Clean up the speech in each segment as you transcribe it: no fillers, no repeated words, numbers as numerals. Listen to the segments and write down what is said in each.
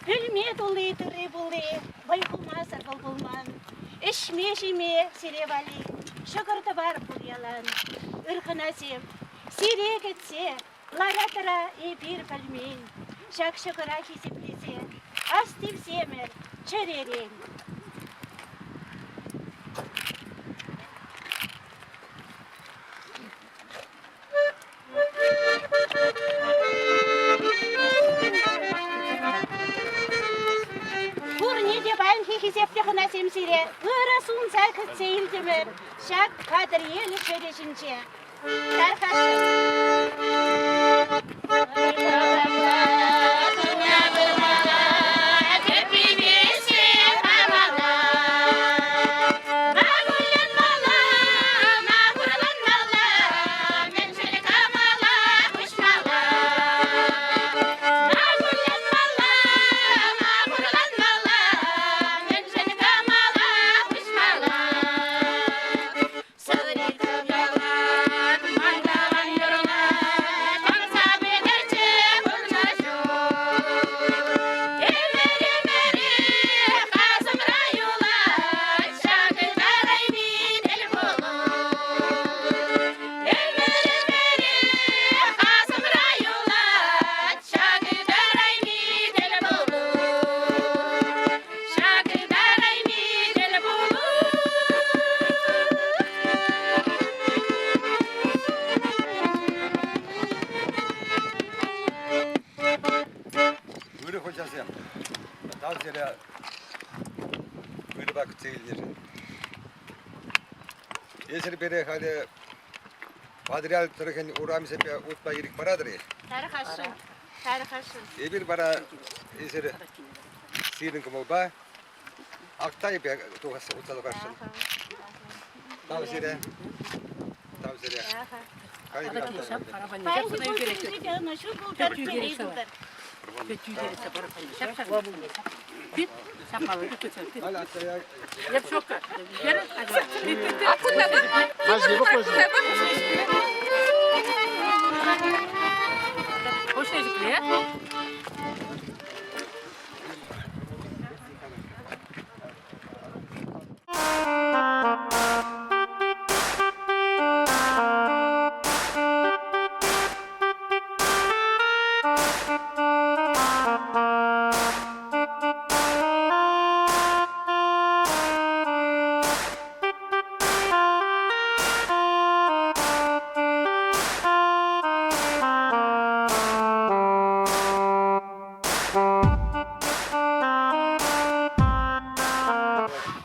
Пӳлме тулли тырри-пулли, вӑй хумасӑр вӑл пулман. Ӗҫме-ҫиме сире валли ҫӑкӑр-тӑвар пур ялан. Ыр хӑнасем, сире кӗтсе лара-тӑра эпир пӗлмен. Ҫак ҫӑкӑра хисеплесе ас тивсемӗр чӗререн. Пурне те паянхи хисеплӗ хӑнасем сире ырӑ сунса кӗтсе илтӗмӗр ҫак Патӑрьел ҫӗрӗ ҫинче. Тархасшӑн. Ырӑ хуҫасем, тав сире ырӑпа кӗтсе илнӗшӗн. Эсир пире халӗ Патӑрьел тӑрӑхӗн урамӗсемпе утма ирӗк паратӑр-и? Тархасшӑн, тархасшӑн. Эпир вара эсир сирӗн кӑмӑлпа Актай пек тухас утса тухасшӑн. Тав сире. Тав сире.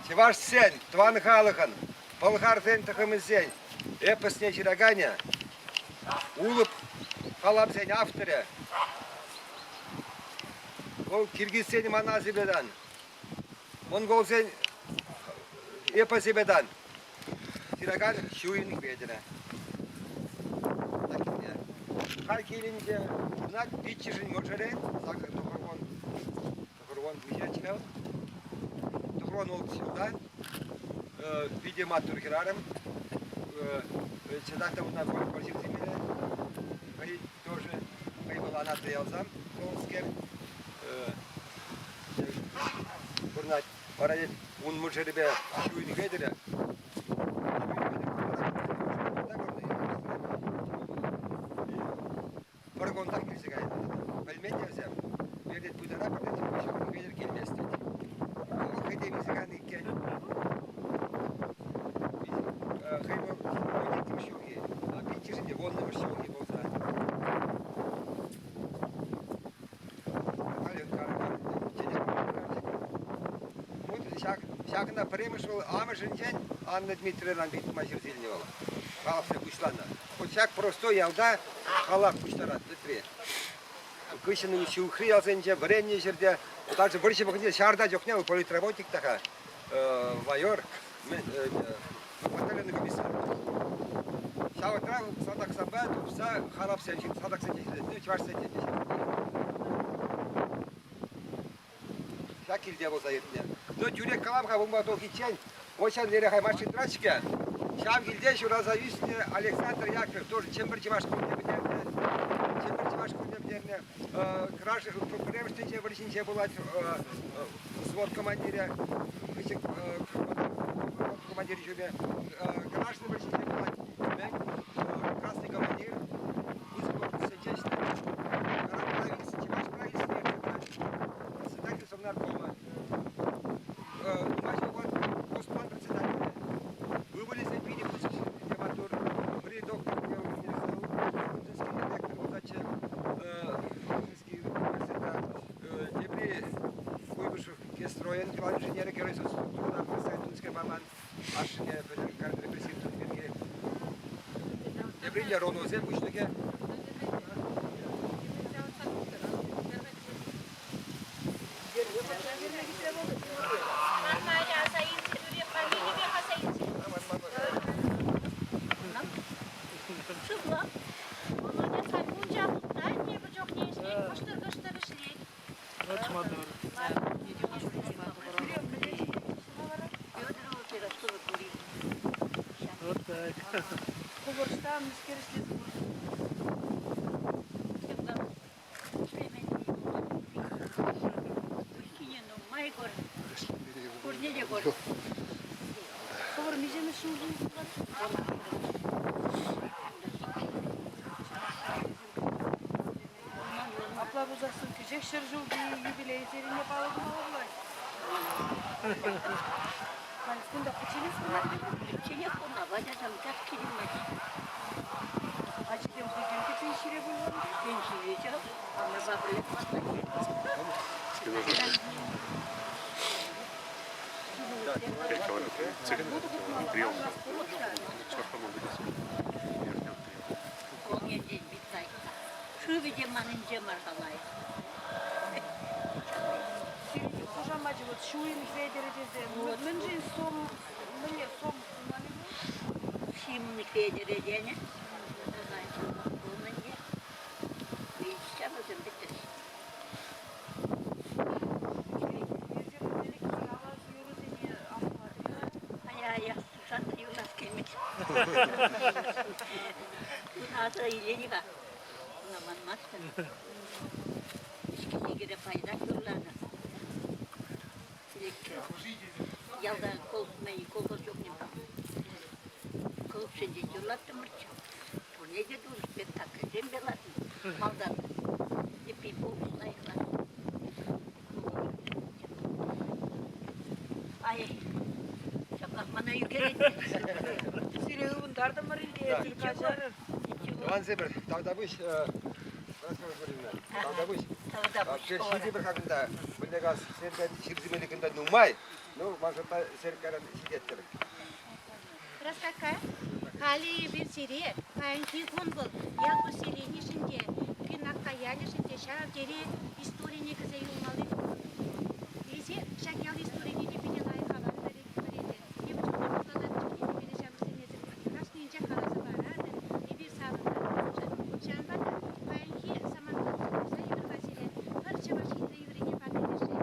Чӑвашсен, тӑван халӑхӑн, пӑлхарсен тӑхӑмӗсен эпосне ҫыраканӗ, Улӑп халапсен авторӗ, вӑл киргизсен манасӗпе тан, монголсен эпосӗпе тан ҫыракан Ҫуйӑн Хветӗрӗ. Халь килӗнче пурӑнать пиччӗшӗн мӑшӑрӗ, сакӑр тӑхӑрвун Тӑхӑрвун миҫеччӗ Тӑхӑрвун улт ҫулта. Питӗ маттур хӗрарӑм. Чӑнах та унтан вӑрҫӑсемпе хӑй тоже хӑй вӑл анатри ялсам пулнӑскер пурӑнать. Вара ун мӑшӑрӗпе Ҫуйӑн Хветӗрӗ Пӗр кунтах килсе кайнӑ. Пӗлмен те вӗсем. Пиртен пытара пӗр килмест тет. Ҫак, ҫакна пӗрремӗш вӑл амӑшӗнчен Анна Дмитриевнан ыйтма ҫырса илнӗ вӑл. Халапсем пуҫланӑ. Вот ҫак простой ялта халап пуҫтарать вӗтре. Хыҫҫӑн ҫывӑхри ялсенче вӗреннӗ ҫӗрте, даже вӑрҫӑ вӑхӑтӗнче ҫарта чухне вӑл политработник та-ха, майор, батальонный комиссар. Ҫавӑнтра салтаксемпе тупса халапсем салтаксенче ҫӳретнӗ, чӑвашсенче те ҫӳретнӗ. Ҫак килте пулса иртнӗ. Ну, тӳрех калам-ха, унпа тухиччен, вӑл ҫав лере хай машинӑра-ҫке. Ҫав килте ҫуралса ӳснӗ Александр Яковлев тоже Чӗмпӗр чӑваш шкулне пӗтернӗ. Чӗмпӗр чӑваш шкулне пӗтернӗ. Пӗрремӗш тӗнче вӑрҫинче пулать взвод командирӗ, командир ҫумӗ. Граждан вӑрҫинче пулать. Красный командир. Пысӑк округсенче ӗҫлет. Чӑваш правительстви ертсе пырать. Председатель Совнаркома. Нумай ҫул Госплан председателӗ. Ывӑлӗсем питӗ пысӑк те маттур. Пӗри доктор, Фрунзенский ректор пулсаччӗ. Фрунзенский университетра. Тепри Куйбышев Гестроен тӑван инженерӗ Герой структурӑна пырса паман. Ашшӗне пӗтӗм репрессив тунӑ пирки. Тепри те РОНОсен пуҫлӑхӗ. Сывлӑх. Молодец, мунча хутса тепӗр чухне ӗҫлет, кӑштӑр-кӑштӑр ӗҫлет. Вот так. Купӑршта мӗскер ӗҫлес пур? Нумай кур. Пурне те кур. Хӑвӑр миҫемӗш ҫулхи Апла пулсассӑн кӗҫех 100 ҫулхи юбилей серине паллӑ тумалла пулать. Халь кунта пӗчченех пурӑнать. Пӗчченех пурӑнап, ачасем так килмест. Ачисем хӑйсем те пенсире пулсан? Пенсире ҫав, хамӑрпа пӗрлех Шывӗ те манӑнче мар-ха лайӑх. Сирӗн хушамачӗ вот Ҫуйӑн Хветӗрӗ тесе. Мӗншӗн сом, мӗнле сом пулман-и вӑл? Ҫимун Хветӗрӗ тенӗ. Пулнӑ Ҫавӑсем пӗтрӗҫ. Ая-ая, тусан юлас килмест. Аса илен-ха. Ӑна манмастӑн. Ӗҫкӗ-ҫикӗре пайтах юрланӑ. Ялта колхоз чухне клубсенче юрлаттӑмӑрччӗ. Пурне те тунӑ спектакльсем те лартнӑ. Малтан эппин пурнӑҫ лайӑхланнӑ. Ай, ҫаплах мана ӳкерет. Сире ывӑнтартӑмӑр ӗнтӗ, эсир каҫарӑр. Тӑвансем, тавтапуҫ, тавтапуҫ. Тавтапуҫ. Ҫитӗпӗр хакӑнта. Мӗнле калас, сертен ҫырсемелли кунта нумай. Ну, ман шутпа, сер каран ҫитеттӗр. Раскака, халӗ эпир сире паянхи кун вӑл ял поселенишӗн те, Пинакка ялӗшӗн те ҫав тери историне кӗрсе юлмалли кун. Эсир ҫак ял историне те питӗ лайӑх аван пӗлетӗр. Тепӗр чухне пуҫланать чухне те пире ҫамрӑксене кашнинчех каласа паратӑр, эпир савӑнатпӑр. Ҫавӑнпа та паянхи самантра усӑ курса эпир сире пӗр чӑваш хитре юррине парнелесшӗн.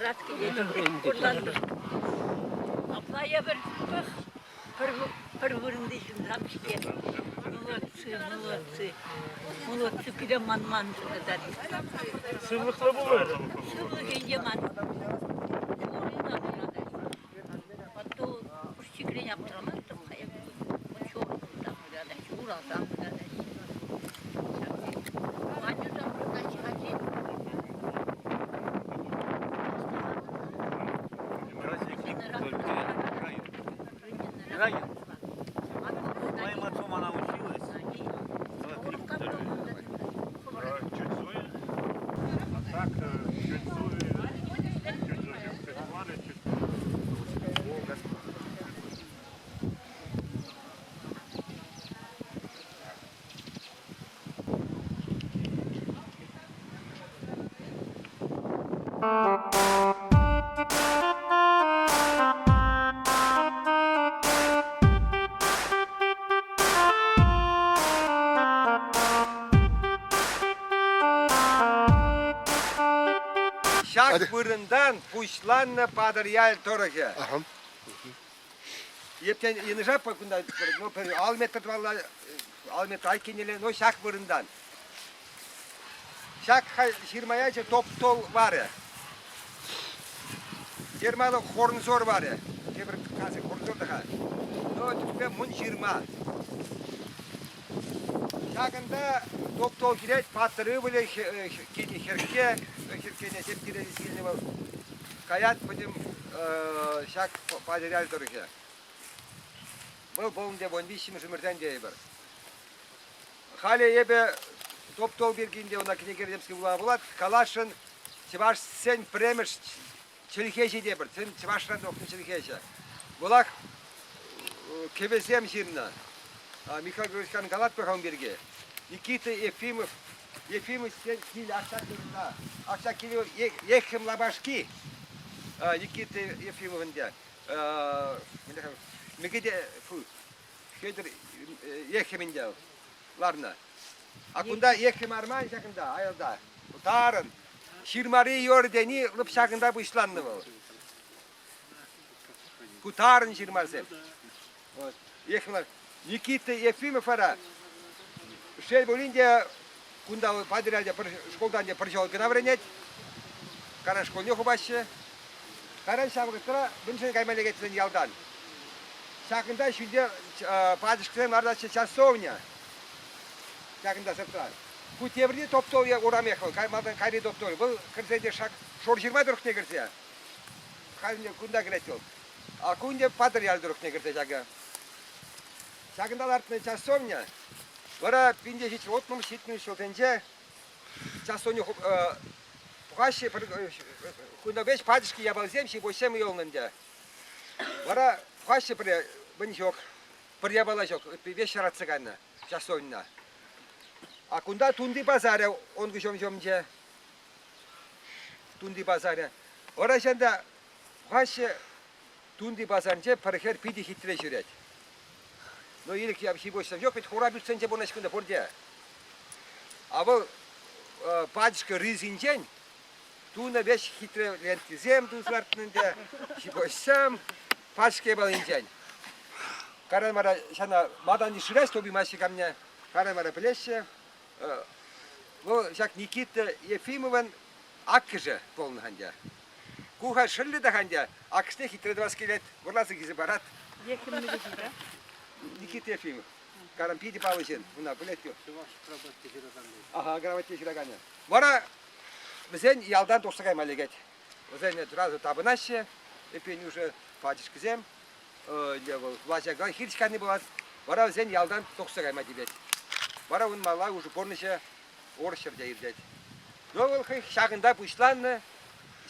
Макӑрас килет. Хурлантӑм. Апла эпир пӑх пӗр вырӑнти ҫынсем-ҫке. Молодцы, молодцы. Молодцы, пире манман тата. Сывлӑхлӑ пулӑр. Сывлӑх ӗнтӗ ман. Потом чикрен аптӑрамастӑп-ха эп. Чуртан выратаҫҫӗ, урасан выратаҫҫӗ. Аннӳсем выртаҫҫӗ-ха Моим отцом она училась. Чуть Зоя. А так, чуть Зоя, чуть Зоя, чуть Валя, чуть... Ҫак вырӑнтан пуҫланнӑ Патӑрьяль тӑрӑхӗ. Ептен йынӑша кунта ну, пӗр ал метр тӑвалла, ал метр айккинелле, но ҫак вырӑнтан. Ҫак ҫырма ячӗ Топ-Тол варӗ. Гермалӑх Хорнзор варӗ. Тепӗр касӑ Хорнзор та-ха. Но тӗппе мӑн ҫырма. Ҫакӑнта Топ-Тол килет, паттӑр ывӑлӗ килнӗ хӗркке, хӗрккене тепкире килнӗ вӑл. Каять пӗтӗм ҫак Патӑрьел тӑрӑхӗ. Вӑл пулнӑ 13-мӗш ӗмӗртен тейӗпӗр. Халӗ эпӗ Топ-Тол пирки ӗнтӗ ӑна кӗнекере темскер вулама пулать. Каласшӑн чӑвашсен пӗрремӗш чӗлхеҫи тепӗр, чӑвашран тухнӑ чӗлхеҫӗ. Вӑлах кӗвӗсем ҫырнӑ. Михаил Григорьевич калатпӑр-ха ун пирки. Никита Ефимов, Ефимовсен кил акса килнӗ. Акса килӗ Ехим Лапашки Никита Ефимов ӗнтӗ. Мӗкӗте, фу, Хетӗр Ехим ӗнтӗ ларнӑ. А кунта Ехим арман ҫакӑнта, аялта. Тарӑн. Ҫырмари йор тени лӑп ҫакӑнта пуҫланнӑ вӑл. Ку тарӑн ҫырмасем. Вот. Ехмар. Никита Ефимов вара, шел пулин те, кунта Патӑрьелте пӗр шкултан те пӗр ҫул кӑна вӗренет. Кара шкулне хупаҫҫӗ. Кайран ҫав вӑхӑтра мӗншӗн кайма лекет вӗсен ялтан? Ҫакӑнта ҫӳлте пачӑшкӑсем лартаҫҫӗ часовня. Ҫакӑнта сӑртра. Ку тепӗрти топ-топ урамех вӑл, малтан кайри топ-топ. Вӑл кӗрсе те шак Шорҫырма тӑрӑхне кӗрсе. Халь кунта кӗрет вӑл. А ку ӗнтӗ Патӑрьел тӑрӑхне кӗрсе ҫакӑ. Ҫакӑнта лартнӑ часовня вара 1760 ҫулсенче часовня пухаҫҫӗ кунта веҫ пачӑшки япалисем ҫипуҫсем юлнӑ ӗнтӗ. Вара пухаҫҫӗ пӗр мӗн ҫук, пӗр япала ҫук, веҫ ҫаратса кайнӑ часовньӑна. А кунта Тунти пасарӗ он куҫӑм-ҫумӗнче. Тунти пасарӗ. Вара ҫанта Пухаҫҫӗ Тунти пасарӗнче пӗр хӗр питӗ хитре ҫӳрет. Ну, ирӗк ҫипуҫсем ҫук, ведь хура пӳртсенче пурӑнаҫ кунта пурте. А вӑл пачӑшкӑ рисинчен тунӑ веҫ хитре лентисем туса лартнӑ ӗнтӗ, ҫипуҫсем пачӑшка япалинчен. Каран вара ҫана малтан шырать тупаймаҫҫӗ камне, каран вара пӗлеҫҫӗ. Вӑл ҫак Никита Ефимовӑн аккӑшӗ пулнӑ ӗнтӗ. Ку халь шӑллӗ те ӗнтӗ, акӑшне хитре тӑвас килет, вӑрласа килсе парать. Ехим Никита Ефимов. Карам питӗ паллӑ ҫын, уна пӗлет Чӑваш кроватьте ҫыракан. Ага, кроватьте ҫыраканӗ. Вара вӗсен ялтан тухса кайма лекет. Вӗсене сразу тапӑнаҫҫӗ, эппин уже пачӑшкӑсем, вӑл влаҫа хирӗҫ кайни пулать. Вара вӗсен ялтан тухса кайма тивет. Вара ун мала уже пурнӑҫӗ урӑх ҫӗрте иртет. Ну, вӑл хӑй ҫакӑнта пуҫланнӑ,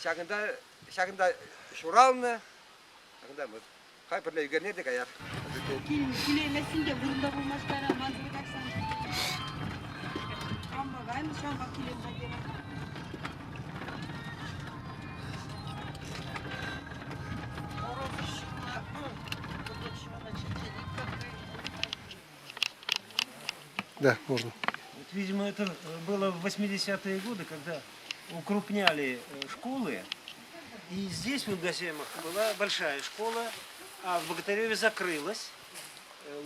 ҫакӑнта, ҫакӑнта ҫуралнӑ, ҫакӑнта вот хай пӗрле ӳкерне те каяр. Килейместӗн те вырӑнта пулмасть кайран мансӑр кайсан. Кампа кайнӑ, ҫавӑнпа килем-ха терӗм. Да, можно. Вот, видимо, это было в 80-е годы, когда укрупняли школы. И здесь, в Ингаземах, была большая школа, а в Богатыреве закрылась.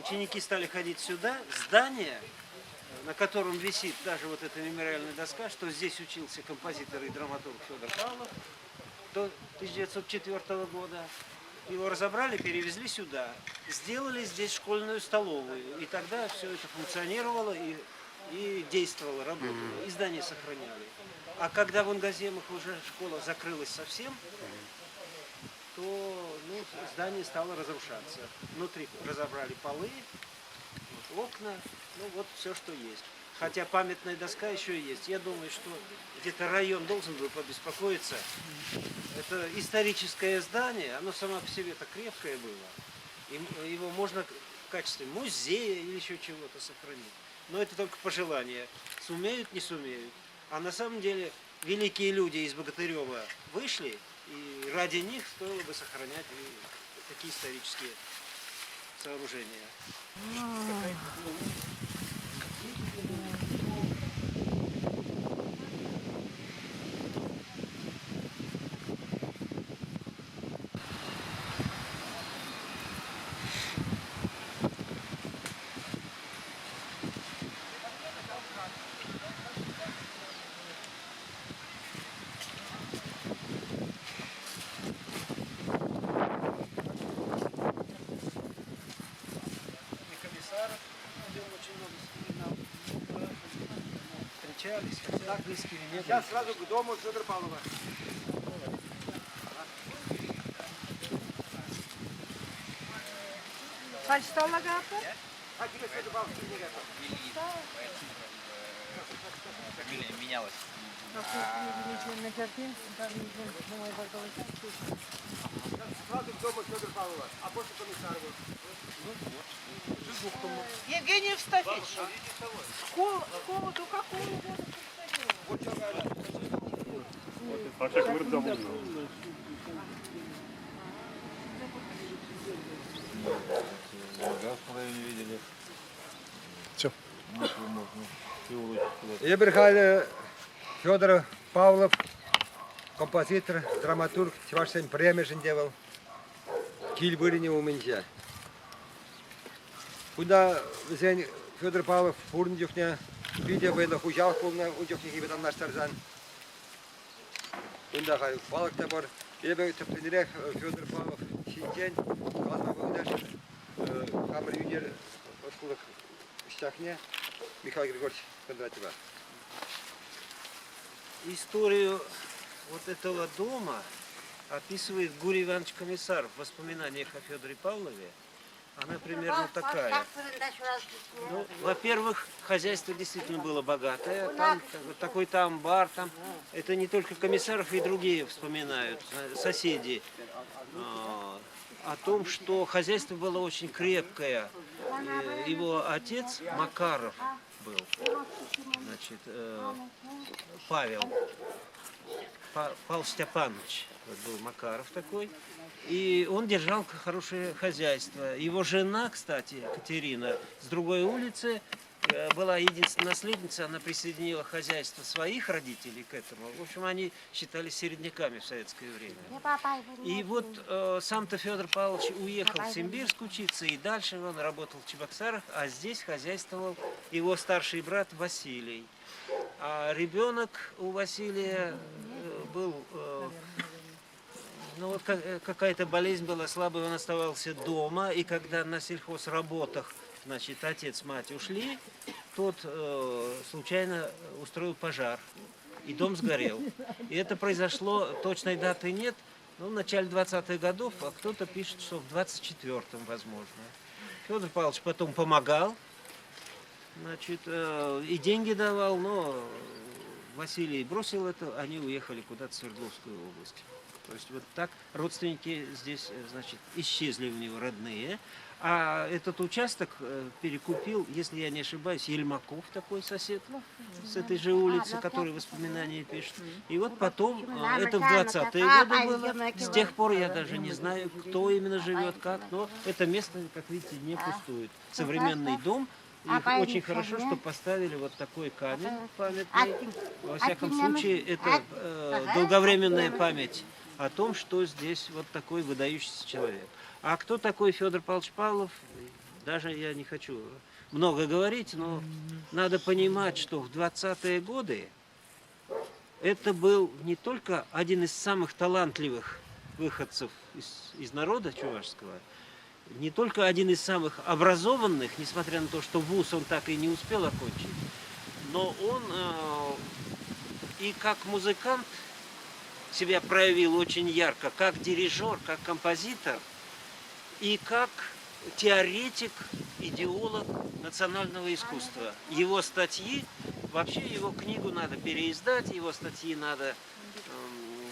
Ученики стали ходить сюда. Здание, на котором висит даже вот эта мемориальная доска, что здесь учился композитор и драматург Федор Павлов до 1904 года. Его разобрали, перевезли сюда, сделали здесь школьную столовую. И тогда все это функционировало и, и действовало, работало. И здание сохраняли. А когда в Ангаземах уже школа закрылась совсем, то ну, здание стало разрушаться. Внутри разобрали полы, вот, окна, ну вот все, что есть. Хотя памятная доска еще есть. Я думаю, что где-то район должен был побеспокоиться. Это историческое здание, оно само по себе-то крепкое было. И его можно в качестве музея или еще чего-то сохранить. Но это только пожелание. Сумеют, не сумеют. А на самом деле великие люди из Богатырева вышли, и ради них стоило бы сохранять и такие исторические сооружения. И комиссаров, где очень много вспоминал. Встречались, хотя близкими не были. Сейчас сразу к дому Федора Павлова. Почитала Гапа? А тебе Федор Павлович не готов. Фамилия менялась. Сразу к дому Федора Павлова, а после Комиссарову. Евгений Евстафьевич, школа, школа до какого года функционировала? А как вырдам Газ в районе видели. Всё. Эпир халӗ Федор Павлов, композитор, драматург, чӑвашсен пӗрремӗшӗн те вӑл кил вырӑнӗ умӗнче. Кунта вӗсен Федор Павлов пурӑннӑ чухне питӗ вӑйлӑ хуҫалӑх пулнӑ, ун чухнехипе танлаштарсан. Кунта халь палӑк та пур. Эпӗ тӗплӗнрех Федор Павлов ҫинчен каласа панӑшӑн хамӑр ӳнер ӑслӑлӑх ӑсчахне Михаил Григорьевич Кондратьева. Историю вот этого дома описывает Гурий Иванович Комиссаров в воспоминаниях о Федоре Павлове. Она примерно такая. Ну, во-первых, хозяйство действительно было богатое. Там такой-то амбар, там. Это не только Комиссаров и другие вспоминают, соседи, о том, что хозяйство было очень крепкое. Его отец Макаров был, значит, Павел, Павел Степанович, вот был Макаров такой. И он держал хорошее хозяйство. Его жена, кстати, Катерина, с другой улицы, была единственная наследница, она присоединила хозяйство своих родителей к этому. В общем, они считались середняками в советское время. И вот сам-то Федор Павлович уехал в Симбирск учиться, и дальше он работал в Чебоксарах, а здесь хозяйствовал его старший брат Василий. А ребенок у Василия был... Ну вот какая-то болезнь была слабая, он оставался дома, и когда на сельхозработах, значит, отец, мать ушли, тот случайно устроил пожар, и дом сгорел. И это произошло, точной даты нет, но в начале 20-х годов, а кто-то пишет, что в 24-м, возможно. Федор Павлович потом помогал, значит, и деньги давал, но Василий бросил это, они уехали куда-то в Свердловскую область. То есть вот так родственники здесь, значит, исчезли у него родные. А этот участок перекупил, если я не ошибаюсь, Ельмаков, такой сосед с этой же улицы, который воспоминания пишет. И вот потом, это в 20-е годы было, с тех пор я даже не знаю, кто именно живет, как, но это место, как видите, не пустует. Современный дом. И очень хорошо, что поставили вот такой камень памятный. Во всяком случае, это долговременная память о том, что здесь вот такой выдающийся человек. А кто такой Федор Павлович Павлов, даже я не хочу много говорить, но надо понимать, что в 20-е годы это был не только один из самых талантливых выходцев из народа чувашского, не только один из самых образованных, несмотря на то, что вуз он так и не успел окончить, но он и как музыкант себя проявил очень ярко, как дирижер, как композитор и как теоретик, идеолог национального искусства. Его статьи, вообще его книгу надо переиздать, его статьи надо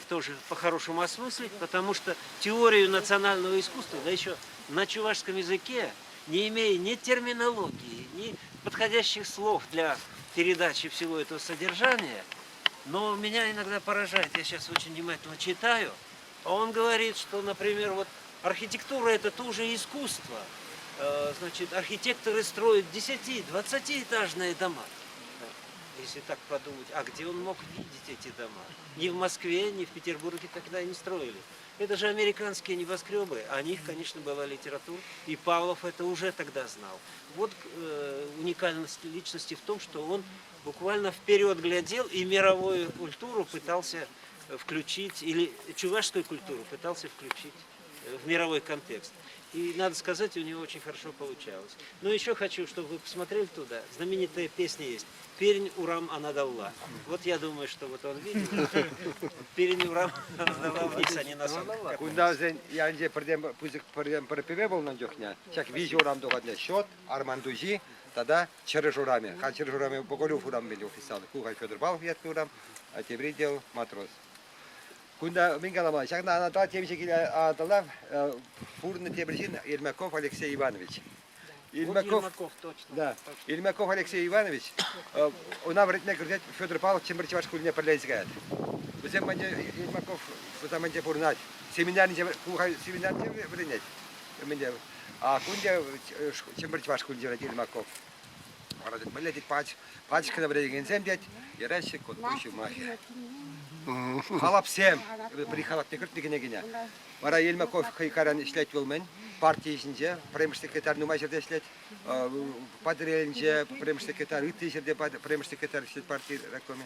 тоже по-хорошему осмыслить, потому что теорию национального искусства, да еще на чувашском языке, не имея ни терминологии, ни подходящих слов для передачи всего этого содержания, но меня иногда поражает, я сейчас очень внимательно читаю, а он говорит, что, например, вот архитектура это тоже искусство. Значит, архитекторы строят 10-20-этажные дома. Если так подумать, а где он мог видеть эти дома? Ни в Москве, ни в Петербурге тогда не строили. Это же американские небоскребы, о них, конечно, была литература, и Павлов это уже тогда знал. Вот уникальность личности в том, что он буквально вперед глядел и мировую культуру пытался включить, или чувашскую культуру пытался включить в мировой контекст. И, надо сказать, у него очень хорошо получалось. Но еще хочу, чтобы вы посмотрели туда. Знаменитая песня есть «Пирӗн урам анаталла». Вот я думаю, что вот он видел. «Пирӗн урам анаталла» вниз, они на санках. Кунта вӗсен ялӗнче пӗртен пысӑк пӗртен пӗр пӗве пулнӑ чухне ҫак виҫӗ урам тухатне Счет, Арман Туҫи тата Чӗрӗш урамӗ. Халь Чӗрӗш урамӗ Боголюбов урамӗ официаллӑ. Ку халь Федор Павлов ятлӑ урам, а тепри дел Матрос. Кунта мӗн калама, ҫакна анатла темиҫе киле анатла пурӑннӑ тепӗр ҫын Ермаков Алексей Иванович. Ермаков, Ермаков, точно. Да. Ермаков Алексей Иванович, ӑна вӗрентме кӗртет Федор Павлович Чӗмпӗр чӑваш шкулне пӗрле илсе каять. Вӗсем патне Ермаков вӑтамӗнче пурӑнать. Семинаринче, семинаринче вӗренет. Мӗнде, а кунте Чӗмпӗр чӑваш шкулӗнче вӗренет Ермаков. Вара мӗнле тет пачкӑна вӗренекенсем тет, яраҫҫӗ кот ҫумахӗ. Халапсем, пӗри халапне кӗртнӗ кӗнекене. Вара Ельмаков хӑй каран ӗҫлет вӑл мӗн, парти ӗҫӗнче, пӗрремӗш секретарь нумай ҫӗрте ӗҫлет. Патӑрьелӗнче пӗрремӗш секретарь, ытти ҫӗрте пӗрремӗш секретарь ӗҫлет парти райкомӗ.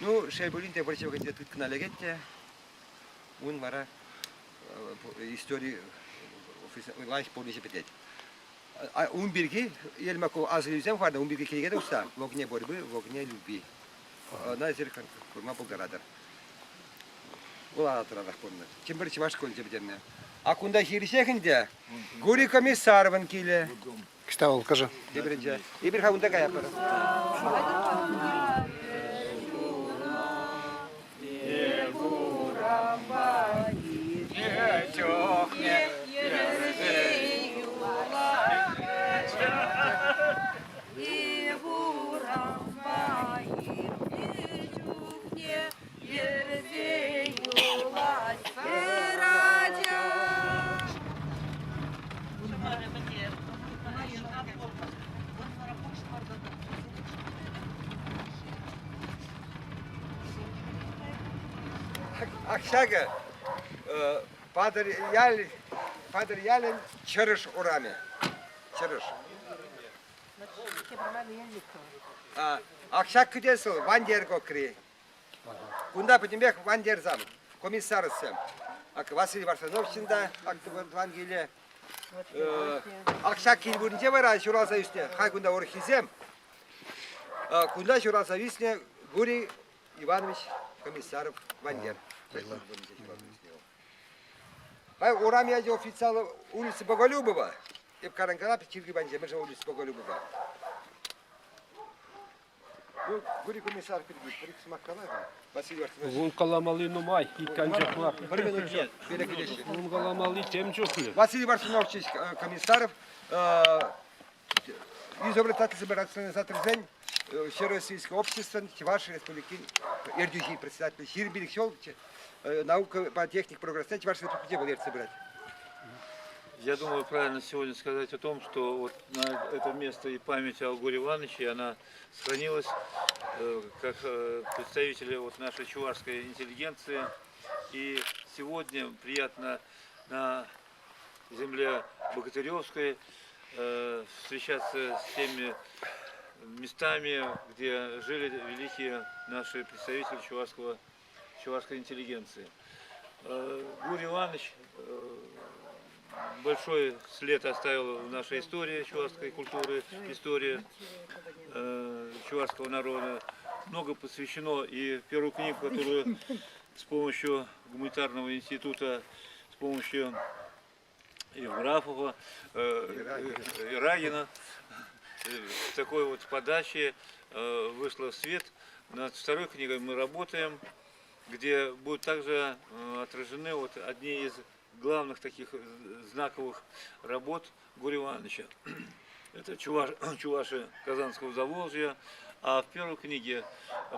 Ну, шел пулин те, вӑрҫӑ вӑхӑтӗнче тыткӑна лекет те, ун вара истори лайӑх пурнӑҫӗ пӗтет. Ун пирки Ермаков асӑнусем хӑварнӑ, ун пирки кӗнеке тухса «В огне борьбы, в огне любви». Ӑна эсир курма пултаратӑр. Вулатӑрах пурӑннӑ. Чӗмпӗр чӑваш шкулӗнче пӗтернӗ. А кунта хирӗҫех ӗнтӗ Гурий Комиссаровӑн килӗ. Кӑҫта вӑл, кӑшӑ? Тепӗринче. Эпир ха унта каятпӑр. Ак ҫакӑ Патӑрьялӗн Чӑрӑш урамӗ. Чӑрӑш. Ак ҫак кӗтес вӑл Вантер кокри. Кунта пӗтӗмпех Вантерсам, комиссарсем. Ак Василий Варсоновчин та ак тӑван киле. Ак ҫак кил вырӑнче вара ҫуралса ӳснӗ. Халь кунта урӑххисем. Кунта ҫуралса ӳснӗ Гурий Иванович Комиссаров Вантер. Урам ячӗ официаллӑ улица Боголюбова. Эп каранкалап чиркӳ патӗнче мӗншӗн улица Боголюбова. Гурий комиссар пирки пӗр-ик сӑмах кала-ха. Василий Васильевич. Ун каламалли нумай, ик анчах мар. Пӗр минут перекелеҫҫӗ. Ун каламалли тем чухлӗ. Василий Варсунович Комиссаров изобретательсемпе рационализаторсен Всероссийского обществӑн Чӑваш Республикин ертӳҫи председатель 25 ҫул наукӑпа техник прогрессне Чӑваш Республикинче вӑл ертсе пырать. Я думаю, правильно сегодня сказать о том, что вот на это место и память о Гурии Ивановиче, она сохранилась как представителя вот нашей чувашской интеллигенции. И сегодня приятно на земле Богатыревской встречаться с теми местами, где жили великие наши представители чувашского, чувашской интеллигенции. Гурий Иванович большой след оставил в нашей истории чувашской культуры, истории чувашского народа. Много посвящено и первую книгу, которую с помощью гуманитарного института, с помощью Евграфова, Ирагина, в такой вот подаче вышла в свет. Над второй книгой мы работаем, где будут также отражены вот одни из главных таких знаковых работ Гурия Ивановича. Это чуваш, чуваши Казанского Заволжья, а в первой книге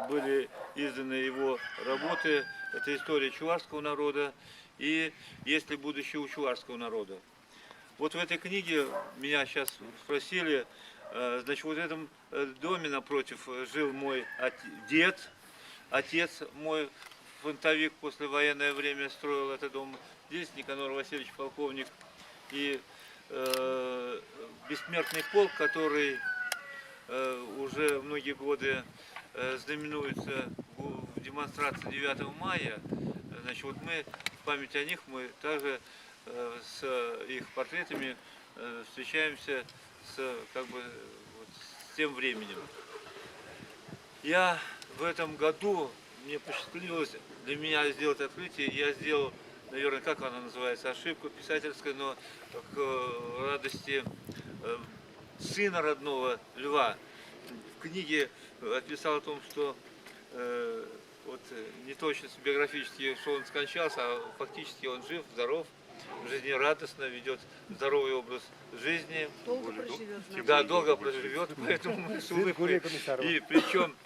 были изданы его работы, это история чувашского народа и есть ли будущее у чувашского народа. Вот в этой книге меня сейчас спросили, значит, вот в этом доме напротив жил мой дед, отец мой, фронтовик, послевоенное время строил этот дом. Здесь Никанор Васильевич, полковник, и бессмертный полк, который уже многие годы знаменуется в демонстрации 9 мая. Значит, вот мы в память о них, мы также с их портретами встречаемся с, как бы, вот, с тем временем. Я в этом году, мне посчастливилось для меня сделать открытие, я сделал, наверное, как она называется, ошибку писательскую, но к радости сына родного Льва. В книге описал о том, что вот неточность биографически, что он скончался, а фактически он жив, здоров, жизнерадостно, ведет здоровый образ жизни. Долго проживет. Значит. Да, долго проживет, поэтому мы с улыбкой. И причем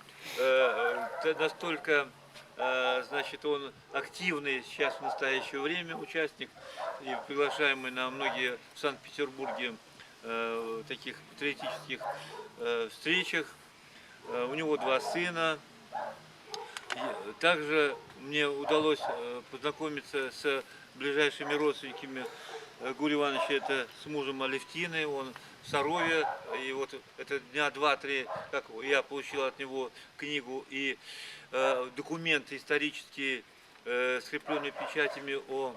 настолько, значит, он активный сейчас в настоящее время участник и приглашаемый на многие в Санкт-Петербурге таких патриотических встречах. У него два сына. Также мне удалось познакомиться с ближайшими родственниками Гурия Ивановича, это с мужем Алевтиной, он в Сарове, и вот это дня два-три, как я получил от него книгу и документы исторические, скрепленные печатями о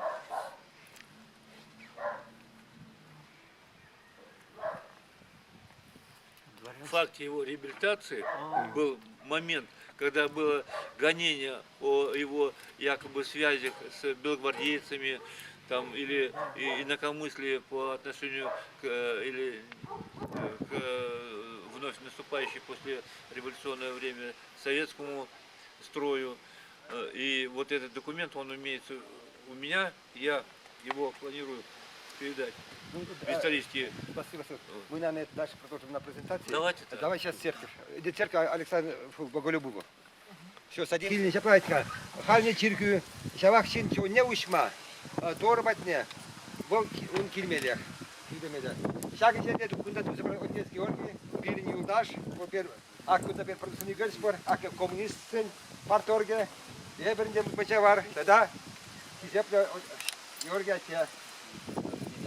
факте его реабилитации. Был момент, когда было гонение о его якобы связях с белогвардейцами, там, или инакомыслие по отношению к, или, к вновь наступающей после революционное время советскому строю. И вот этот документ, он имеется у меня, я его планирую передать Ну, исторические. Спасибо. Мы, наверное, дальше продолжим на презентации. Давайте так. Давай сейчас церковь. Где церковь Александра Боголюбова. Все, садимся. Килнӗ ҫапла Халне чиркӳ, ҫавах ҫын чунне уҫма, Турӑ патне, вӑл ун килмеллех. Килмелле. Ҫакӑ ҫӗрте кунта туса отец Георгий, пирӗн юлташ, вӑл пир, ак кунта пир продукционный пур, ак коммунистсен парторгӗ, эпир те муча бар, тата хисеплӗ Георгий атте.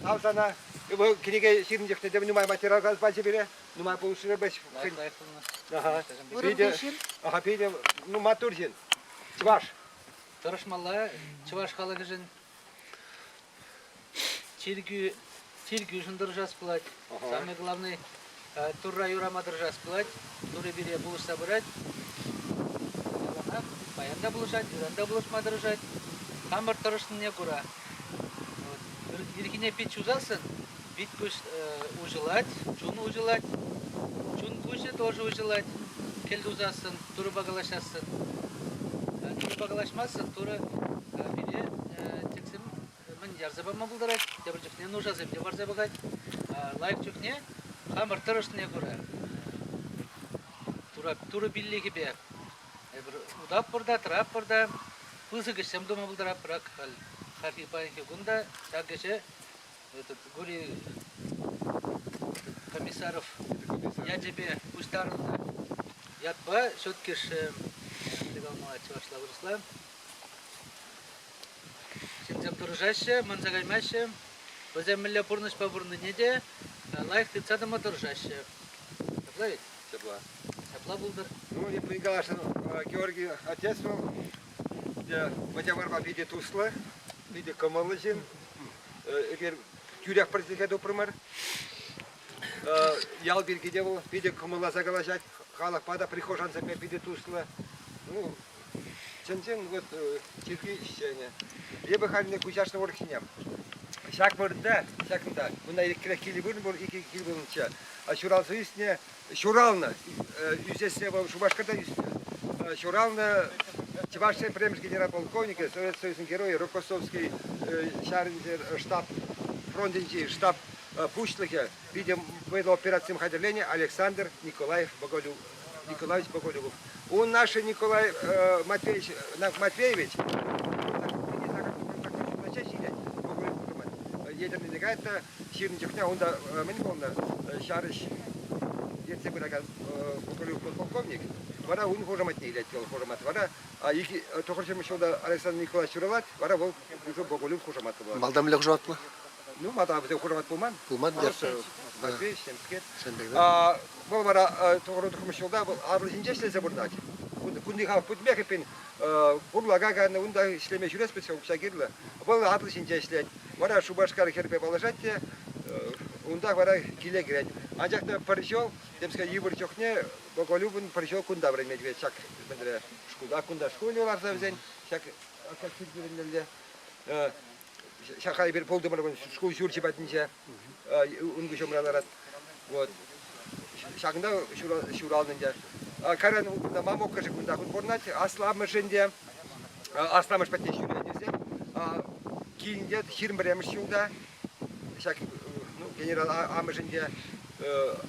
Тав сана. Вӑл кӗнеке ҫырнӑ чухне те нумай материал пачӗ пире, нумай пулӑшрӗ. Ага. Вырӑнти ҫын. Ага, питӗ, ну, маттур ҫын. Чӑваш. Тӑрӑшмалла чӑваш халӑхӗшӗн. Чиркӳ, чиркӳшӗн тӑрӑшас пулать. Самое главное, Турра юрама тӑрӑшас пулать. Турӑ пире пулӑшса пырать. Яланах паян та пулӑшать, ыран та пулӑшма тӑрӑшать. Хамӑр тӑрӑшнине кура. Вот. Ирхине пит ҫусассӑн пит-куҫ уҫӑлать, чун уҫӑлать, чун куҫӗ тоже уҫӑлать. Кӗл тусассӑн, Турӑпа калаҫассӑн. Турӑпа калаҫмассӑн Турӑ пире тӗксӗм мӗн ярса пама пултарать, тепӗр чухне нушасем те парса пӑхать. Лайӑх чухне хамӑр тӑрӑшнине кура Турӑ пиллӗхӗпе эпир утатпӑр та, тӑратпӑр та, пысӑк ӗҫсем тума пултаратпӑр. Ак халь хальхи паянхи кун та ҫак ӗҫе этот Гурий Комиссаров ячӗпе пуҫтарӑннӑ ятпа все-таки ж чӑвашла вырӑсла. тӑрӑшаҫҫӗ, манса каймаҫҫӗ. Вӗсем мӗнле пурнӑҫпа пурӑннине те лайӑх тытса тӑма тӑрӑшаҫҫӗ. Ҫапла ведь? Ҫапла. Ҫапла пултӑр. Ну, эпӗ каласшӑн, Георгий отец вӑл Вӑтяварпа питӗ туслӑ, питӗ кӑмӑллӑ ҫын. Эпир тӳрех пӗр чӗлхе тупрӑмӑр. Ял пирки те вӑл питӗ кӑмӑлласа калаҫать. Халӑхпа та прихожансемпе питӗ туслӑ. Ну, чӑн-чӑн вот чиркӳ ӗҫченӗ. Эпӗ халь куҫарнӑ урӑххине. Ҫак вырӑнта, ҫакӑнта, кунта иккӗрех кил вырӑн пур, икӗ кил вырӑнччӗ. Ҫуралса ӳснӗ, ҫуралнӑ, ӳсессе вӑл Шупашкарта ӳснӗ. Ҫуралнӑ Чӑвашсен пӗрремӗш генерал-полковникӗ, Совет Союзӗн геройӗ Рокоссовский ҫарӗнче штаб фронтӗнчи штаб пуҫлӑхӗ питӗ вӑйлӑ операцисем хатӗрленӗ Александр Николаев Боголюб, Николаевич Боголюбов. Ун ашшӗ Николай Матвеевич, Матвеевич Етӗрнене кайнӑ ҫырнӑ чухне унта мӗн пулнӑ ҫарӑҫ ертсе пыракан Боголюбов подполковник вара ун хушаматне илет вӑл хушамат. Вара тӑхӑрҫырмӗш ҫулта Александр Николаевич ҫуралать, вара вӑл уже Боголюб хушаматлӑ пулать. Малтан мӗнле хушамат Ну, малтан вӗсем хушамат пулман. Пулман Просто Матвей, темскер. Вӑл вара тӑхӑрмӗш ҫулта вӑл Атӑл ҫинче ӗҫлесе пурӑнать. Кунти халӑх пӗтмех эппин бурлака кайнӑ, унта ӗҫлеме ҫӳрес пек укҫа кирлӗ. Вӑл Атӑл ҫинче ӗҫлет. Вара Шупашкар хӗрпе паллашать те унта вара киле кӗрет. Анчах та пӗр ҫул, темскер йывӑр чухне Боголюбӑн пӗр ҫул кунта вӗренме тивет ҫак мӗнре шкулта. Кунта шкулӗ ларса вӗсен ҫак кӳренмелле. Ҫак эпир пултӑмӑр шкул ҫурчӗ патӗнче ун куҫӑмра ларать. Вот. Ҫакӑнта ҫуралнӑ ӗнтӗ. Кайран кунта мамоккӑшӗ кунта пурӑнать, асламӑшӗн те асламӑш патне ҫӳрет тесе. Килте 21-мӗш ҫулта ҫак ну, генерал амӑшӗн те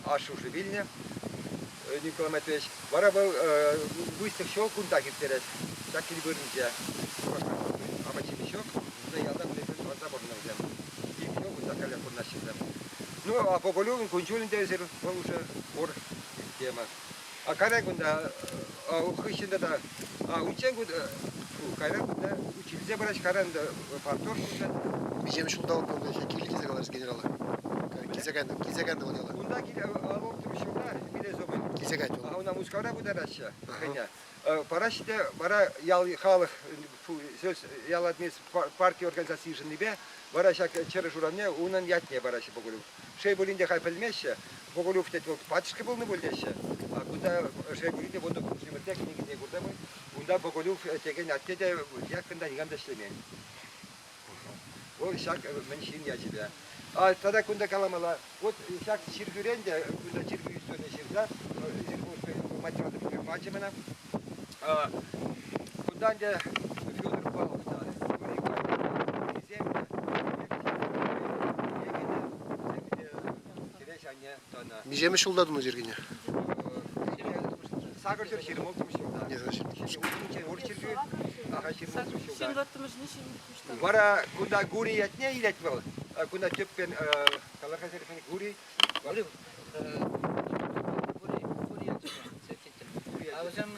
ашшӗ уже вилнӗ Николай Матвеевич. Вара вӑл выставка ҫул кунтах ирттерет. Ҫак кил вырӑнче. Апат-ҫимӗҫ ҫук. Кунта ялта вӗсем тӑванса пурӑннӑ вӗсем. Ик ҫул кунта каллех пурӑнаҫҫӗ вӗсем. Ну, а Боголюбӑн кун-ҫулӗн те эсир вӑл уже пур тема. А кайран кунта хыҫҫӑн тата унччен кайран кунта училище пыраҫ, кайран парторг кунта. Миҫем ҫулталӑк пулнӑ кил килсе каларӗҫ генерала? Килсе кайнӑ, килсе кайнӑ вӑл яла. Унта киле аллӑмшӑм ҫулта вилес умӗн. Килсе кайнӑ вӑл. Ӑна Мускавра пытараҫҫӗ хӑйне. Параҫҫӗ те вара ял халӑх ял администраци парти организаци йышӑннипе вара ҫак чӗрӗ шуравне унӑн ятне параҫҫӗ Боголюб. Шел пулин те халь пӗлмеҫҫӗ. Боголюб тет вӑл пачӑшкӑ пулнӑ пуль теҫҫӗ. А кунта шел пулин те вунтӑ ҫимӗрте кӗнекене курса пуль. Унта Боголюб текен атте те яккӑнта никам та ӗҫлемен. Вӑл ҫак мӗн ҫын ячӗпе. А тата кунта каламалла, вот ҫак чиркӳрен те кунта чиркӳ историне ҫырса материал пачӗ мана. Кунта ӗнтӗ Федор Павлов та, Миҫемӗш ҫулта тунӑ чиркӳне? 826 ҫулта. Вара кунта Гурий ятне илет вӑл. Кунта тӗппен калар-ха Гурий. Гурий А вӗсем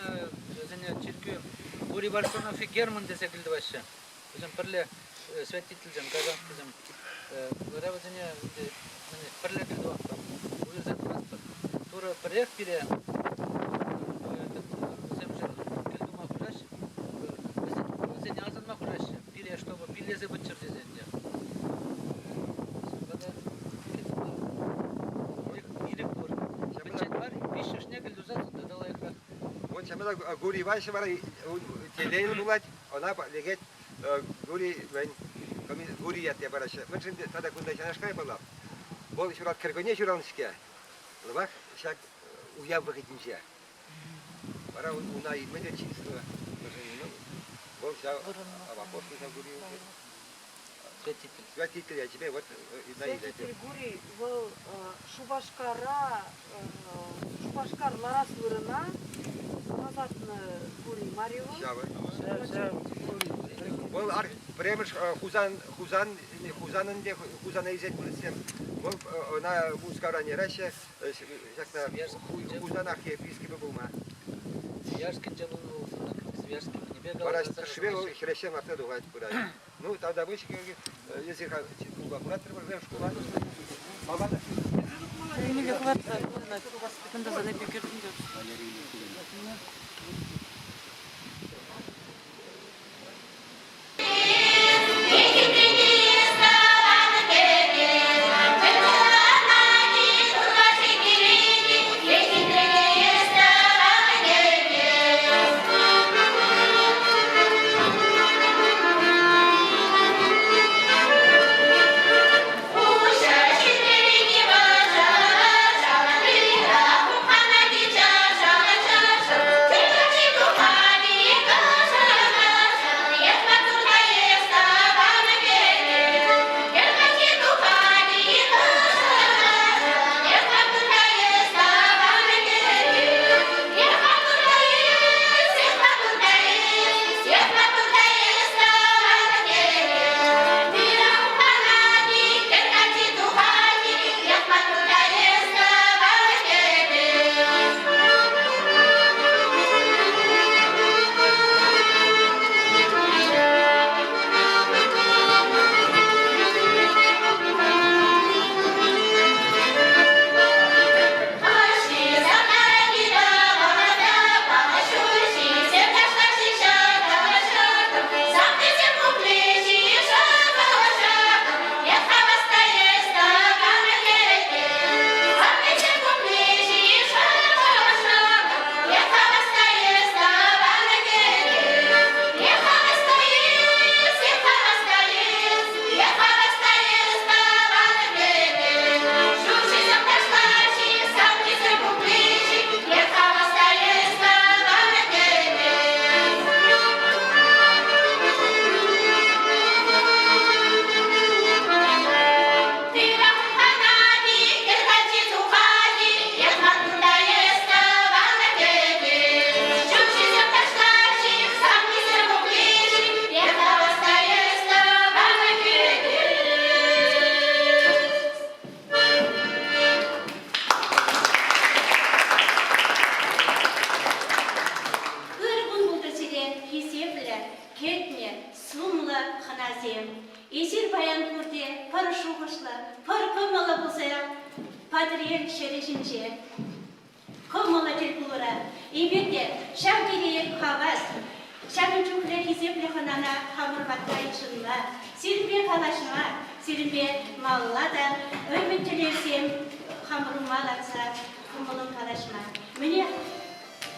вӗсене чиркӳ Гурий Барсонов и Герман тесе кӗлтӑваҫҫӗ. Вӗсем пӗрле святительсем, казанскисем. Вара вӗсене пӗрле кӗлтӑватпӑр, уйӑрса тӑмастпӑр. Турӑ пӗрех пире вӗсемшӗн кӗлтума хушаҫҫӗ. Вӗсене асӑнма хушаҫҫӗ. Пире, чтобы пиллесе пыччӑр тесе ӗнтӗ. Ҫавӑнпа та ирӗк пур. Пӗччен мар, виҫҫӗшне кӗлтуса тата лайӑхрах. Вот ҫавна Гурий Иванович вара телейлӗ пулать, ӑна лекет Гурий Гурий ятне параҫҫӗ. Мӗншӗн тата кунта ҫанашкай паллах. Вӑл ҫурат кӗркунне ҫуралнӑ-ҫке. Лӑпах ҫак уяв вӑхӑтӗнче. Вара уна илме те число. Вӑл ҫав апостол ҫав Гурий. Святитель. Святитель ячӗпе вот Святитель Гурий вӑл Шупашкара Шупашкар ларас вырӑна тасатнӑ Гурий мар-и вӑл? Ҫавӑ. Вӑл пӗрремӗш Хусан Хусан Хусанӑн те Хусана илсен вырӑссем вӑл ӑна Мускавран яраҫҫӗ ҫакна Хусан архиепископӗ пулма. Свияжскинче пулнӑ вӑл Свияжский мӗнпе Вара тӑршшӗпе вӑл хӗреҫҫе лартса тухать пырать. Ну, тавтапуҫ, Георгий. Эсир шкулпа пыратӑр, шкула. Мала та. Эмилия хӑватса пурӑнать. Кунта эпир кӗртӗм те. Ыр кун пултӑр сире, хисеплӗ, кӗтнӗ, сумлӑ хӑнасем. Эсир паян пурте пӗр шухӑшлӑ, пӗр кӑмӑллӑ пулса Патӑрьел ҫӗрӗ ҫинче кӑмӑллӑ тӗл пулура эпир те ҫав тери хавас, ҫакӑн чухлӗ хисеплӗ хӑнана хамӑр патра йышӑнма, сирӗнпе калаҫма, сирӗнпе малалла та ӗмӗт тӗллевсем хамӑр ума лартса кӑмӑллӑн калаҫма. Мӗнех,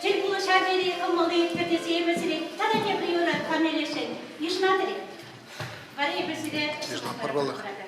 тӗл пулу ҫав тери кӑмӑллӑ ирттӗр тесе эпӗ сире тата тепӗр юрӑ парнелесшӗн. Йышӑнатӑр-и? Вара эпӗ сире Пӑрпаллах. Сирӗн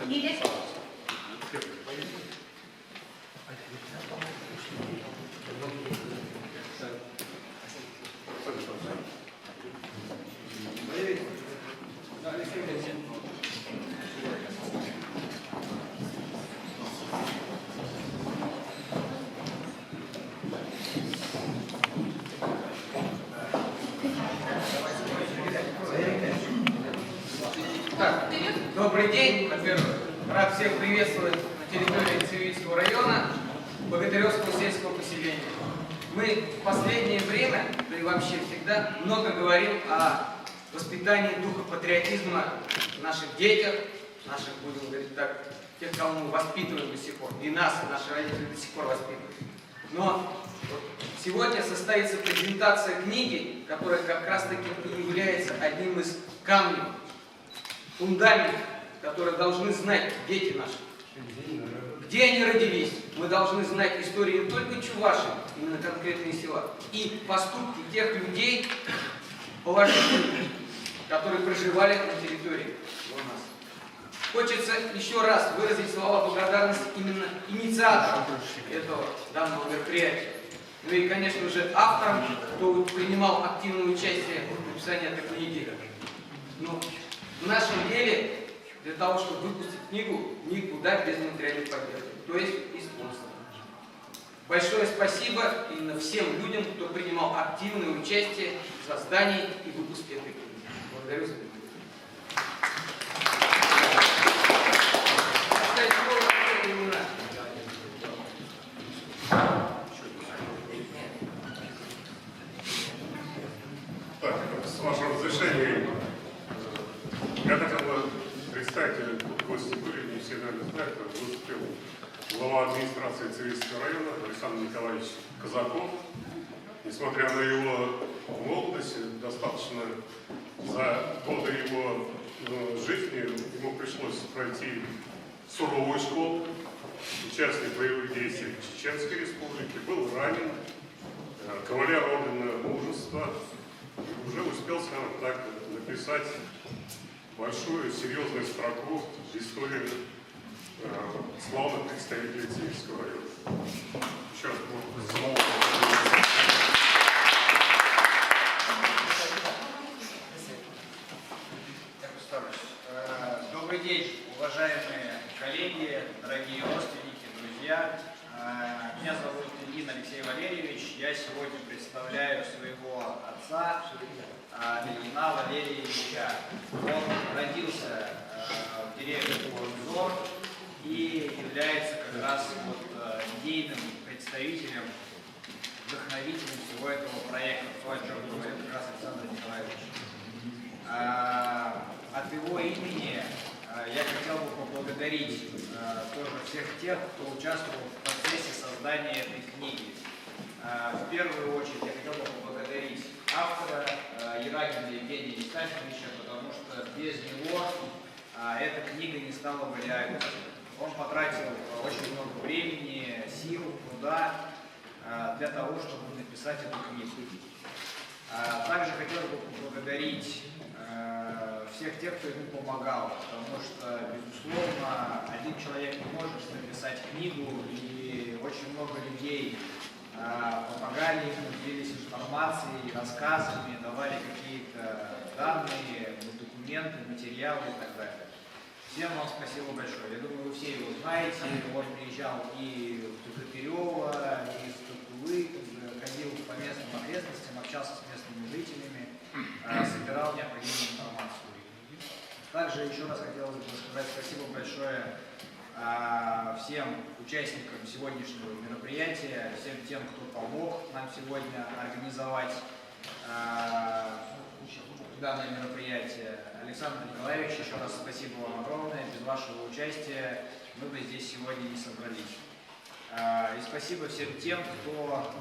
Илес. Так, добрый день. Во-первых, рад всех приветствовать на территории Цивильского района, Богатыревского сельского поселения. Мы в последнее время, да и вообще всегда, много говорим о воспитании духа патриотизма в наших детях, наших, будем говорить так, тех, кого мы воспитываем до сих пор. И нас, и наши родители до сих пор воспитывают. Но вот сегодня состоится презентация книги, которая как раз-таки и является одним из камней, фундамент, который должны знать дети наши. Где они родились, мы должны знать историю не только Чуваши, именно конкретные села, и поступки тех людей, положительных, которые проживали на территории у нас. Хочется еще раз выразить слова благодарности именно инициаторам этого данного мероприятия. Ну и, конечно же, авторам, кто принимал активное участие в написании этой книги. Но в нашем деле, для того, чтобы выпустить книгу, никуда без материальной поддержки, то есть и спонсоров. Большое спасибо именно всем людям, кто принимал активное участие в создании и выпуске этой книги. Благодарю за внимание. Оставить слово Ильина. Так, с вашего разрешения, я хотел бы представить, тут гости были, не все, наверное, знают, выступил глава администрации Цивильского района Александр Николаевич Казаков. Несмотря на его молодость, достаточно за годы его жизни ему пришлось пройти суровую школу, участник боевых действий в Чеченской Республике, был ранен, кавалер ордена мужества, и уже успел, скажем так, написать большую, серьезную строку в историю славных представителей Цивильского района. Еще раз, слово. Добрый день, уважаемые коллеги, дорогие родственники, друзья. Меня зовут Ильин Алексей Валерьевич. Я сегодня представляю своего отца, Ильина Валерия Ильича. Он родился в деревне Урзор и является как раз вот идейным представителем, вдохновителем всего этого проекта, то, о чем говорил как раз Александр Николаевич. От его имени я хотел бы поблагодарить тоже всех тех, кто участвовал в процессе создания этой книги. В первую очередь я хотел бы поблагодарить автора Ерагина Евгения Евстафьевича, потому что без него эта книга не стала бы реальностью. Он потратил очень много времени, сил, труда для того, чтобы написать эту книгу. Также хотел бы поблагодарить всех тех, кто ему помогал, потому что, безусловно, один человек не может написать книгу, и очень много людей помогали ему, делились информацией, рассказами, давали какие-то данные, документы, материалы и так далее. Всем вам спасибо большое. Я думаю, вы все его знаете. Он приезжал и в Тукаперево, и в Токулы, ходил по местным окрестностям, общался с местными жителями, собирал необходимую информацию. Также еще раз хотелось бы сказать спасибо большое всем участникам сегодняшнего мероприятия, всем тем, кто помог нам сегодня организовать данное мероприятие. Александр Николаевич, еще раз спасибо вам огромное. Без вашего участия мы бы здесь сегодня не собрались. И спасибо всем тем, кто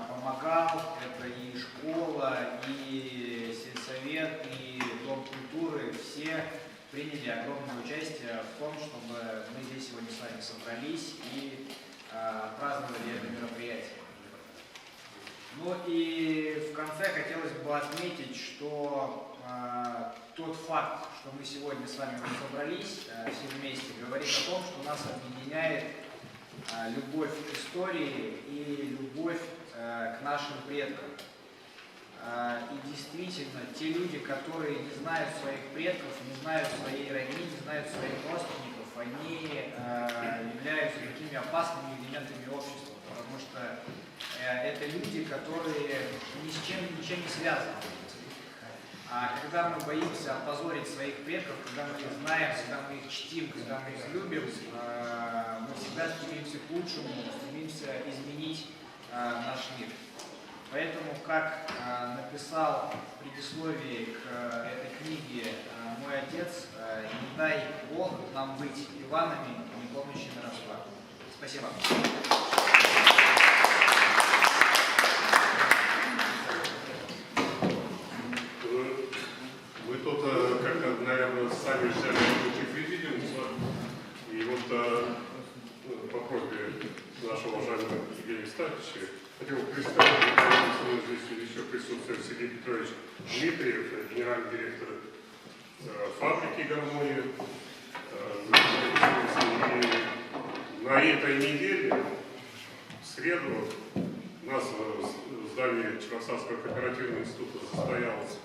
помогал. Это и школа, и сельсовет, и Дом культуры. Все приняли огромное участие в том, чтобы мы здесь сегодня с вами собрались и праздновали это мероприятие. Ну и в конце хотелось бы отметить, что тот факт, что мы сегодня с вами собрались все вместе, говорит о том, что нас объединяет любовь к истории и любовь к нашим предкам. И действительно, те люди, которые не знают своих предков, не знают своей родни, не знают своих родственников, они являются такими опасными элементами общества, потому что это люди, которые ни с чем, ничем не связаны. А когда мы боимся опозорить своих предков, когда мы их знаем, когда мы их чтим, когда мы их любим, мы всегда стремимся к лучшему, стремимся изменить наш мир. Поэтому, как написал в предисловии к этой книге мой отец, не дай Бог нам быть Иванами, не помнящими родства. Спасибо. Мы тут как-то, наверное, сами взяли рабочий президиум, и вот по просьбе нашего уважаемого Евгения Стасовича хотел представить, здесь еще присутствует Сергей Петрович Дмитриев, генеральный директор фабрики «Гармония». И на этой неделе, в среду, у нас в здании Чебоксарского кооперативного института состоялось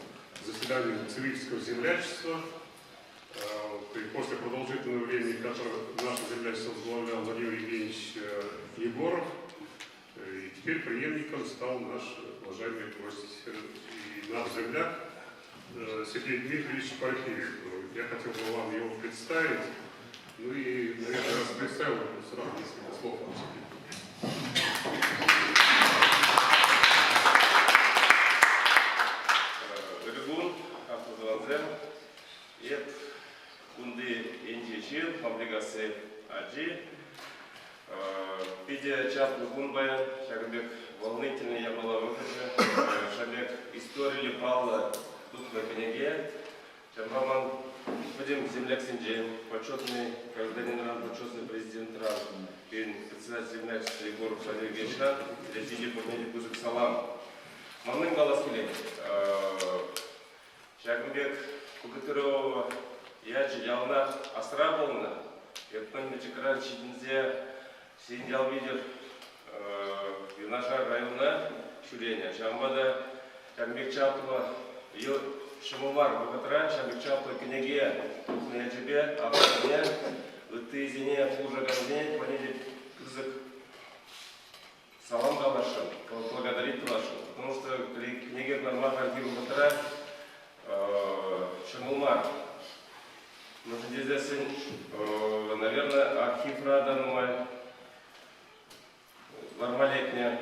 заседание Цивильского землячества. И после продолжительного времени, которое наше землячество возглавлял Владимир Евгеньевич Егоров, и теперь преемником стал наш уважаемый гость и наш земляк Сергей Дмитриевич Парфирьев. Я хотел бы вам его представить. Ну и, наверное, раз представил, сразу несколько слов вам, Сергей. Ырӑ кун, хаклӑ тӑвансем. Эп кунти енчи ҫын, Мамликасси ачи. Питӗ чаплӑ кун паян. Ҫакӑн пек волнительный япала вӑхӑчӗ. Ҫакӑн пек историллӗ паллӑ тухнӑ кӗнеке. Ҫавӑнпа ман пӗтӗм земляксенчен, почетный гражданинран, почетный президентран, пирӗн председатель землячества Егоров Владимир Евгеньевичран Леонид пурне те пысӑк салам. Ман мӗн калас килет? Ҫакӑн пек Богатырева ячӗ яланах асра пулнӑ. Эп мӗн пӗчӗкран ҫитӗнсе Синьял витӗр юнашар района ҫӳренӗ. Ҫавӑнпа та ҫакӑн пек чаплӑ ҫӑмӑл мар вӑхӑтра ҫакӑн пек чаплӑ кӗнеке тухнӑ ячӗпе авторне, ыттисене пулӑшакансене пурне те пысӑк салам каласшӑн, благодарить тӑвасшӑн. Потому что кӗнеке кӑларма хальхи вӑхӑтра ҫӑмӑл мар. Мӗншӗн тесессӗн, наверное, архивра та нумай ларма лекнӗ.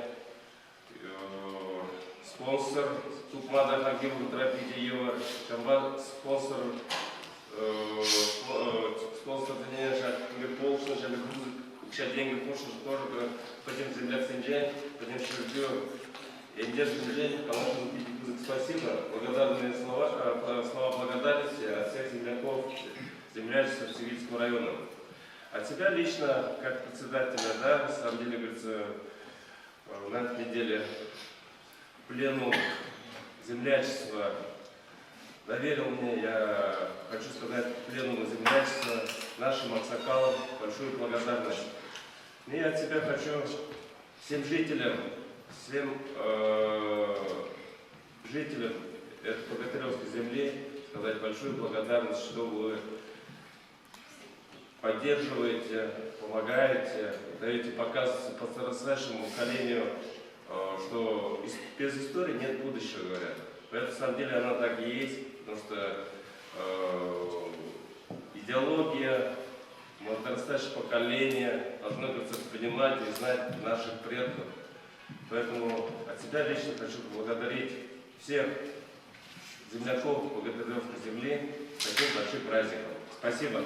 Спонсор тупма та хальхи вӑхӑтра питӗ йывӑр. Ҫавӑнпа спонсор спонсорсене ҫак полшӑн, ҫак пысӑк укҫа-тенкӗ хушнӑшӑн тоже пӗтӗм земляксенчен, пӗтӗм ҫӗрпӳ ентешсенчен калаҫнӑ питӗ пысӑк спасибо. Благодарные слова, слова благодарности от всех земляков землячества Цивильского района. От себя лично, как председателя, да, на самом деле, говорится, на этой неделе пленум землячества доверил мне, я хочу сказать пленуму землячества, нашим аксакалам большую благодарность. И я от себя хочу всем жителям, всем жителям этой Богатыревской земли сказать большую благодарность, что вы поддерживаете, помогаете, даете показ подрастающему поколению, что без истории нет будущего, говорят. Поэтому, на самом деле, она так и есть, потому что идеология, подрастающее поколение должно, говорится, понимать и знать наших предков. Поэтому от себя лично хочу поблагодарить всех земляков Богатыревской земли с таким большим праздником. Спасибо.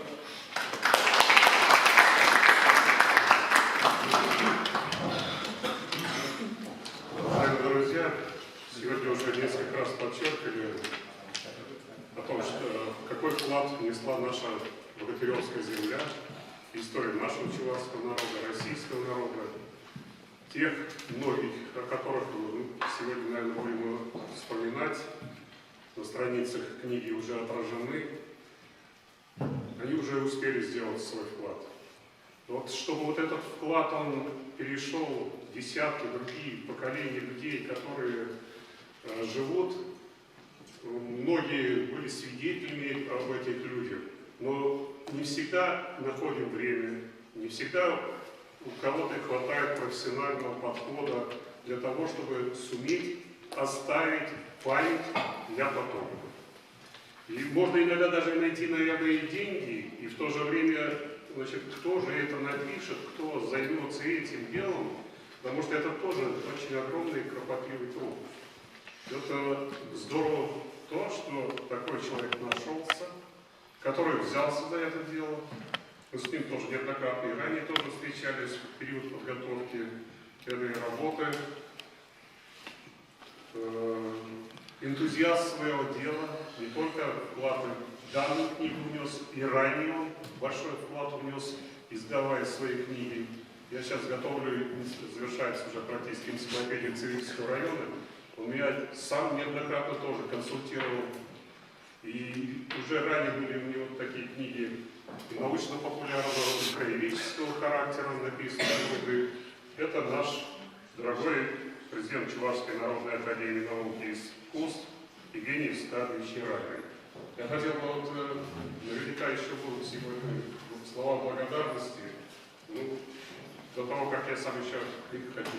Уважаемые друзья, сегодня уже несколько раз подчеркивали о том, что какой вклад внесла наша Богатыревская земля, историю нашего чувашского народа, российского народа, тех многих, о которых мы сегодня, наверное, будем вспоминать. на страницах книги уже отражены, они уже успели сделать свой вклад. Вот чтобы вот этот вклад, он перешел десятки другие поколения людей, которые живут, многие были свидетелями об этих людях, но не всегда находим время, не всегда у кого-то хватает профессионального подхода для того, чтобы суметь оставить память для потомков. И можно иногда даже найти, наверное, и деньги, и в то же время, значит, кто же это напишет, кто займется этим делом, потому что это тоже очень огромный и кропотливый труд. Это здорово то, что такой человек нашелся, который взялся за это дело. Мы с ним тоже неоднократно и ранее тоже встречались в период подготовки этой работы. Энтузиаст своего дела, не только вклад в данную книгу внес, и ранее он большой вклад внес, издавая свои книги. Я сейчас готовлю, завершается уже практически энциклопедия Цивильского района. Он меня сам неоднократно тоже консультировал. И уже ранее были у него такие книги и научно-популярного, и краеведческого характера написаны. Это наш дорогой президент Чувашской народной академии наук и искусств Евгений Евстафьевич Рабин. Я хотел бы, вот, наверняка еще будут сегодня слова благодарности. Ну, до того, как я сам еще хочу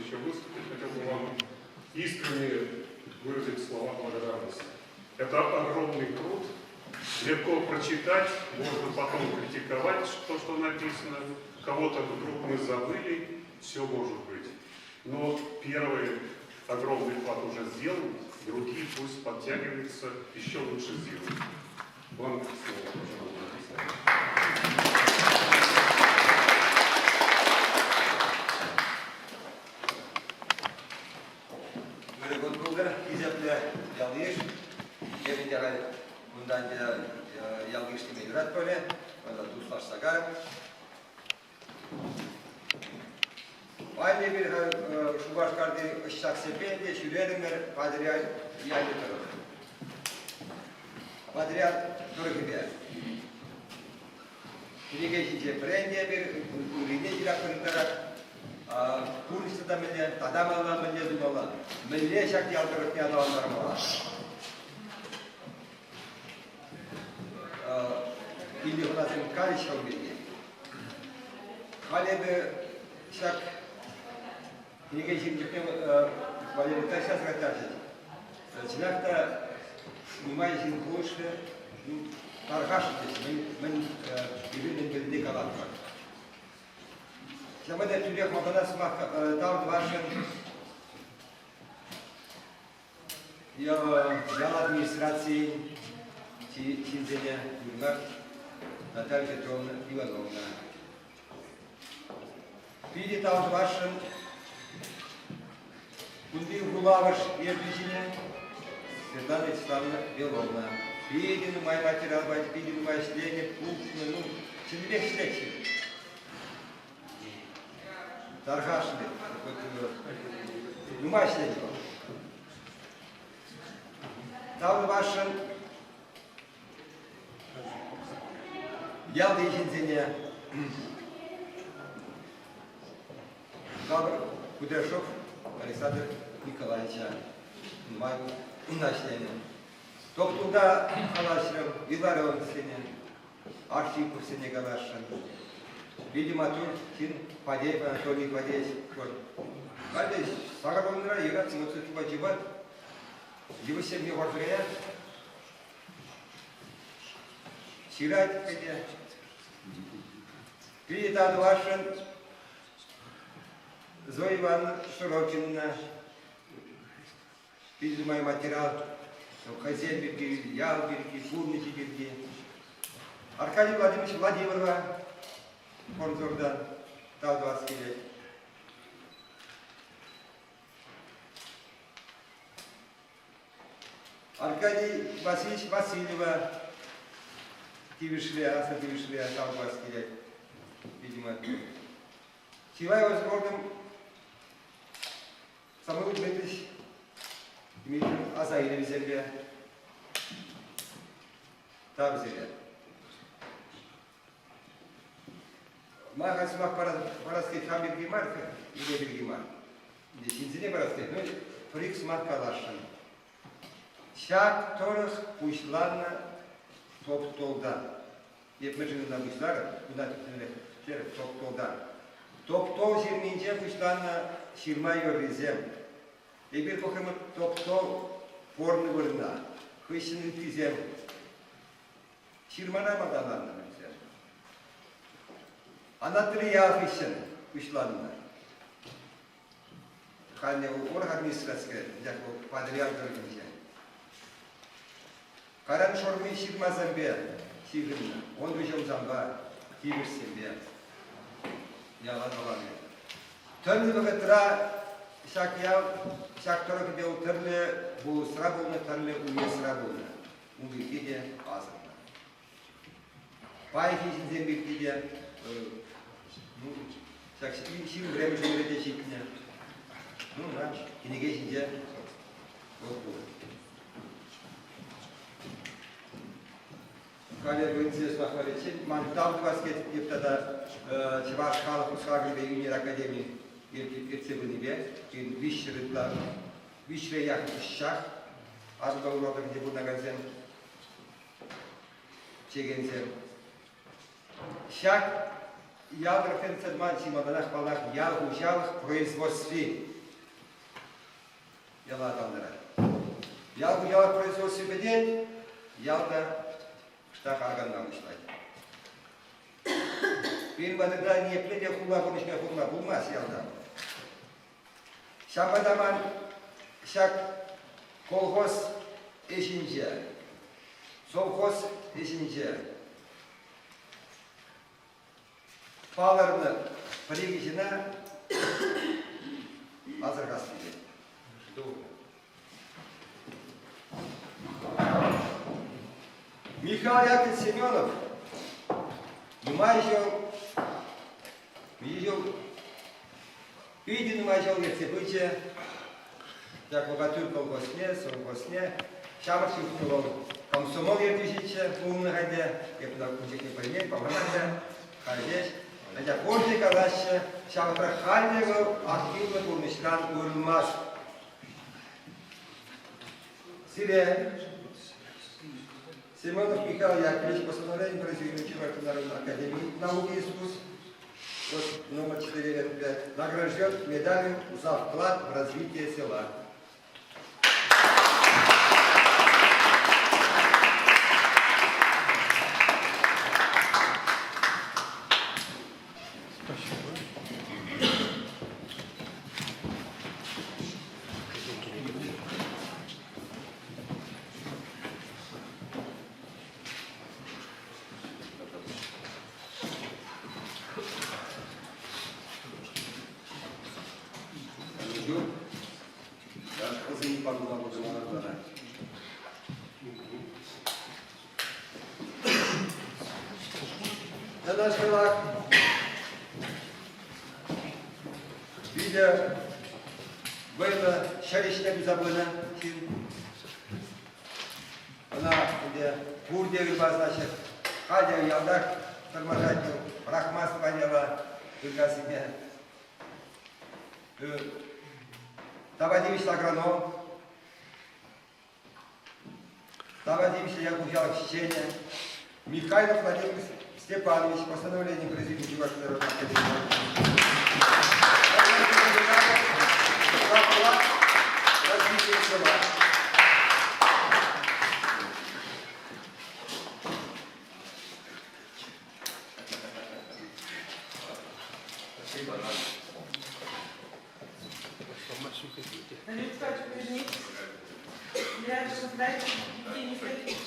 еще выступить, хотел бы вам искренне выразить слова благодарности. Это огромный труд, легко прочитать, можно потом критиковать то, что написано, кого-то вдруг мы забыли, все может быть. Но первый огромный вклад уже сделан, другие пусть подтягиваются, еще лучше сделают. Вам слово, пожалуйста. Ырӑ кун пултӑр, хисеплӗ ял-йыш. Эпӗ те халь кунта ӗнтӗ ял-йыш теме юрать пулӗ, мана туслашса кайрӑм. Паян эпир Шупашкарти ӑҫтахсемпе те ҫӳрерӗмӗр Патӑрьел ялӗ тӑрӑх. Патӑрьел тӑрӑхӗпе. Кӗнеке ҫинче вӗреннӗ эпир, ыррине ҫыратпӑр ытларах. Пурнӑҫ тата мӗнле, тата малалла мӗнле тумалла, мӗнле ҫак ял тӑрӑхне аталантармалла. Килти хӑнасем калӗҫ ҫав пирки. Халь эпӗ ҫак кӗнеке ҫырнӑ чухне Валерий Таща сӑраттарчӗ. Чӑнах та нумай ҫын пулӑшрӗ, тархасшӑн теҫҫӗ, мӗн эпир мӗн пӗлни калатпӑр. Ҫавӑнпа та тӳрех малтанах сӑмах тав тӑвасшӑн ял администрацийӗн ҫынсене уйрӑмах Наталья Петровна Ивановна. Питӗ тав тӑвасшӑн кунти вулавӑш ертӳҫине Светлана Вячеславовна Беловна. Питӗ нумай материал пачӗ, питӗ нумай ӗҫленӗ, пухнӑ, ну, чӑннипех ӗҫлетчӗ. Тархасшӑн, нумай ӗҫлет вӑл. Тав тӑвасшӑн ялти ҫынсене Кавр Кудряшов Александр Николаевича нумай ӗҫленӗ. Топтунта калаҫрӑм, Виларионсене, Архиповсене каласшӑн. Питӗ маттур ҫын Фадеев Анатолий Фадеевич. Халӗ сакӑрвуннӑра юрать, мотоциклпа чупать. Йывӑҫсем хӑварса каять. Ҫырать ӗнтӗ. Питӗ татӑласшӑн Зоя Ивановна Сорокина питӗ нумай материал хӑйсем пирки, ял пирки, пурнӑҫӗ пирки. Аркадий Владимирович Владимирова спонсортан тав тӑвас килет. Аркадий Васильевич Васильева тивӗҫлӗ, аслӑ тивӗҫлӗ тав тӑвас килет, видимо. Чылай возможным Самуил Дмитриевич Дмитриев аса илӗвӗсемпе. Тав сире. Ман сӑмах парас килет хам пирки мар, иле пирки мар. Ҫынсене парас килет, ну, пӗр-ик сӑмах каласшӑн. Ҫак тӑрӑх пуҫланнӑ Топтолтан. Эп мӗншӗн ӑна пуҫларӑм, кунта тӗплӗнрех терӗм, Топтолтан. Топтол ҫырминче пуҫланнӑ ҫырма юррисем. Эпир пӑхрӑмӑр Топтол порнӑ вырӑна. Хыҫҫӑн ыттисем ҫырмана малтанланнӑ вӗсем. Анатри ял хыҫҫӑн пуҫланнӑ. Халӗ урӑх администраци анчах вӑл Патӑрьел тӑрӑхӗнче. Кайран шурми ҫырмасемпе ҫыхӑннӑ, ун хыҫӑмсампа, тивӗҫсемпе яла каланӑ. Тӗрлӗ вӑхӑтра ҫак ял, ҫак тӑрӑхӗпе тӗрлӗ вулӑсра пулнӑ, тӗрлӗ уесра пулнӑ. Ун пирки те асӑннӑ. Паянхи ҫынсем пирки те ну, ҫак ҫын вӗренӳ ҫулӗ те ҫитнӗ. Ну, на, кӗнеке ҫинче вӑл пур. Халӗ вӗренсе сӑмах ман тав тӑвас килет тата Чӑваш халӑх ӑс-хакӑлӗпе ӳнер академи ертсе пынипе 300 ытла виҫре яхӑн ӑсчах Асӑнпа Урал тӑрӑхӗнче пурӑнакансем чекенсем. Ҫак ял тӑрӑхсен ман чи малтанах, паллах, ял хуҫалӑх производстви яла аталантарать. Ял хуҫалӑх производстви пӗтет, ял та кӑштах арканма пуҫлать. Пирӗн патӑрта ниепле те хула пурнӑҫне пурӑнма пулмасть ялта. Ҫавӑнпа та ман ҫак колхоз ӗҫӗнче, совхоз ӗҫӗнче палӑрнӑ пӗр-икӗ ҫынна асӑрхас килет. Михаил Яковлевич Семенов нумай ҫул, миҫе ҫул Питӗ нумай ҫул ертсе пычӗ. Ҫак Богатырь колхозне, совхозне. Ҫамрӑк чухне вӑл комсомол ертӳҫиччӗ пулнӑ ӗнтӗ. Эп ӑна ун чухне пӗлмен, палламан та. Халь ҫеҫ. Анчах пурте калаҫҫӗ, ҫавӑнпа халь те вӑл активлӑ пурнӑҫран уйрӑлмасть. Сире Семенов Михаил Яковлевич постановление произведено Чувашской народной академии науки и искусств вот номер 405, награжден медалью за вклад в развитие села. Спасибо. Канашлӑва питӗ вӑйлӑ ҫӗр ӗҫне туса пынӑ ҫын. Ӑна ӗнтӗ пурте ырмасаҫҫӗ. Халӗ ялтах тӑрмашать вӑл, пӑрахмасть Ваняла Ыркассине. Тава тивӗҫлӗ агроном, тава тивӗҫлӗ ял хуҫалӑх ӗҫченӗ Михайлов Владимир Степанович постановление президиума Чувашской народной академии. Развитие села. Спасибо.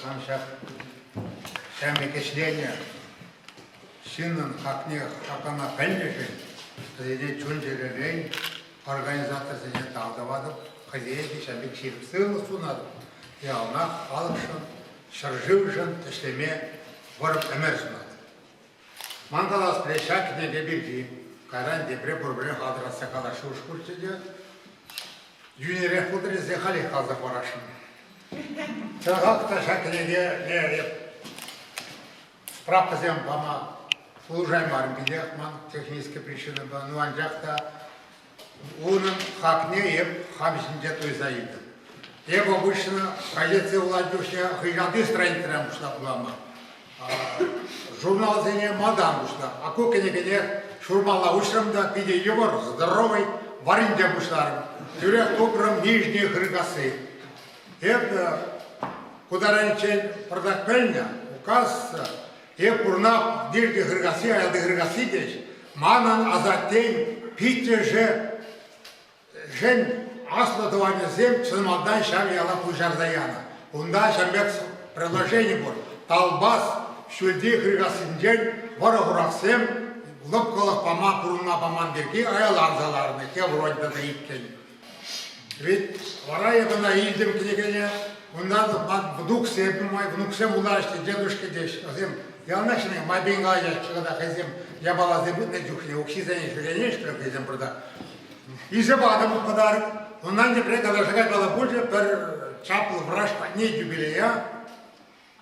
Хам ҫак ҫамрӑк ӗҫленӗ ҫыннӑн хакне хаклама пӗлнӗшӗн вӗсене чун-чӗререн организаторсене тав тӑватӑп, хӑйсене те ҫав пек ҫирӗп сывлӑх сунатӑп. Яланах халӑхшӑн, ҫӗршывшӑн ӗҫлеме вӑрӑм ӗмӗр сунатӑп. Ман калас килет, ҫак кӗнеке пирки кайран тепре пурпӗрех алтӑратса калас шухӑш пурччӗ те, йӳнӗрех пултӑр тесе халех каласа хӑварасшӑн. Чӑнахах та ҫак кӗнекене эп Справкӑсем пама пулӑшаймарӑм питех ман технический причинӑпа. Ну, анчах та унӑн хакне эп хам ҫинче туйса илтӗм. Эп обычно газетсем вулать чухне хыҫалти страницӑран пуҫлап вулама. Журналсене малтан пуҫлап. А ку кӗнекене ҫурмалла уҫрӑм та питӗ йывӑр, здоровый варринче пуҫларӑм. Тӳрех тупрӑм Нижний Хыркасси. Эп ку таранччен пӑртак пӗлнӗ, указ эп пурнап Нижний Хыркасси, аялти Хыркасси теҫ. Манӑн асаттен пиччӗшӗ Жен аслӑ тӑванӗсем чӑн малтан ҫав яла пуҫарса янӑ. Унта ҫав пек предложени пур. Талпас ҫӳлти Хыркассинчен вӑрӑ-хурахсем лӑпкӑлӑх пама пурӑнма паман пирки аяланса ларнӑ Хеврон тата иккӗн. Ведь вара эп ӑна илтӗм кӗнекене. Унтан ман внуксем нумай, внуксем вулаҫҫӗ, дедушка теҫҫӗ. Вӗсем яланах ҫӗнӗ майпен калаҫаҫҫӗ тата хӑйсем япаласем ытнӑ чухне укҫисене ҫӳренеҫҫӗ хӑйсем пӑртак. Илсе патӑм подарок. Унтан тепре калаҫса каймалла пулчӗ пӗр чаплӑ врач патне юбилея.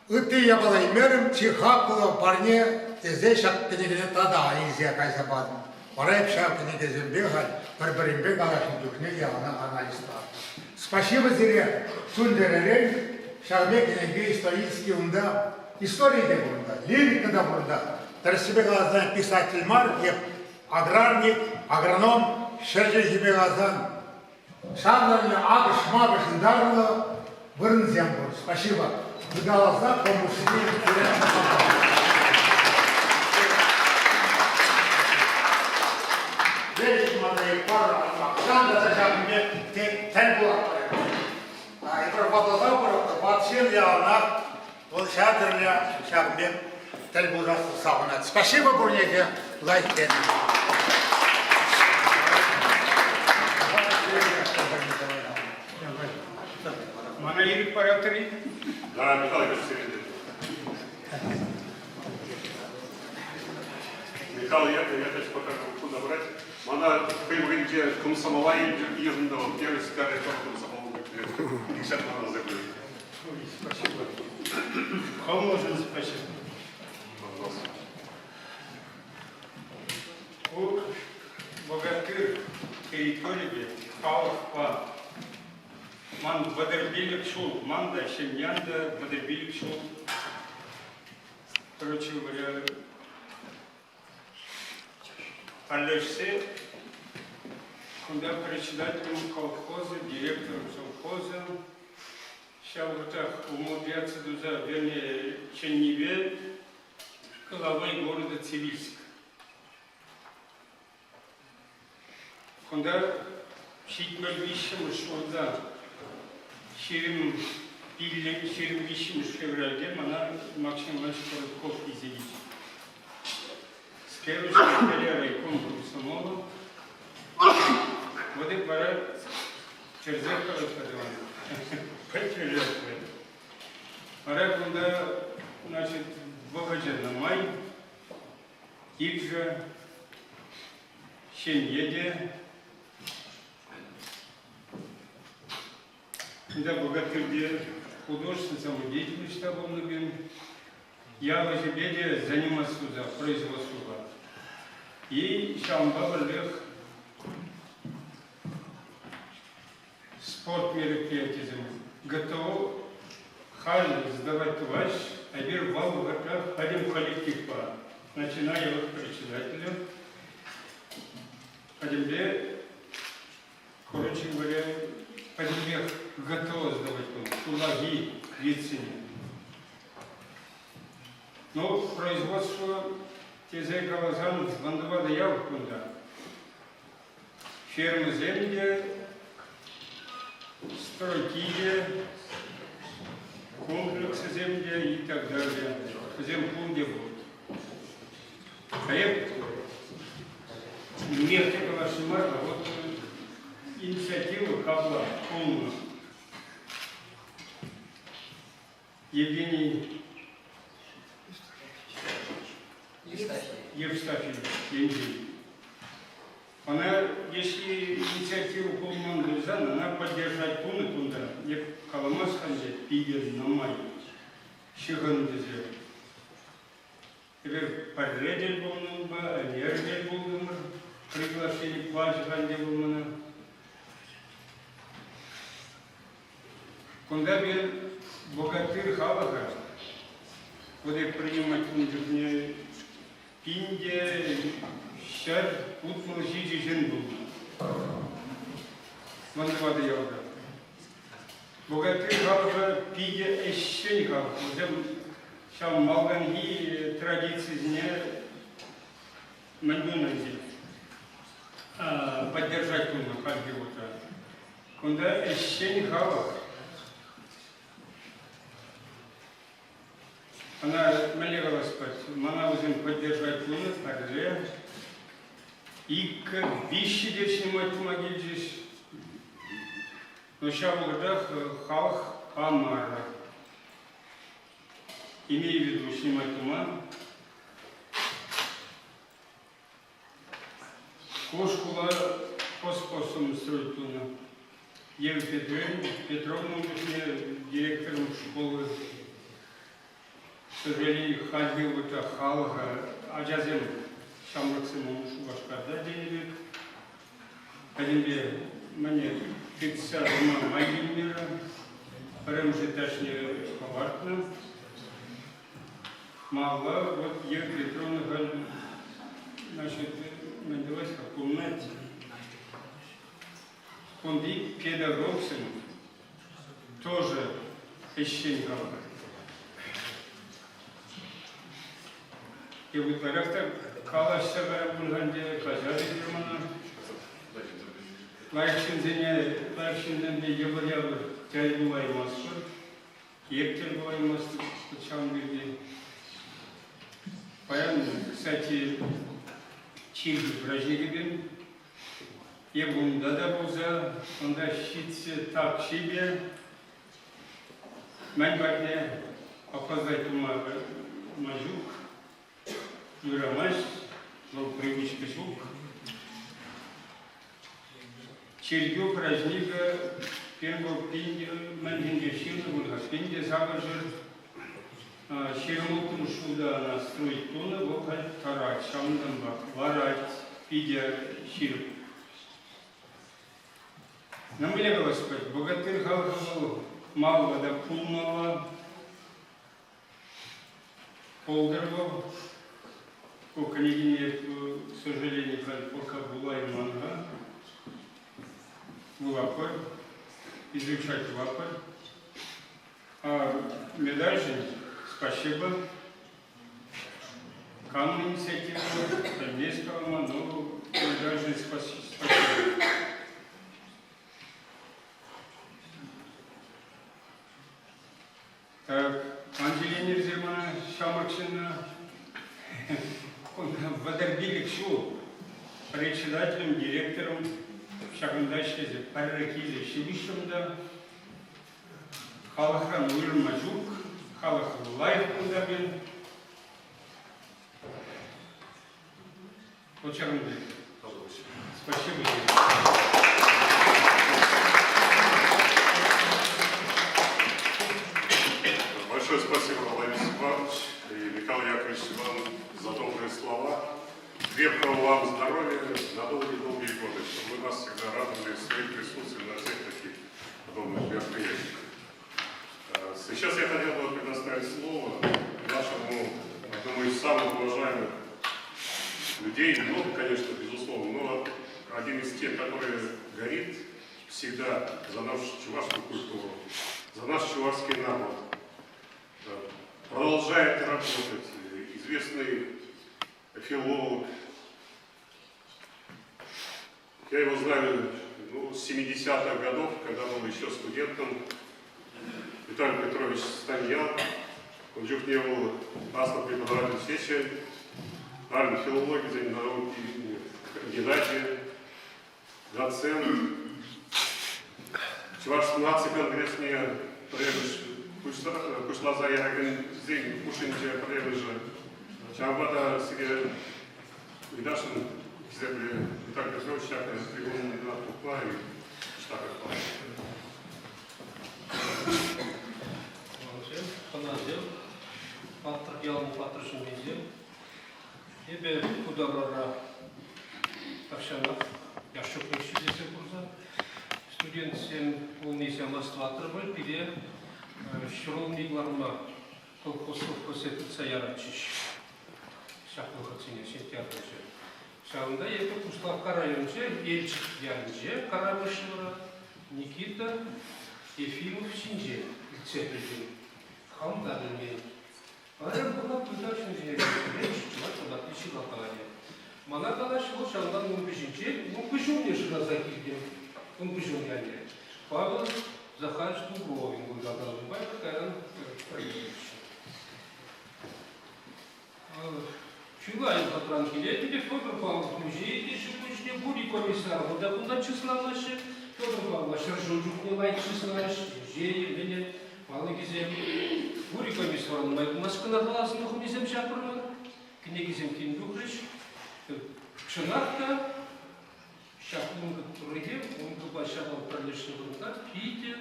Ытти япала илмерӗм, чи хаклӑ парне тесе ҫак кӗнекене тата илсе кайса патӑм. Вара эп ҫав кӗнекесемпе халь пӗр-пӗринпе калаҫнӑ чухне яланах анализ тӑватӑп. Спасибо сире чун-чӗререн. Ҫав пек кӗнеке исторический унта, истори те пур унта, лирика та пур унта. Тӗрӗссипе каласан, писатель мар, эп аграрник, агроном, ҫӗр чӗлхипе каласан, ҫавнӑ акӑш-макӑш ытарлӑ вырӑнсем пур. Спасибо. Ыталаса помощи тӗл пулатпӑр. Эпир ватӑлса пыратпӑр. Ват ҫын яланах вӑл ҫав тӗрлӗ ҫакӑн пек тӗл пулса савӑнать. Спасибо пурне те лайк тенӗ. Мана ирӗк паратӑр-и? Да, Михаил Ильич, Михаил Яковлевич пока куда брать. Мана хӑй вӑхӑтӗнче комсомола йышӑннӑ вӑл, первый секретарь комсомола 50 мана закрыли. Спасибо. Кому спасибо. Ку богатырь территорипе халӑхпа ман 35 ҫул, ман та, ҫемьян та 35 ҫул. Короче говоря, Пӗрлешсе кунта председателем колхоза, директором совхоза ҫав вӑхӑтрах умудряться туса вернее чӗннипе главой города Цивильск. Кунта 73-мӗш ҫулта 23 февральте мана Максим Иванович Коротков илсе килчӗ. С первой секретаря райком комсомола. Вот и пора чӗрсех калать Пӗлтерет. Вара кунта, значит, вӑхӑчӗ нумай. Килшӗ, ҫемье те. Кунта богатырьте художественный самодеятельность та пулнӑ пирӗн. Ял ӗҫӗпе те заниматься туса, производствӑпа. И ҫавӑнпа пӗрлех спорт мероприятийӗсем ГТО халь сдавать тӑваҫ, эпир вӑл вӑхӑтра пӗтӗм коллективпа, начиная от председателя, пӗтӗмпе, короче говоря, пӗтӗмпех ГТО сдавать пулнӑ, ҫуллахи видсене. Ну, производство тесе каласан, вӑн ял кунта. Фермӑсем те, стройки те, комплексӗсем те и так далее. Вӗсем пурте пур. А эп нимех те каласшӑн мар, а вот инициатива капла пулнӑ. Евгений Евстафьевич енчен. Ӑна, если инициатива пулман пулсан, ӑна поддержать пулнӑ кунта. Эп каламас-ха ӗнтӗ, питӗ нумай ҫыхӑннӑ тесе. Эпир пӗрре тӗл пулнӑ унпа, ӗнер тӗл пултӑмӑр. Приглашени пачӗ-ха ӗнтӗ вӑл мана. Кунта пирӗн богатырь халӑхӗ вот эп принимать ун чухне 1167 ҫын пулнӑ. Мӑн ватӑ ялта. Богатырь халӑхӗ питӗ ӗҫчен халӑх. Вӗсем ҫав малтанхи традицисене мӗн тунӑ ӗнтӗ? Поддержать тунӑ хальхи вӑхӑтра. Кунта ӗҫчен халӑх. Ӑна мӗнле калас пулать? Мана вӗсем поддержать тунӑ пӗрре, иккӗ, виҫҫӗ те снимать тума килчӗҫ. Но ҫав вӑхӑтрах халӑх памарӗ. Имею в виду снимать тума. Ку шкула пос-посом строить тунӑ. Ева Петровна чухне директором школы. К сожалению, хальхи вӑхӑтра халӑха ачасем, ҫамрӑксем Шупашкарта тенӗ пек. Пӗтӗмпе мӗне тытса тӑма май килмерӗ. Пӗрремӗш этажне хӑпартнӑ. Малла вот Ева Петровна халь значит, мӗн тӑвать-ха, пурӑнать. Кунти педагогсем тоже ӗҫчен халӑх. Эп ытларах та калаҫса кайрӑм пуль-ха ӗнтӗ, каҫар эсир мана. Лайӑх ҫынсене, лайӑх ҫынсемпе йӑпӑр-япӑр тӗл пулаймастпӑр. Эп тӗл пулаймастӑп ҫавӑн пирки. Паян, кстати, чиркӳ праҫникӗ Эп унта та пулса, унта ҫитсе так ҫипе мӗн патне опоздать тума май ҫук, юрамасть, вӑл привычка ҫук. Чиркӳ праҫникӗ пирӗн вӑл мӗншӗнче ҫырнӑ пуль-ха, 1826 ҫулта ӑна строить тунӑ, вӑл халь тӑрать, ҫавӑнтанпах ларать, питӗ ҫирӗп. Ну, мӗнле калас пулать, богатырь халӑхӗ вӑл малла та пулмалла, Пултӑр вӑл. Ку кӗнекене, к сожалению, халь пока вулайман-ха. Вулапӑр, изучать вулапӑр. А медальшӗн спасибо. Кам инициатива, пӗлмест калама, но медальшӗн спасибо. Так, Ангелина мана ҫамрӑк ҫынна 35 ҫул председателем, директором ҫакӑнта ӗҫлесе пӗрре килсе ҫывӑҫрӑм та халӑхран уйрӑлма ҫук, халӑх лайӑх кунта пирӗн. Вот ҫакӑн пек. Спасибо тебе. Большое спасибо, Владимир Степанович и Михаил Яковлевич вам за добрые слова. Крепкого вам здоровья на долгие-долгие годы, чтобы вы нас всегда радовали своим присутствием на всех таких подобных мероприятиях. Сейчас я хотел бы предоставить слово нашему, одному из самых уважаемых людей, много, конечно, безусловно, но один из тех, который горит всегда за нашу чувашскую культуру, за наш чувашский народ, продолжает работать, известный филолог. Я его знаю ну, с 70-х годов, когда был еще студентом. Виталий Петрович Станьял, он чухне был аслӑ преподаватель сечи, армия филологии, науки Геннадий, доцент, Чӑваш наци конгресне пӗрремӗш пуҫласа яракансен хушшинче пӗрремӗшӗ. Ҫавӑнпа та сире ыйтасшӑн, хисеплӗ Виталий Петрович, ҫак трибунӑна тухма штата Хӑнасем, хӑнасем, паттӑр ялӑн паттӑр ҫыннисем. Эпӗ ку таврара тахҫанах яш чухнех ҫӳресе курса студентсем пулнисем астӑватӑр пире ҫӗрулми кӑларма колхоз совхозсем тытса яратчӗҫ. Ҫак вӑхӑтсене сентябрьте. Ҫавӑнта эпӗ Куславкка районӗнче Елчӗк ялӗнче Карапӑшӑвра Никита Ефимов ҫинчен илтсе пӗлтӗм. Хам та пӗлмен. Паян куна туйса ҫын ҫине чӑваш ватти ҫыхаканӗ. Мана калаҫ вӑл ҫавӑнтан ун хыҫӗнче ун куҫумне шыраса килтӗм. Ун куҫумне анне. Павел Захарович Дубровин кунта каланипе кайран пӗрлешнӗ. Чылай вӑхӑтран килет те Федор Павлов музейӗ те ҫу куҫне Гурий комиссарова та кунта чысланаҫҫӗ. Федор Павлова ҫӗршыв чухне лайӑх чысларӗҫ, музейӗ, мӗнӗ, палӑкӗсем. Гурий комиссара нумай пулмасть кӑна каласӑн хӑмисем ҫапрӑмӑр, кӗнекисем тин тухрӗҫ. Чӑнах та, ҫак ункӑ пуррипе ункӑпа ҫавал пӗрлешнӗ вырӑнта питӗ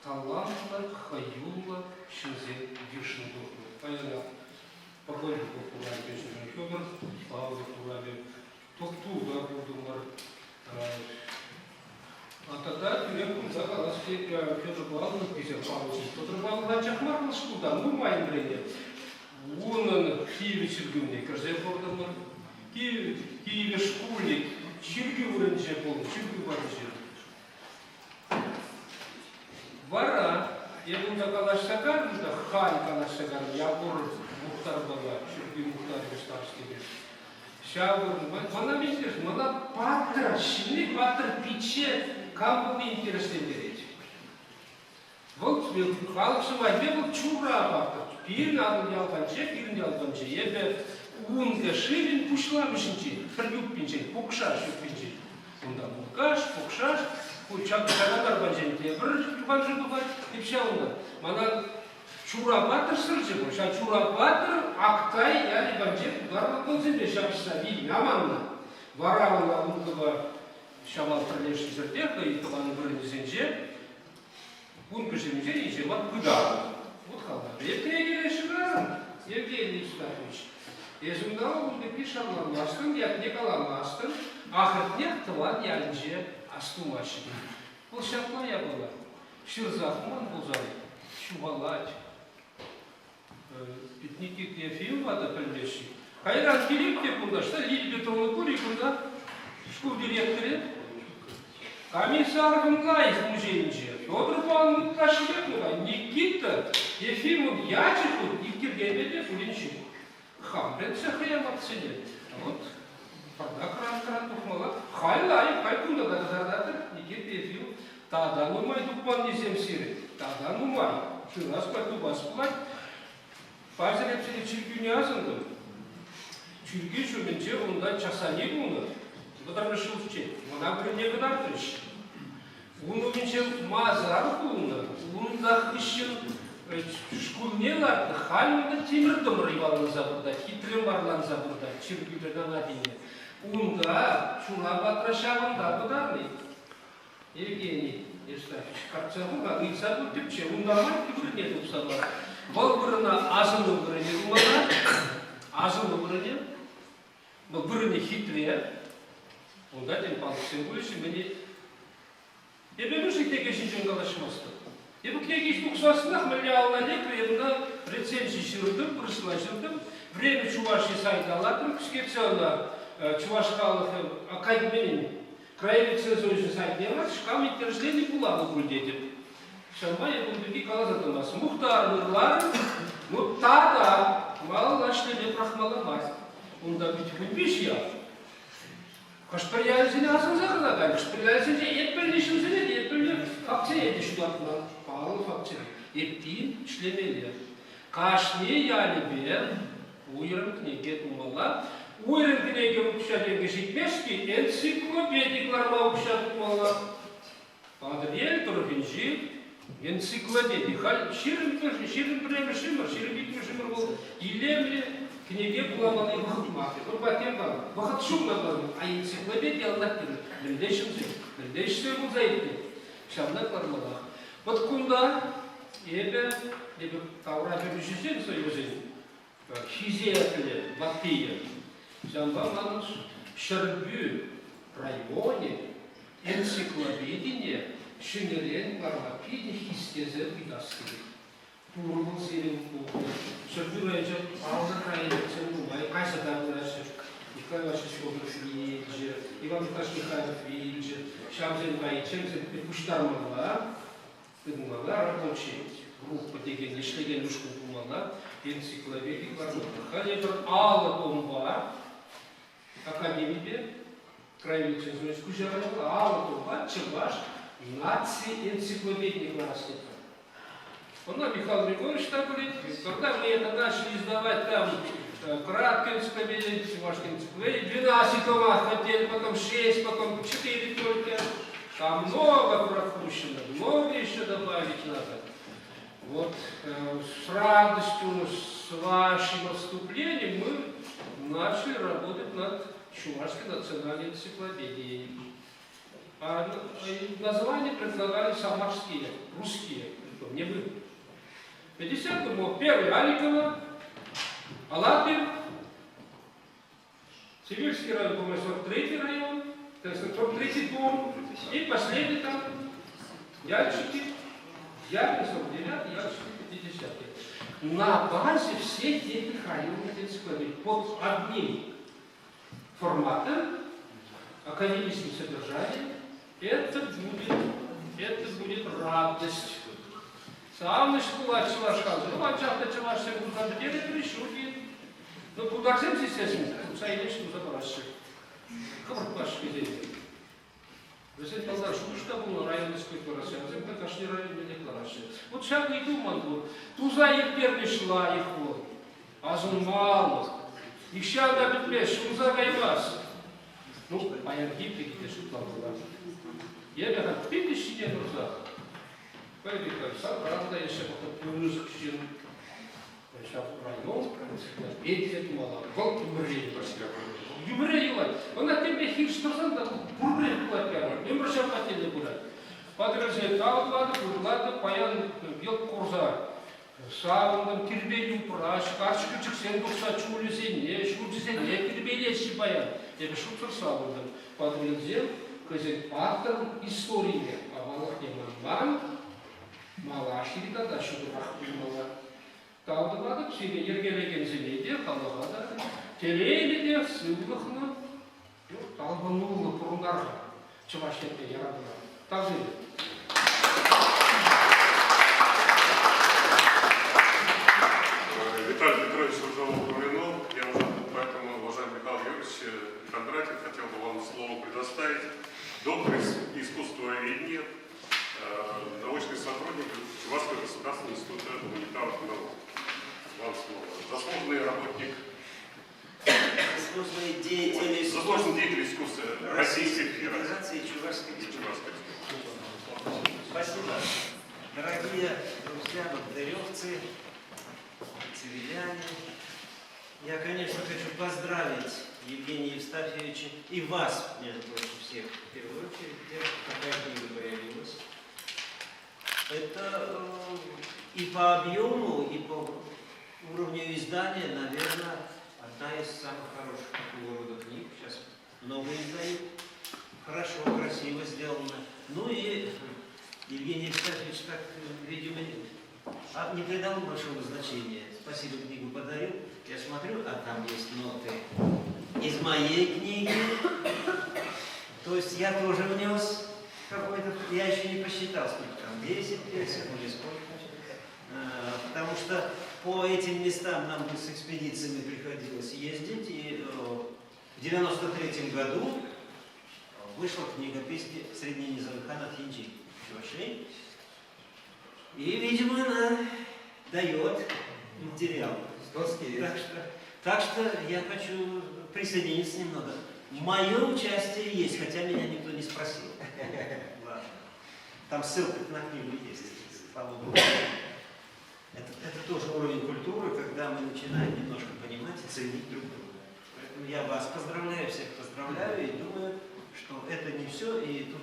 талантлӑ, хӑюллӑ ҫынсем йышлӑ тухнӑ. Паянах Погонников куравӗпе ҫӳрен Федор Павлов куравӗ, Токтулта пултӑмӑр. А тата тӳрех курса калас Федор Павлов тесе паллӑ. Федор Павлов анчах мар вӑл шкулта нумай вӗреннӗ. Унӑн Киеве чиркӗвне кӗрсе куртӑмӑр. Киеве шкулӗ чиркӳ вырӑнче пулнӑ, чиркӳ патӗнче. Вара эп унта калаҫса карӑм та, халь калаҫса карӑм, Якур Мухтарпала, Ҫӳлти Мухтарӗ старостипе. Ҫав мана интереслӗ, мана паттӑр, ҫынни паттӑр пичче кам пулни интереслентерет. Вӑл халӑх сӑмахӗпе вӑл чура паттӑр. Пирӗн ялтанче, пирӗн ялтанче эпӗ Ункӑ шывӗн пуҫламӑшӗнчен, пӗр юппинчен, Кукшаш юппинчен. Унта Муркаш, Кукшаш, ку Чакатар патӗнчен тепӗр юханшыв тухать. Эп ҫавӑнта. Мана Чура Паттӑр сӗрчӗ пуль. Ҫав Чура Паттӑр Актай ялӗ патӗнче тутар монголсемпе ҫапӑҫса вилнӗ, аманнӑ. Вара ӑна Ункӑпа Ҫавал пӗрлешнӗ ҫӗрте хӑй тӑван вырӑнӗсенче Ун кӗҫӗнӗнчен инҫе мар пытарнӑ. Вот халап. Епле шырарӑм, Евгений Евстафьевич. Эс унта ун пирки шарламастӑн, ятне каламастӑн, ахӑртнех тӑван ялӗнче астумаҫҫӗ. Вӑл ҫапла япала. Ҫырса хуман пулсан ҫухалать. Никита Ефимова та пӗлмеҫҫӗ. Кайран килет те кунта, что Лидия Петровна пур-и кунта, шкул директорӗ. Комиссарӑн лайӑх музейӗнче Федор Павлович ытлашшипех нумай. Никита Ефимов ячӗ тут иккӗркеме те пулин ҫук. Хам пӗлсе хӑяматсене. Вот пӑртак ранкӑран тухмалла. Халь лайӑх, халь кунта та кӑтартатӑр Никита Ефимов. Тата нумай тупманнисем сирӗн, тата нумай. Шырас пулать, тупас пулать. Паҫӑр эп сире чиркӳне асӑнтӑм. Чиркӳ ҫумӗнче унта часани пулнӑ. Вӑтӑрмӗш ҫулччен. Мана вырӑнне кӑтартрӗҫ. Ун умӗнче масар пулнӑ. Унта хыҫҫӑн шкулне лартнӑ. Халь унта тимӗр-тӑмӑр йӑваланса выртать, хитре марланса выртать чиркӳ тӑна тенӗ. Унта чуна патра ҫавӑнта пытарнӑ. Евгений Евстафьевич картса хур-ха, ыйтса пур тӗпче, унта мар вырӑнне тупса пар. Вӑл вырӑна асӑну вырӑнӗ тумалла, асӑну вырӑнӗ. Вӑл вырӑнӗ хитре. Унта тен палӑксем пулӗҫ, мӗне. Эпӗ мӗншӗн кӗнеке ҫинчен калаҫмастӑп? Эпӗ кӗнеке тухсассӑнах мӗнле алла лекрӗ, эпӗ ӑна рецензи ҫыртӑм, вырӑсла ҫыртӑм. Время Чувашии сайта лартрӑм, кӗскетсе ӑна чӑваш халӑхӗ академин Краевед цензурӑҫӑ сайтне ларт, шкам интересленӗ вуланӑ пуль тетӗп. Ҫавӑнпа эпӗ ун пирки каласа тӑмас. Мухтарӑн ырларӑм, ну тата малалла ӗҫлеме пӑрахмалла мар. Унта пит вунпиҫ ял. Хӑш-пӗр ялӗсене асӑнса кӑна кайнӑ, хӑш-пӗр ялӗсенче эп пӗлнӗ ҫынсене те, эп пӗлнӗ фактсене те ҫутатман. Паллӑ фактсене. Эппин ӗҫлемелле. Кашни ялӗпе уйрӑм кӗнеке тумалла. Уйрӑм кӗнеке укҫа-тенкӗ ҫитмест-и, энциклопеди кӑларма укҫа тупмалла. Патӑрьел тӑрӑхӗнчи энциклопеди. Халь 21-мӗш ӗмӗр, 22-мӗш ӗмӗр вӑл илемлӗ кӗнеке вуламалли вӑхӑт мар. Унпа тем вар, вӑхӑт ҫук та а энциклопеди яланах кирлӗ. Мӗнле ҫынсем, мӗнле ӗҫсем пулса иртнӗ, ҫавна кӑлармаллах. Вот кунта эпӗ, эпӗ тавра пӗлӳҫӗсен союзӗн хисеплӗ ваттийӗ. Ҫавӑнпа манӑн Ҫӗрпӳ районӗ энциклопедине ҫӗнӗрен ларма питӗ хистесе ыйтас килет. Турӑ вӑл сирӗн пуху. Ҫӗрпӳ районӗнче паллӑ краеведсем нумай кайса та пыраҫҫӗ. Николай Иванович Федоров вилчӗ, Иван Михайлович Михайлов вилчӗ. Ҫавсен кайиччен пуҫтармалла, тытӑнмалла рабочи группа текен ӗҫлекен ушкӑн пулмалла, энциклопеди кӑлармалла. Халь эпир алӑ томпа академипе краеведсен куҫармалла, алӑ томпа чӑваш наци энциклопедине кӑларас тетпӗр. Она Михаил Григорьевич так говорит, когда мы это начали издавать там краткая энциклопедия, чувашская энциклопедия, 12 томах хотели, потом 6, потом 4 только. Там много пропущено, много еще добавить надо. Вот с радостью, с вашим отступлением мы начали работать над Чувашской национальной энциклопедией. А названия предлагали самарские, русские, не мы. 50 был первый Аликова, Алатырь, Цивильский район, по-моему, 43 район, то есть 43 дом, и последний там Яльчики, Яльчики 49, Яльчики 50. На базе всех этих районных энциклопедий под одним форматом, академическим содержанием, это будет радость. Савӑнӑҫ пулать чӑваш халӑхӗ. Ну, анчах та чӑвашсем пулсан пӗтеретпӗр ҫук-и? Ну, тутарсем сисессӗн, туса илеҫҫӗ, туса параҫҫӗ. Хӑвӑрт вӗсен. Вӗсен паллах шухӑш та пулнӑ район кӑлараҫҫӗ, вӗсем кашни районне кӑлараҫҫӗ. Вот ҫак ыйту ман пур. Туса ирттернӗ лайӑх вӑл. Асӑнмалӑх. Нихҫан та пӗтмест, ҫунса каймасть. Ну, паянхи пирки те шутламалла. Эпӗ халь питӗ ҫине тӑрса Пӗлетӗп, садран та ӗҫӗ вӑхӑт пысӑк ҫын. Ҫав район энциклопедие тумалла. Вӑл ӗмӗре Ӗмӗре юлать. Ӑна темле хирӗҫ тӑрсан та пурпӗрех пулать япала. Ӗмӗр ҫав патнелле пырать. Патӑрьелсене тавӑтлатӑп, ырлатӑп, паян йӑлт курса савӑнтӑм, тирпейлӗ упраҫ, карчӑк-кӳрчӗксем тухса чулӗсене, ҫурчӗсене тирпейлеҫҫӗ паян. Эпӗ шутсӑр савӑнтӑм. Патӑрьелсем хӑйсен паттӑр историне, аваллӑхне манман, малашлӑхӗ тата ҫутӑрах пулмалла. Тав тӑватӑп сире йӗркелекенсене те, халӑха та. Телейлӗ те сывлӑхлӑ, талпӑнуллӑ пурӑнар-ха Чӑваш Енпе яратӑна. Тав сире. Виталий Петрович уже упомянул, я уже поэтому, уважаемый Михаил Юрьевич Кондратьев, хотел бы вам слово предоставить. Доктор искусствоведения, научный сотрудник Чувашского государственного института гуманитарных наук. Вам слово. Заслуженный работник Заслуженный деятель искусства. Заслуженный деятель искусства Российской Федерации и Чувашской Республики. Спасибо. Дорогие друзья, богатыревцы, цивиляне, я, конечно, хочу поздравить Евгения Евстафьевича и вас, между прочим, всех, в первую очередь, тем, что такая книга появилась. Это и по объему, и по уровню издания, наверное, одна из самых хороших такого рода книг. Сейчас много издают. Хорошо, красиво сделано. Ну и Евгений Евстафьевич так, видимо, не придал большого значения. Спасибо, книгу подарил. Я смотрю, а там есть ноты из моей книги. То есть я тоже внес какой-то, я еще не посчитал, сколько там, 10 песен или сколько. Потому что по этим местам нам с экспедициями приходилось ездить. И в 93 году вышла книга песни Средненизовых ханов Янчи Чувашей. И, видимо, она дает материал. Так что я хочу присоединиться немного. Мое участие есть, хотя меня никто не спросил. Ладно. Там ссылка на книгу есть, слава богу. Это тоже уровень культуры, когда мы начинаем немножко понимать и ценить друг друга. Поэтому я вас поздравляю, всех поздравляю и думаю, что это не все. И тут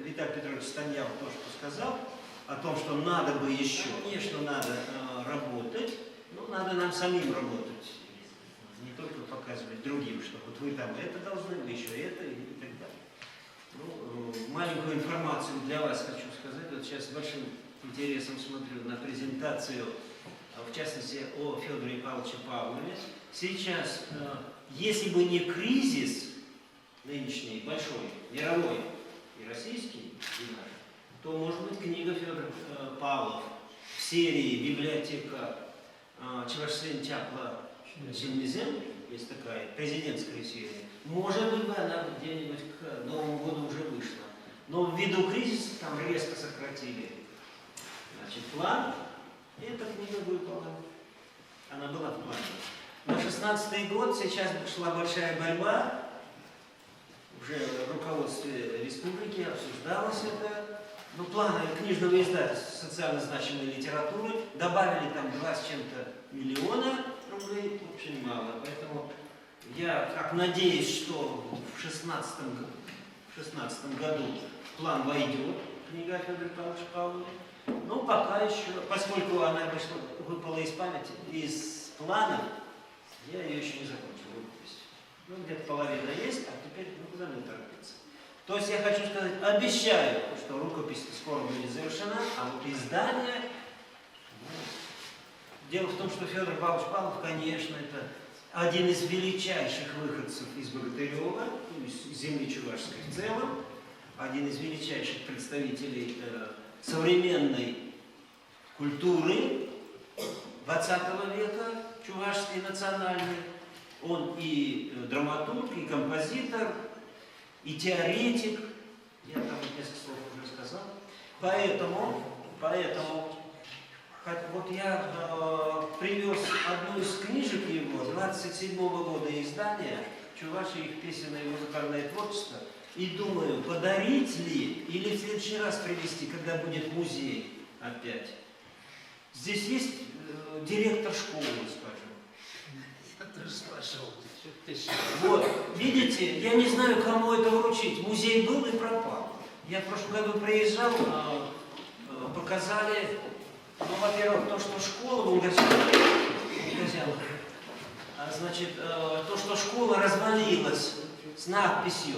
Виталий Петрович Станьял то, что сказал, о том, что надо бы еще. Конечно, надо работать, но надо нам самим работать. Не только показывать. показывать другим, что вот вы там это должны, вы еще это и так далее. Ну, маленькую информацию для вас хочу сказать. Вот сейчас с большим интересом смотрю на презентацию, в частности, о Федоре Павловиче Павлове. Сейчас, если бы не кризис нынешний, большой, мировой и российский, и наш, то, может быть, книга Федора Павлов в серии «Библиотека Чӑвашсен чаплӑ ҫыннисем», есть такая президентская серия, может быть, бы она где-нибудь к Новому году уже вышла. Но ввиду кризиса там резко сократили, значит, план, и эта книга выпала. Она была в плане. На 16 год сейчас шла большая борьба, уже в руководстве республики обсуждалось это. Но планы книжного издательства социально значимой литературы добавили там 2 с чем-то миллиона рублей, очень мало. Поэтому я как надеюсь, что в 16 году в план войдет книга Федора Павловича Павлова. Но пока еще, поскольку она вышла, выпала из памяти, из планов, я ее еще не закончил рукопись. Ну, где-то половина есть, а теперь, ну, куда мне торопиться? То есть я хочу сказать, обещаю, что рукопись скоро будет завершена, а вот издание... Ну, дело в том, что Федор Павлович Павлов, конечно, это один из величайших выходцев из Богатырева, ну, из земли чувашской в целом, один из величайших представителей современной культуры 20 века, чувашской национальной. Он и драматург, и композитор, и теоретик. Я там несколько слов уже сказал. Поэтому вот я привез одну из книжек его, 27-го года издания, «Чуваши, их песенное и музыкальное творчество», и думаю, подарить ли или в следующий раз привезти, когда будет музей опять. Здесь есть директор школы, скажем. Я тоже спрашивал. Вот, видите, я не знаю, кому это вручить. Музей был и пропал. Я в прошлом году приезжал, показали, ну, во-первых, то, что школа в Мунгазянах, значит, то, что школа развалилась с надписью,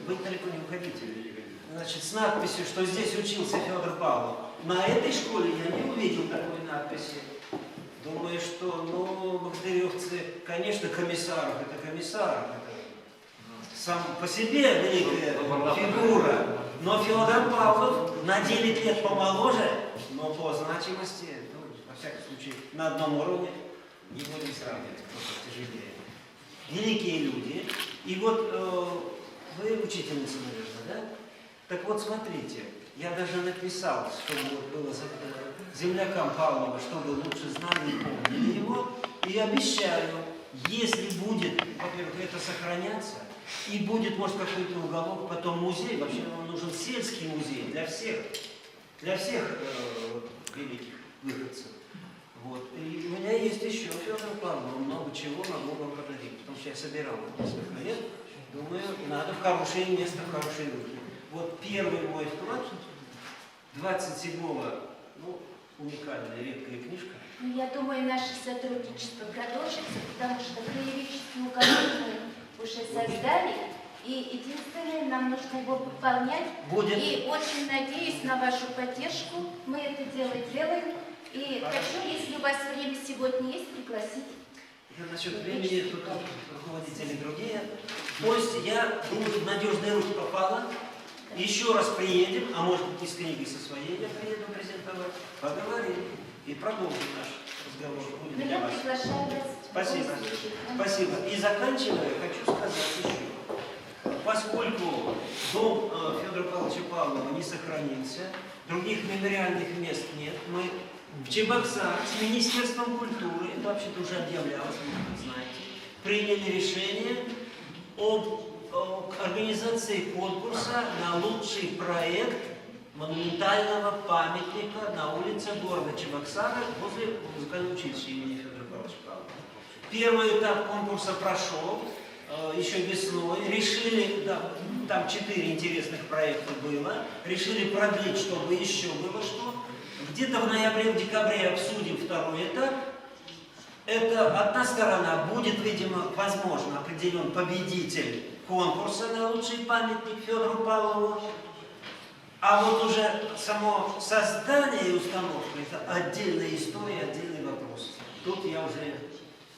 вы далеко не уходите, значит, с надписью, что здесь учился Федор Павлов. На этой школе я не увидел такой надписи. Думаю, что, ну, богатыревцы, конечно, Комиссаров, это Комиссаров, это сам по себе великая фигура, но Федор Павлов на 9 лет помоложе, но по значимости, ну, во всяком случае, на одном уровне, не будем сравнивать, кто-то тяжелее. Великие люди. И вот вы учительница, наверное, да? Так вот, смотрите, я даже написал, чтобы вот было землякам Павлова, чтобы лучше знали и помнили его. И обещаю, если будет, во-первых, это сохраняться, и будет, может, какой-то уголок, потом музей, вообще нам нужен сельский музей для всех великих выходцев. Вот. И у меня есть еще Федор Павлов, много чего могу вам подарить, потому что я собирал несколько лет, думаю, надо в хорошее место, в хорошие руки. Вот первый мой вклад, 27-го, ну, уникальная, редкая книжка. Ну, я думаю, наше сотрудничество продолжится, потому что краеведческий уголок мы уже создали, и единственное, нам нужно его пополнять. Будет. И очень надеюсь на вашу поддержку. Мы это дело делаем. И хочу, если у вас время сегодня есть, пригласить. Я насчет времени, тут руководители другие. То есть я думаю, в надежные руки попала. Еще раз приедем, а может быть и с книгой со своей я приеду презентовать, поговорим и продолжим наш разговор. Будет для я вас. приглашаю вас. Спасибо. Спасибо. И заканчивая, хочу сказать еще. Поскольку дом Федора Павловича Павлова не сохранился, других мемориальных мест нет, мы в Чебоксарах с Министерством культуры, это вообще-то уже объявлялось, вы знаете, приняли решение об организации конкурса на лучший проект монументального памятника на улице города Чебоксары возле музыкального училища имени Федора Павловича Павлова. Первый этап конкурса прошел еще весной. Решили, да, там 4 интересных проекта было, решили продлить, чтобы еще было что. Где-то в ноябре, в декабре обсудим второй этап. Это одна сторона, будет, видимо, возможно, определен победитель конкурса на лучший памятник Федору Павлову. А вот уже само создание и установка – это отдельная история, отдельный вопрос. Тут я уже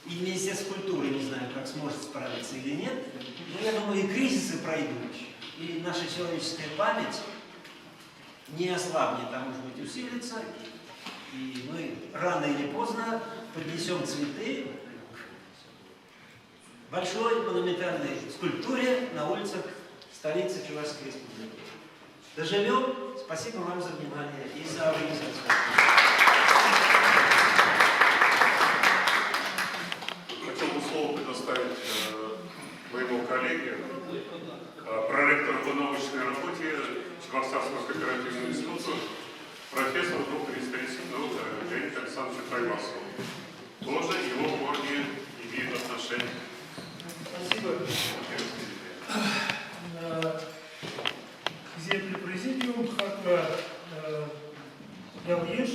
и Министерство культуры не знаю, как сможет справиться или нет, но я думаю, и кризисы пройдут, и наша человеческая память не ослабнет, а может быть усилится, и мы рано или поздно поднесем цветы к большой монументальной скульптуре на улицах столицы Чувашской Республики. Доживем. Спасибо вам за внимание и за организацию. Хотел бы слово предоставить моему коллеге, проректору по научной работе Чебоксарского кооперативного института, профессору, доктору исторических наук Леониду Александровичу Таймасову. Тоже его корни имеют отношение. Спасибо. Хисеплӗ президиум, хаклӑ ял-йыш.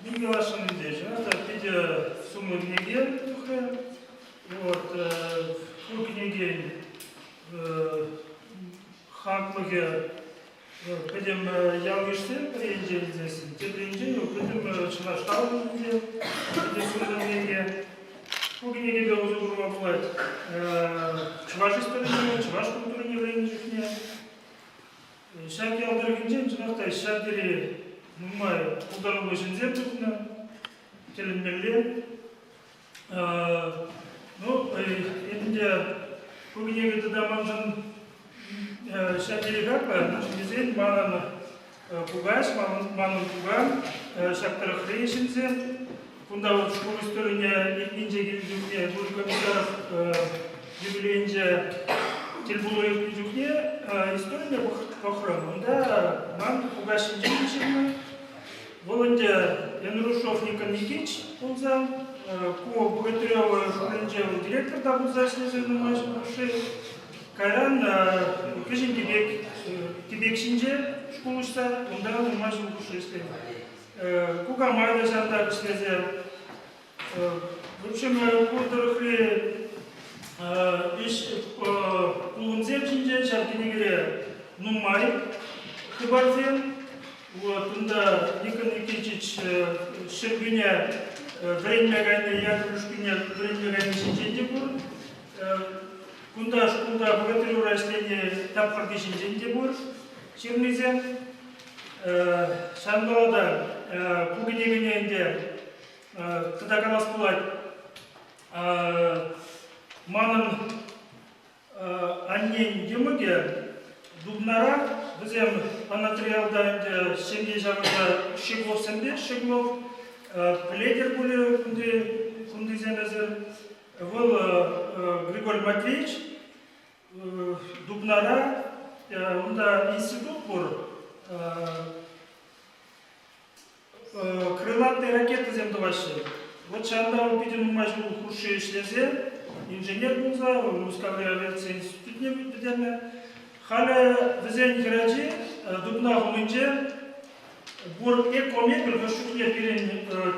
Мӗн каласшӑн ӗнтӗ, чӑнах та питӗ сумлӑ кӗнеке тухрӗ. Вот, ку кӗнекен хаклӑхӗ пӗтӗм ял-йышсем пӗр енчен илсессӗн, тепӗр енчен пӗтӗм чӑваш халӑхӗн те питӗ сумлӑ кӗнеке. Ку кӗнекепе усӑ курма пулать чӑваш историне, чӑваш культурине вӗреннӗ чухне. Ҫак ял тӑрӑхӗнчен чӑнах та ҫав тери нумай пултаруллӑ ҫынсем тухнӑ, тӗлӗнмелле. Ну, ӗнтӗ ку кӗнеке тата маншӑн ҫав тери хаклӑ, мӗншӗн тесен манӑн кукаҫ, манӑн кукам ҫак тӑрӑхри ҫынсем. Кунта вот шкул историне иртнинче килнӗ чухне Юрий Комиссаров юбилейӗнче тӗлпулу иртнӗ чухне историне пӑхрӑм. Унта ман кукаҫ ҫинчен ҫырнӑ. Вӑл ӗнтӗ Янрушов Никон Никитич пулса, ку Богатырева шкулӗнче вӑл директор та пулса ӗҫлесе нумай хушши. Кайран Кӗҫӗн Кипек, Кипек ҫинче шкул уҫса, унта нумай ҫул хушши ӗҫленӗ. Кукамай та ҫавӑнта ӗҫлесе. В общем, ку тӑрӑхри ӗҫ пулӑмсем ҫинчен ҫав кӗнекере нумай хыпарсем. Вот, унта Никон Никитич Ҫӗрпӳне вӗренме кайнӑ, Яков ушкӑнне вӗренме кайни ҫинчен те пур. Кунта шкулта богатырёра ӗҫленӗ тапхӑрти ҫинчен те пур ҫырнисем. Ҫавӑнпа та ку кӗнекене ӗнтӗ тата калас пулать, манӑн Аннен йӑмӑкӗ Дубнара, вӗсем Анатриалта ӗнтӗ ҫемье ҫавӑрса Щегловсемпе Щеглов, пӗлетӗр пулӗ кунти кунтисем эсир. Вӑл Григорий Матвеевич Дубнара, унта институт пур, Крылатые ракетӑсем тӑваҫҫӗ. Вот ҫавӑнта вӑл питӗ нумай ҫул хушши ӗҫлесе инженер пулса Мускаври авиаци институтне пӗтернӗ. Халӗ вӗсен хӗрачи Дубна хулинче пур экомебель хӑш чухне пирӗн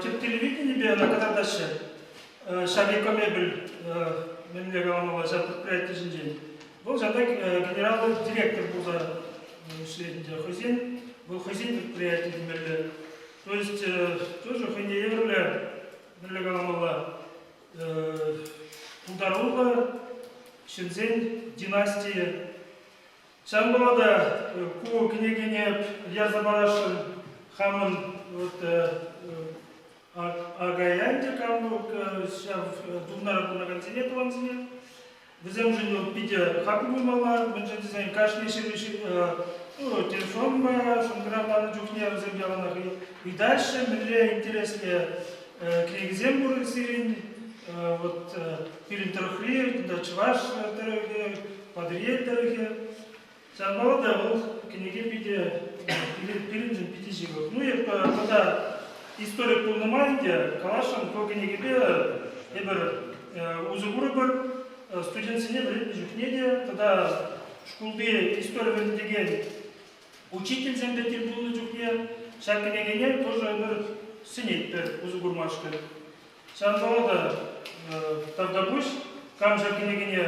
тӗп телевиденипе ӑна кӑтартаҫҫӗ. Ҫав экомебель мӗнле каламалла ҫав предприяти ҫинчен. Вӑл ҫавна генераллӑ директор пулса ӗҫлет ӗнтӗ. Хӑйсен, вӑл хӑйсен предприяти темелле. То есть тоже хӑйне евӗрлӗ, мӗнле каламалла, пултаруллӑ ҫынсен династийӗ. Ҫавӑнпа та ку кӗнекене ярса парасшӑн хамӑн вот Акая ӗнтӗ кам ҫав Дубнара пурӑнакансене, тӑвансене. Вӗсемшӗн вӑл питӗ хаклӑ пулмалла, мӗншӗн тесен кашни ну, телефонпа шӑнкӑравланӑ чухне вӗсем яланах ыйтаҫҫӗ, мӗнле интереслӗ кӗнекесем пур сирӗн, вот пирӗн тӑрӑхри, кунта чӑваш тӑрӑхӗ, Патӑрьел тӑрӑхӗ. Ҫавӑнпа та вӑл кӗнеке питӗ пирӗншӗн питӗ ҫывӑх. Ну, эп тата историк пулнӑ май ӗнтӗ каласшӑн, ку кӗнекепе эпир усӑ курӑпӑр. Студентсене вӗрентнӗ чухне те тата шкулти истори вӗрентекен учительсемпе тӗл пулнӑ чухне ҫак кӗнекене тоже эпир сӗнетпӗр усӑ курмашкӑн. Ҫавӑнпа та тавтапуҫ кам ҫак кӗнекене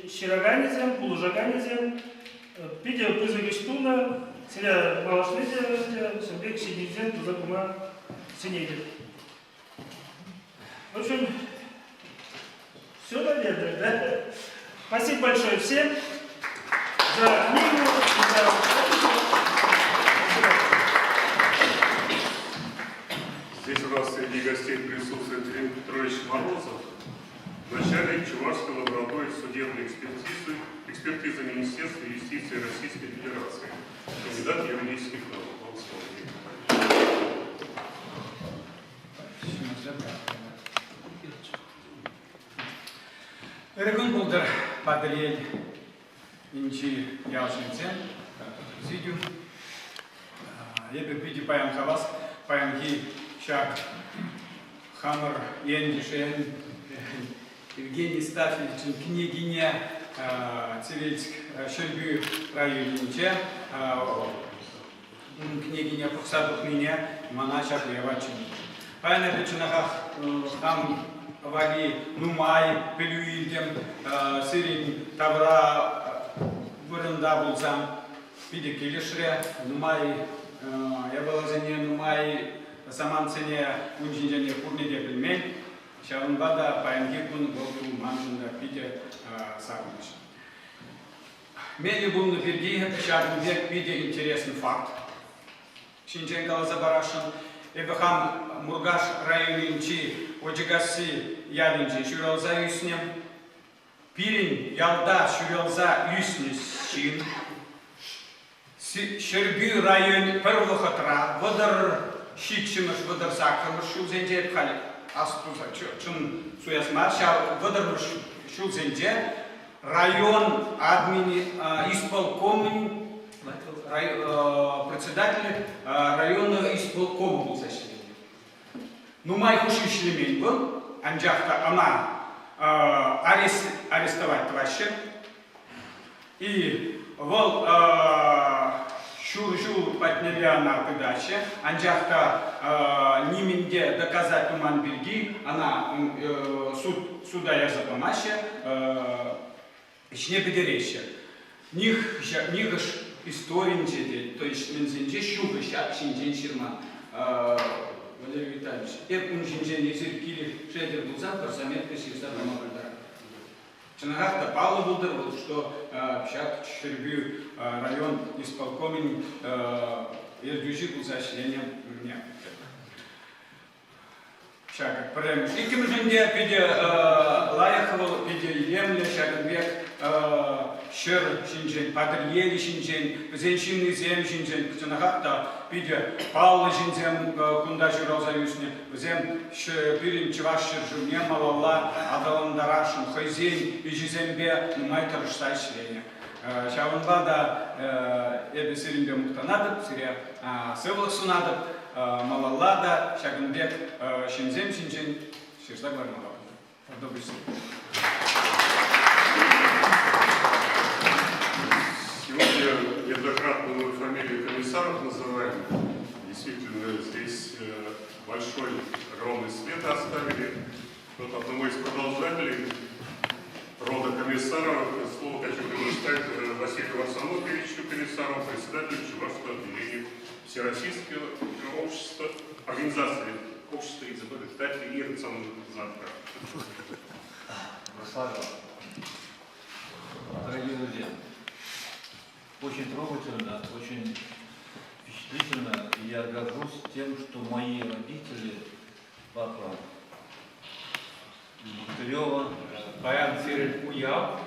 ҫыраканӗсем, пулӑшаканӗсем питӗ пысӑк ӗҫ тунӑ. Сире малашне те ҫавӑн пек ҫитӗнӳсем туса пыма сӗнетӗп. В общем, все, наверное, да? Спасибо большое всем за книгу, за Здесь у нас среди гостей присутствует Лев Петрович Морозов, начальник Чувашской лаборатории судебной экспертизы, экспертизы Министерства юстиции Российской Федерации, кандидат юридических наук. Вам слово. Ырӑ кун пултӑр, Патӑрьел инҫи ял ҫынсем, президиум. Эпӗ питӗ паян хавас, паянхи ҫак хамӑр ентешӗн Евгений Стафьевичӑн кӗнекине Цивильск Ҫӗрпӳ районӗнче ун кӗнекине пӑхса тухнине мана ҫак уява чӗннӗ. Паян эпӗ чӑнахах хам валли нумай пӗлӳ илтӗм. Сирӗн тавра вырӑнта пулсан питӗ килӗшрӗ. Нумай япаласене, нумай самантсене ун ҫинчен пурне те пӗлмен. Ҫавӑнпа та паянхи кун вӑл маншӑн та питӗ савӑнӑҫ. Меллӗ пулнӑ пирки ҫакӑн пек питӗ интереслӗ факт ҫинчен каласа парасшӑн. Эпӗ хам Муркаш районӗнчи Очӑкасси ялӗнче ҫуралса ӳснӗ. Пирӗн ялта ҫуралса ӳснӗ ҫын Ҫӗрпӳ районӗ пӗр вӑхӑтра 37-мӗш, 38-мӗш ҫулсенче, эп халь астуса чӑн суяс мар, ҫав 30-мӗш ҫулсенче район админи исполкомӗн председателӗ районного исполкома пулса ӗҫленӗ. Нумай хушши ӗҫлемен вӑл, анчах та ӑна арестовать тӑваҫҫӗ. И вӑл ҫур ҫул патнелле ӑна тытаҫҫӗ, анчах та нимӗн те доказать туман пирки ӑна суд суда ярса памаҫҫӗ, ӗҫне пӗтереҫҫӗ. Нихӑш историнче те, то есть мӗнсенче ҫук ҫак ҫинчен ҫырман. Валерий Витальевич, эп ун ҫинчен эсир килӗшетӗр пулсан пӗр заметка ҫырса пама пултаратӑп. Чӑнахах та паллӑ пултӑр вӑл, что ҫак Ҫӗрпӳ район исполкомӗн ертӳҫи пулса ӗҫленӗ Ҫакӑ пӗрремӗш. Иккӗмӗшӗнче питӗ лайӑх вӑл, питӗ илемлӗ ҫакӑн пек ҫӗр ҫинчен, Патӑрьел ҫинчен, вӗсен ҫыннисем ҫинчен чӑнахах та питӗ паллӑ ҫынсем кунта ҫуралса ӳснӗ. Вӗсем пирӗн Чӑваш ҫӗршывне малалла аталантарасшӑн, хӑйсен ӗҫӗсемпе нумай тӑрӑшса ӗҫленӗ. Ҫавӑнпа та эпӗ сирӗнпе мухтанатӑп, сире сывлӑх сунатӑп. Малалла та ҫакӑн пек ҫынсем ҫинчен ҫырса кӑлармалла пултӑр. Сегодня неоднократно мы фамилию комиссаров называем. Действительно, здесь большой, огромный след оставили. Вот одному из продолжателей рода комиссаров слово хочу предоставить Василию Варсонофьевичу Комиссарову, председателю Чувашского отделения Всероссийского общества, организации общества изобретателей и рационализаторов. Слава. Дорогие друзья, очень трогательно, очень впечатлительно. И я горжусь тем, что мои родители, папа Богатырева. Паян сирӗн уяв,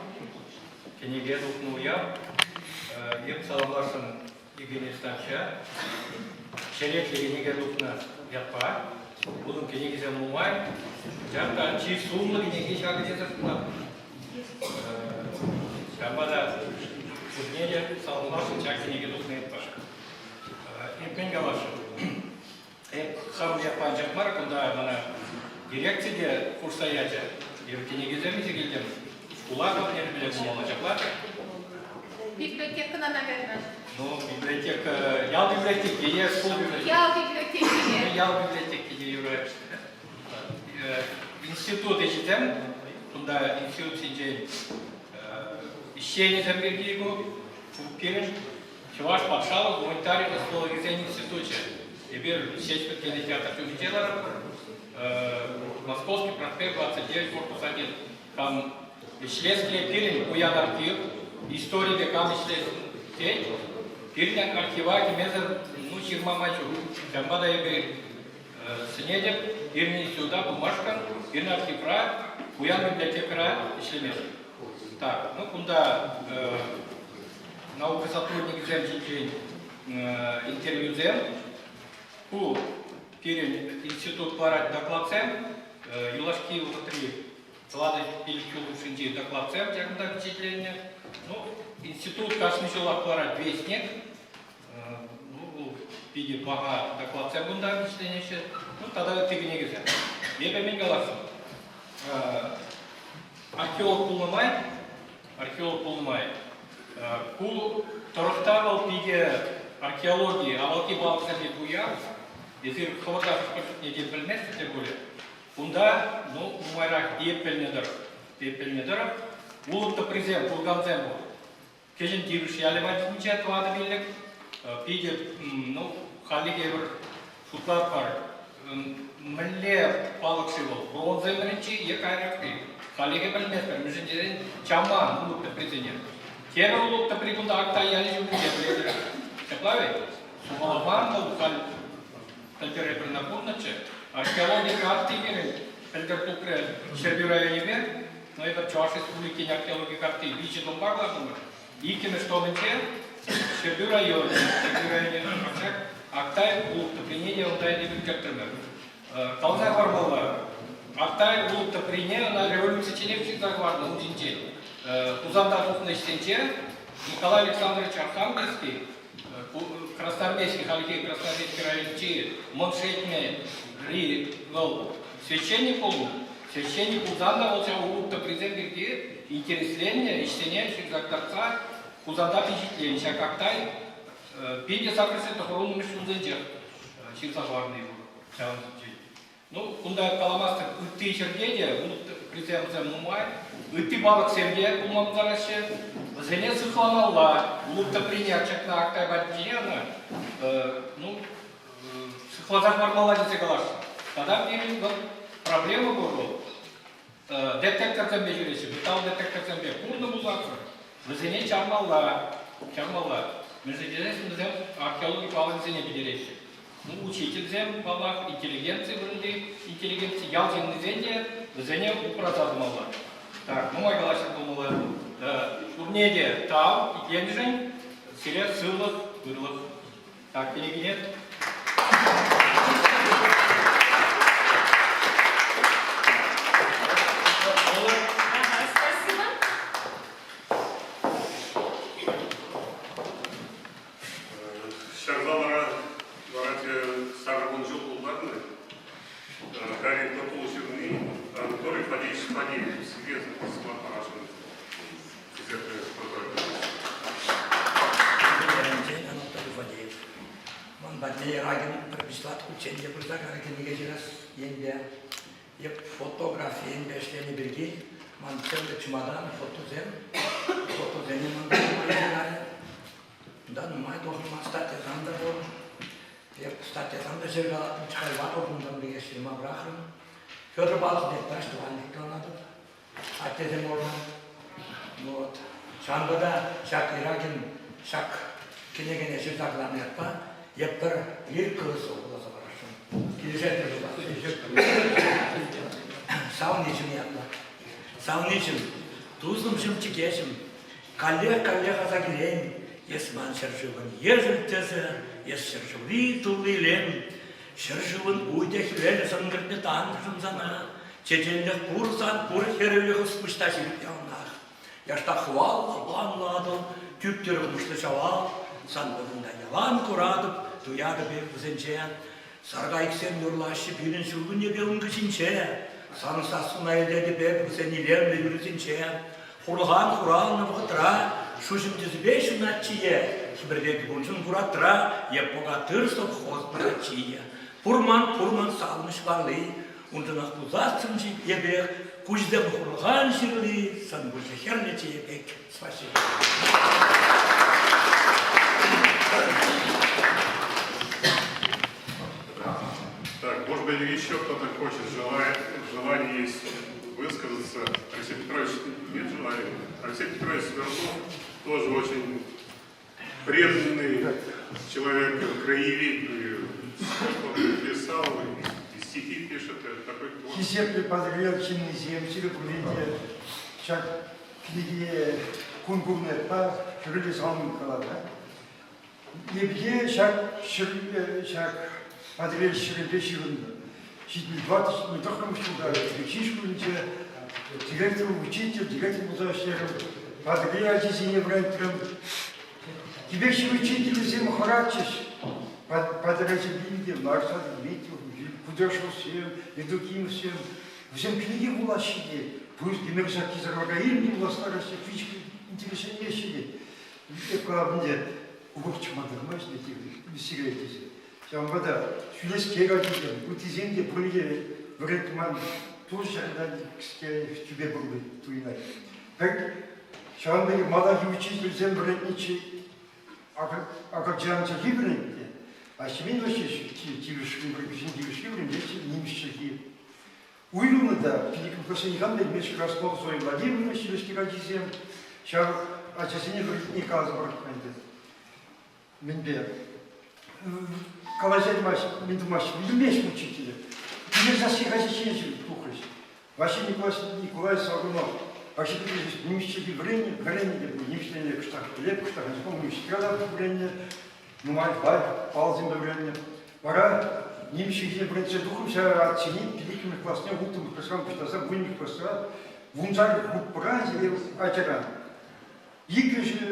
кӗнеке тухнӑ уяв. Эп саламласшӑн Евгений Ставча. Черетлӗ кӗнеке тухнӑ ятпа. Унӑн кӗнекисем нумай. Ҫав та чи сумлӑ кӗнеки ҫакӑ тесе шутлатӑп. Ҫавӑнпа та пурне те саламласшӑн ҫак кӗнеке тухнӑ ятпа. Эп мӗн каласшӑн? Эп хам ятпа анчах мар, кунта мана дирекци те хушса ячӗ. Эпӗ кӗнекесем илсе килтӗм. Шкула парнелеме пулмалла ҫапла. Библиотекӑна, наверное. Ну, библиотека, ял библиотекине, шкул библиотеки. Ял библиотекине. Ял библиотекине юрать. институт ӗҫӗсем, кунта институтсенчен ӗҫченӗсем пирки ку пирӗн Чӑваш патшалӑх гуманитари ӑслӑлӑхӗсен институчӗ. Эпир Ҫеҫпӗл кинотеатр ҫумӗнче ларатпӑр. Московский проспект 29 корпус 1. Там ӗҫлес килет пирӗн пуян архив, историпе кам ӗҫлес тет, пирӗн архива кӗмесӗр ну, ҫырма май ҫук. Ҫавӑнпа та эпир сӗнетӗп, пирӗн института пымашкӑн пирӗн архивра, пуян библиотекӑра ӗҫлемешкӗн. Так, ну кунта наука сотрудникӗсем ҫинчен интервьюсем. Ку пирӗн институт парать докладсем. Юлашки вӑхӑтри тӑватӑ пилӗк ҫул хушшинчи докладсем ҫакӑнта пичетленнӗ. Ну, институт кашни ҫулах кӑларать вестник. Ну, питӗ паха докладсем кунта пичетленеҫҫӗ. Ну, тата ытти кӗнекесем. Эпӗ мӗн каласшӑн? Археолог пулнӑ май, археолог пулнӑ май, ку тӑрӑхта вӑл питӗ археологи, авалхи палӑксемпе пуян. Эсир хӑвӑртах хӑш чухне те пӗлместӗр те пулӗ. Кунта, ну, нумайрах эп пӗлнӗ тӑрӑх, эп пӗлнӗ тӑрӑх, улӑп тӑприсем, кургансем пур. Кӗҫӗн Тивӗш ялӗ патӗнче тӑватӑ-пиллӗк. Питӗ, ну, хальлӗхе эпир шутлатпӑр, мӗнле палӑк-ши вӑл, бронза ӗмӗрӗнчи е кайрахри? Хальлӗхе пӗлместпӗр, мӗншӗн тесен чавман улӑп тӑприсене. Тепӗр улӑп тӑпри кунта Актай ялӗ ҫумӗнче пӗлетӗр. Ҫапла вӗт? Сухаламан вӑл халь пӗлтӗр эпир ӑна курнӑччӗ. Археологи картти пирӗн пӗлтӗр тупрӗ Ҫӗрпӳ районӗпе. Но эпир Чӑваш Республикин археологи картти виҫӗ томпа кӑлартӑмӑр. Иккӗмӗш томӗнче Ҫӗрпӳ районӗ, Ҫӗрпӳ районӗ анчах Актай улӑх тӑприне те унта эпир кӗртрӗмӗр. Каласа хӑвармалла, Актай улӑх тӑприне ӑна революцичченех ҫырса хӑварнӑ ун ҫинчен. Хусанта тухнӑ ӗҫсенче Николай Александрович Архангельский Красноармейски, хальхи Красноармейски районӗнчи Мӑн Шетмӗри вӑл священник пулнӑ. Священник пулсан та вӑл ҫав улӑп тӑприсем пирки интересленнӗ, ӗҫсене ҫырса кӑтартса Хусанта пичетленӗ. Ҫак Актай питӗ сакӑрсен тӑхӑрвуннӑмӗш ҫулсенчех ҫырса хӑварни пур ҫавӑн ҫинчен. Ну, кунта каламастӑп, ытти ҫӗрте те приземсем нумай, ытти палӑксем те пулма пултараҫҫӗ. Вӗсене сыхламалла. Улӑп тӑприне ҫакна Актай патӗнче ӑна, ну, сыхласа хӑвармалла тесе каласшӑн. Тата пирӗн вӑл проблема пур вӑл. Детекторсемпе ҫӳреҫҫӗ, металл детекторсемпе курнӑ пулсассӑн вӗсене чармалла, чармалла. Мӗншӗн тесен вӗсем археологи палӑкӗсене пӗтереҫҫӗ. Ну, учительсем, паллах, интеллигенци вырӑнти интеллигенци, ял ҫыннисен те вӗсене упраса тӑмалла. Так, нумай калаҫнӑ пулмалла. Пурне те тав итленӗшӗн, сире сывлӑх, ырлӑх. Так, кӗнекене Спасибо. Ҫакна вара вара сакӑрвун ҫул пултарнӑ Гарри Топол ҫырни Анатолий Фадеевич Фадеев сире сӑмах парасшӑн. Хисеплӗ Анатолий Фадеев. Ман патне Ерагин пӗр пуҫлат хутчен те пырса кайнӑ кӗнеке ҫырас енпе. Эп фотографи енпе ӗҫленӗ пирки ман тӗрлӗ чӑматан фотосем, фотосене ман кайрӗ. Унта нумай тухнӑ статьясем та пур. Эп статьясем та ҫыркалаттӑм, чӑхайватӑп унтан пекех ҫырма пӑрахрӑм. Федор Павлович Бекташ тӑван шутланатӑп. Аттесем урлӑ. Вот. Ҫавӑнпа та ҫак Иракин ҫак кӗнекене ҫырса кӑларнӑ ятпа эп пӗр лирика вуласа парасшӑн. Килӗшетӗр Савничӗм ятлӑ. Савничӗм, туслӑмҫӑм, чӗкеҫӗм, Каллех-каллех аса килен, эс ман ҫӗршывӑн ешӗл тӗсӗ, эс ҫӗршыври тулли илем. Ҫӗршывӑн уй те хӗвелӗ сӑн кӗртнӗ тантӑшӑм сана, чеченлӗх пур сан, пур хӗрӳлӗх ӑс-пуҫ та ҫирӗп яланах. Яштак хӑваллӑ, планлӑ Атӑл, тӳп-тӳрӗ куҫлӑ Ҫавал, сан вырӑнта ялан куратӑп, туятӑп эп вӗсенче. Саркайӑксем юрлаҫҫӗ пирӗн ҫуркуннепе ункӑ ҫинче, сан сассуна илтетӗп эп вӗсен илемлӗ юррисенче. Хурлӑхан хуралнӑ вӑхӑтра шуҫӑм тӗсӗпе ҫунатчие, хӗпӗртет куншӑн куратра е богатырь совхоз пыратчие. Пурман, пурман савӑнӑҫ валли. Унтанах пулсассӑн-ши эпех, куҫсем хурлӑхан ҫырли, сан куҫӗ хӗрлӗ чие пек. Спасибо. Так, может быть, еще кто-то хочет, желает, желание есть высказаться. Алексей Петрович, нет желания? Алексей Петрович Свердлов тоже очень преданный человек, краевед, он писал, и стихи пишет, такой Хисеплӗ Патӑрьел ҫыннисем, сире пурне те ҫак кӗнеке кун курнӑ хӗрӳллӗ салам калатӑр. Эпир ҫак ҫак Патӑрьел ҫӗрӗпе ҫыхӑннӑ. 74 ҫитмӗл ҫулта Кӳкеҫ шкулӗнче директор, учитель, директор пулса ӗҫлерӗм. Патӑрьел ачисене вӗрентрӗм. Кипеҫ учителӗсем хӑратчӗҫ. Патӑрьелсем те ларса Дмитриев, Кудряшовсем, Евдокимовсем. Вӗсем кӗнеке вулаҫҫӗ те, пуҫ тимӗр ҫакки сарлака илнӗ вулас лараҫҫӗ, физика интересленмеҫҫӗ те. Эп калатӑп ӗнтӗ, урӑх чӑмӑртанмасть сире тесе. Ҫавӑнпа та ҫӳлескер ачисем, ыттисем те пурне те вӗрентнӗ ман тур ҫакӑнта кӗске тӳпе пулни туйӑнать. Пӗр ҫавӑн пекех малтанхи учительсем вӗрентнӗччӗ акӑлчан чӗлхи вӗрентнӗ, а Ҫемен Ваҫҫи тивӗҫли тивӗҫли вӗрентетчӗ нимӗҫ чӗлхи. Уйрӑлнӑ та пилӗк никам та илмест Краснов Зоя Владимировна ҫӳлескер ачисем ҫав ачасене вӗрентни каласа пӑрахнӑ ӗнтӗ. Мӗнпе? Калаҫаймасть, мӗн тумасть, вилмест учителӗ. Киле сасси хаҫатҫине тухрӗҫ. Василий Николаевич Николаевич Соргунов архитектор нимӗҫ чӗлхи вӗреннӗ, вӗреннӗ те нимӗҫлене кӑштах пӗлет, кӑштах нимӗҫре та вӗреннӗ, нумай лайӑх паллӑсемпе вӗреннӗ. Вара нимӗҫ чӗлхине вӗренсе тухрӑм ҫав атьсене пиллӗкмӗш класне улттӑмӗш класран пуҫласа вуннӑмӗш класра вуншар группӑра ачаран иккӗшӗ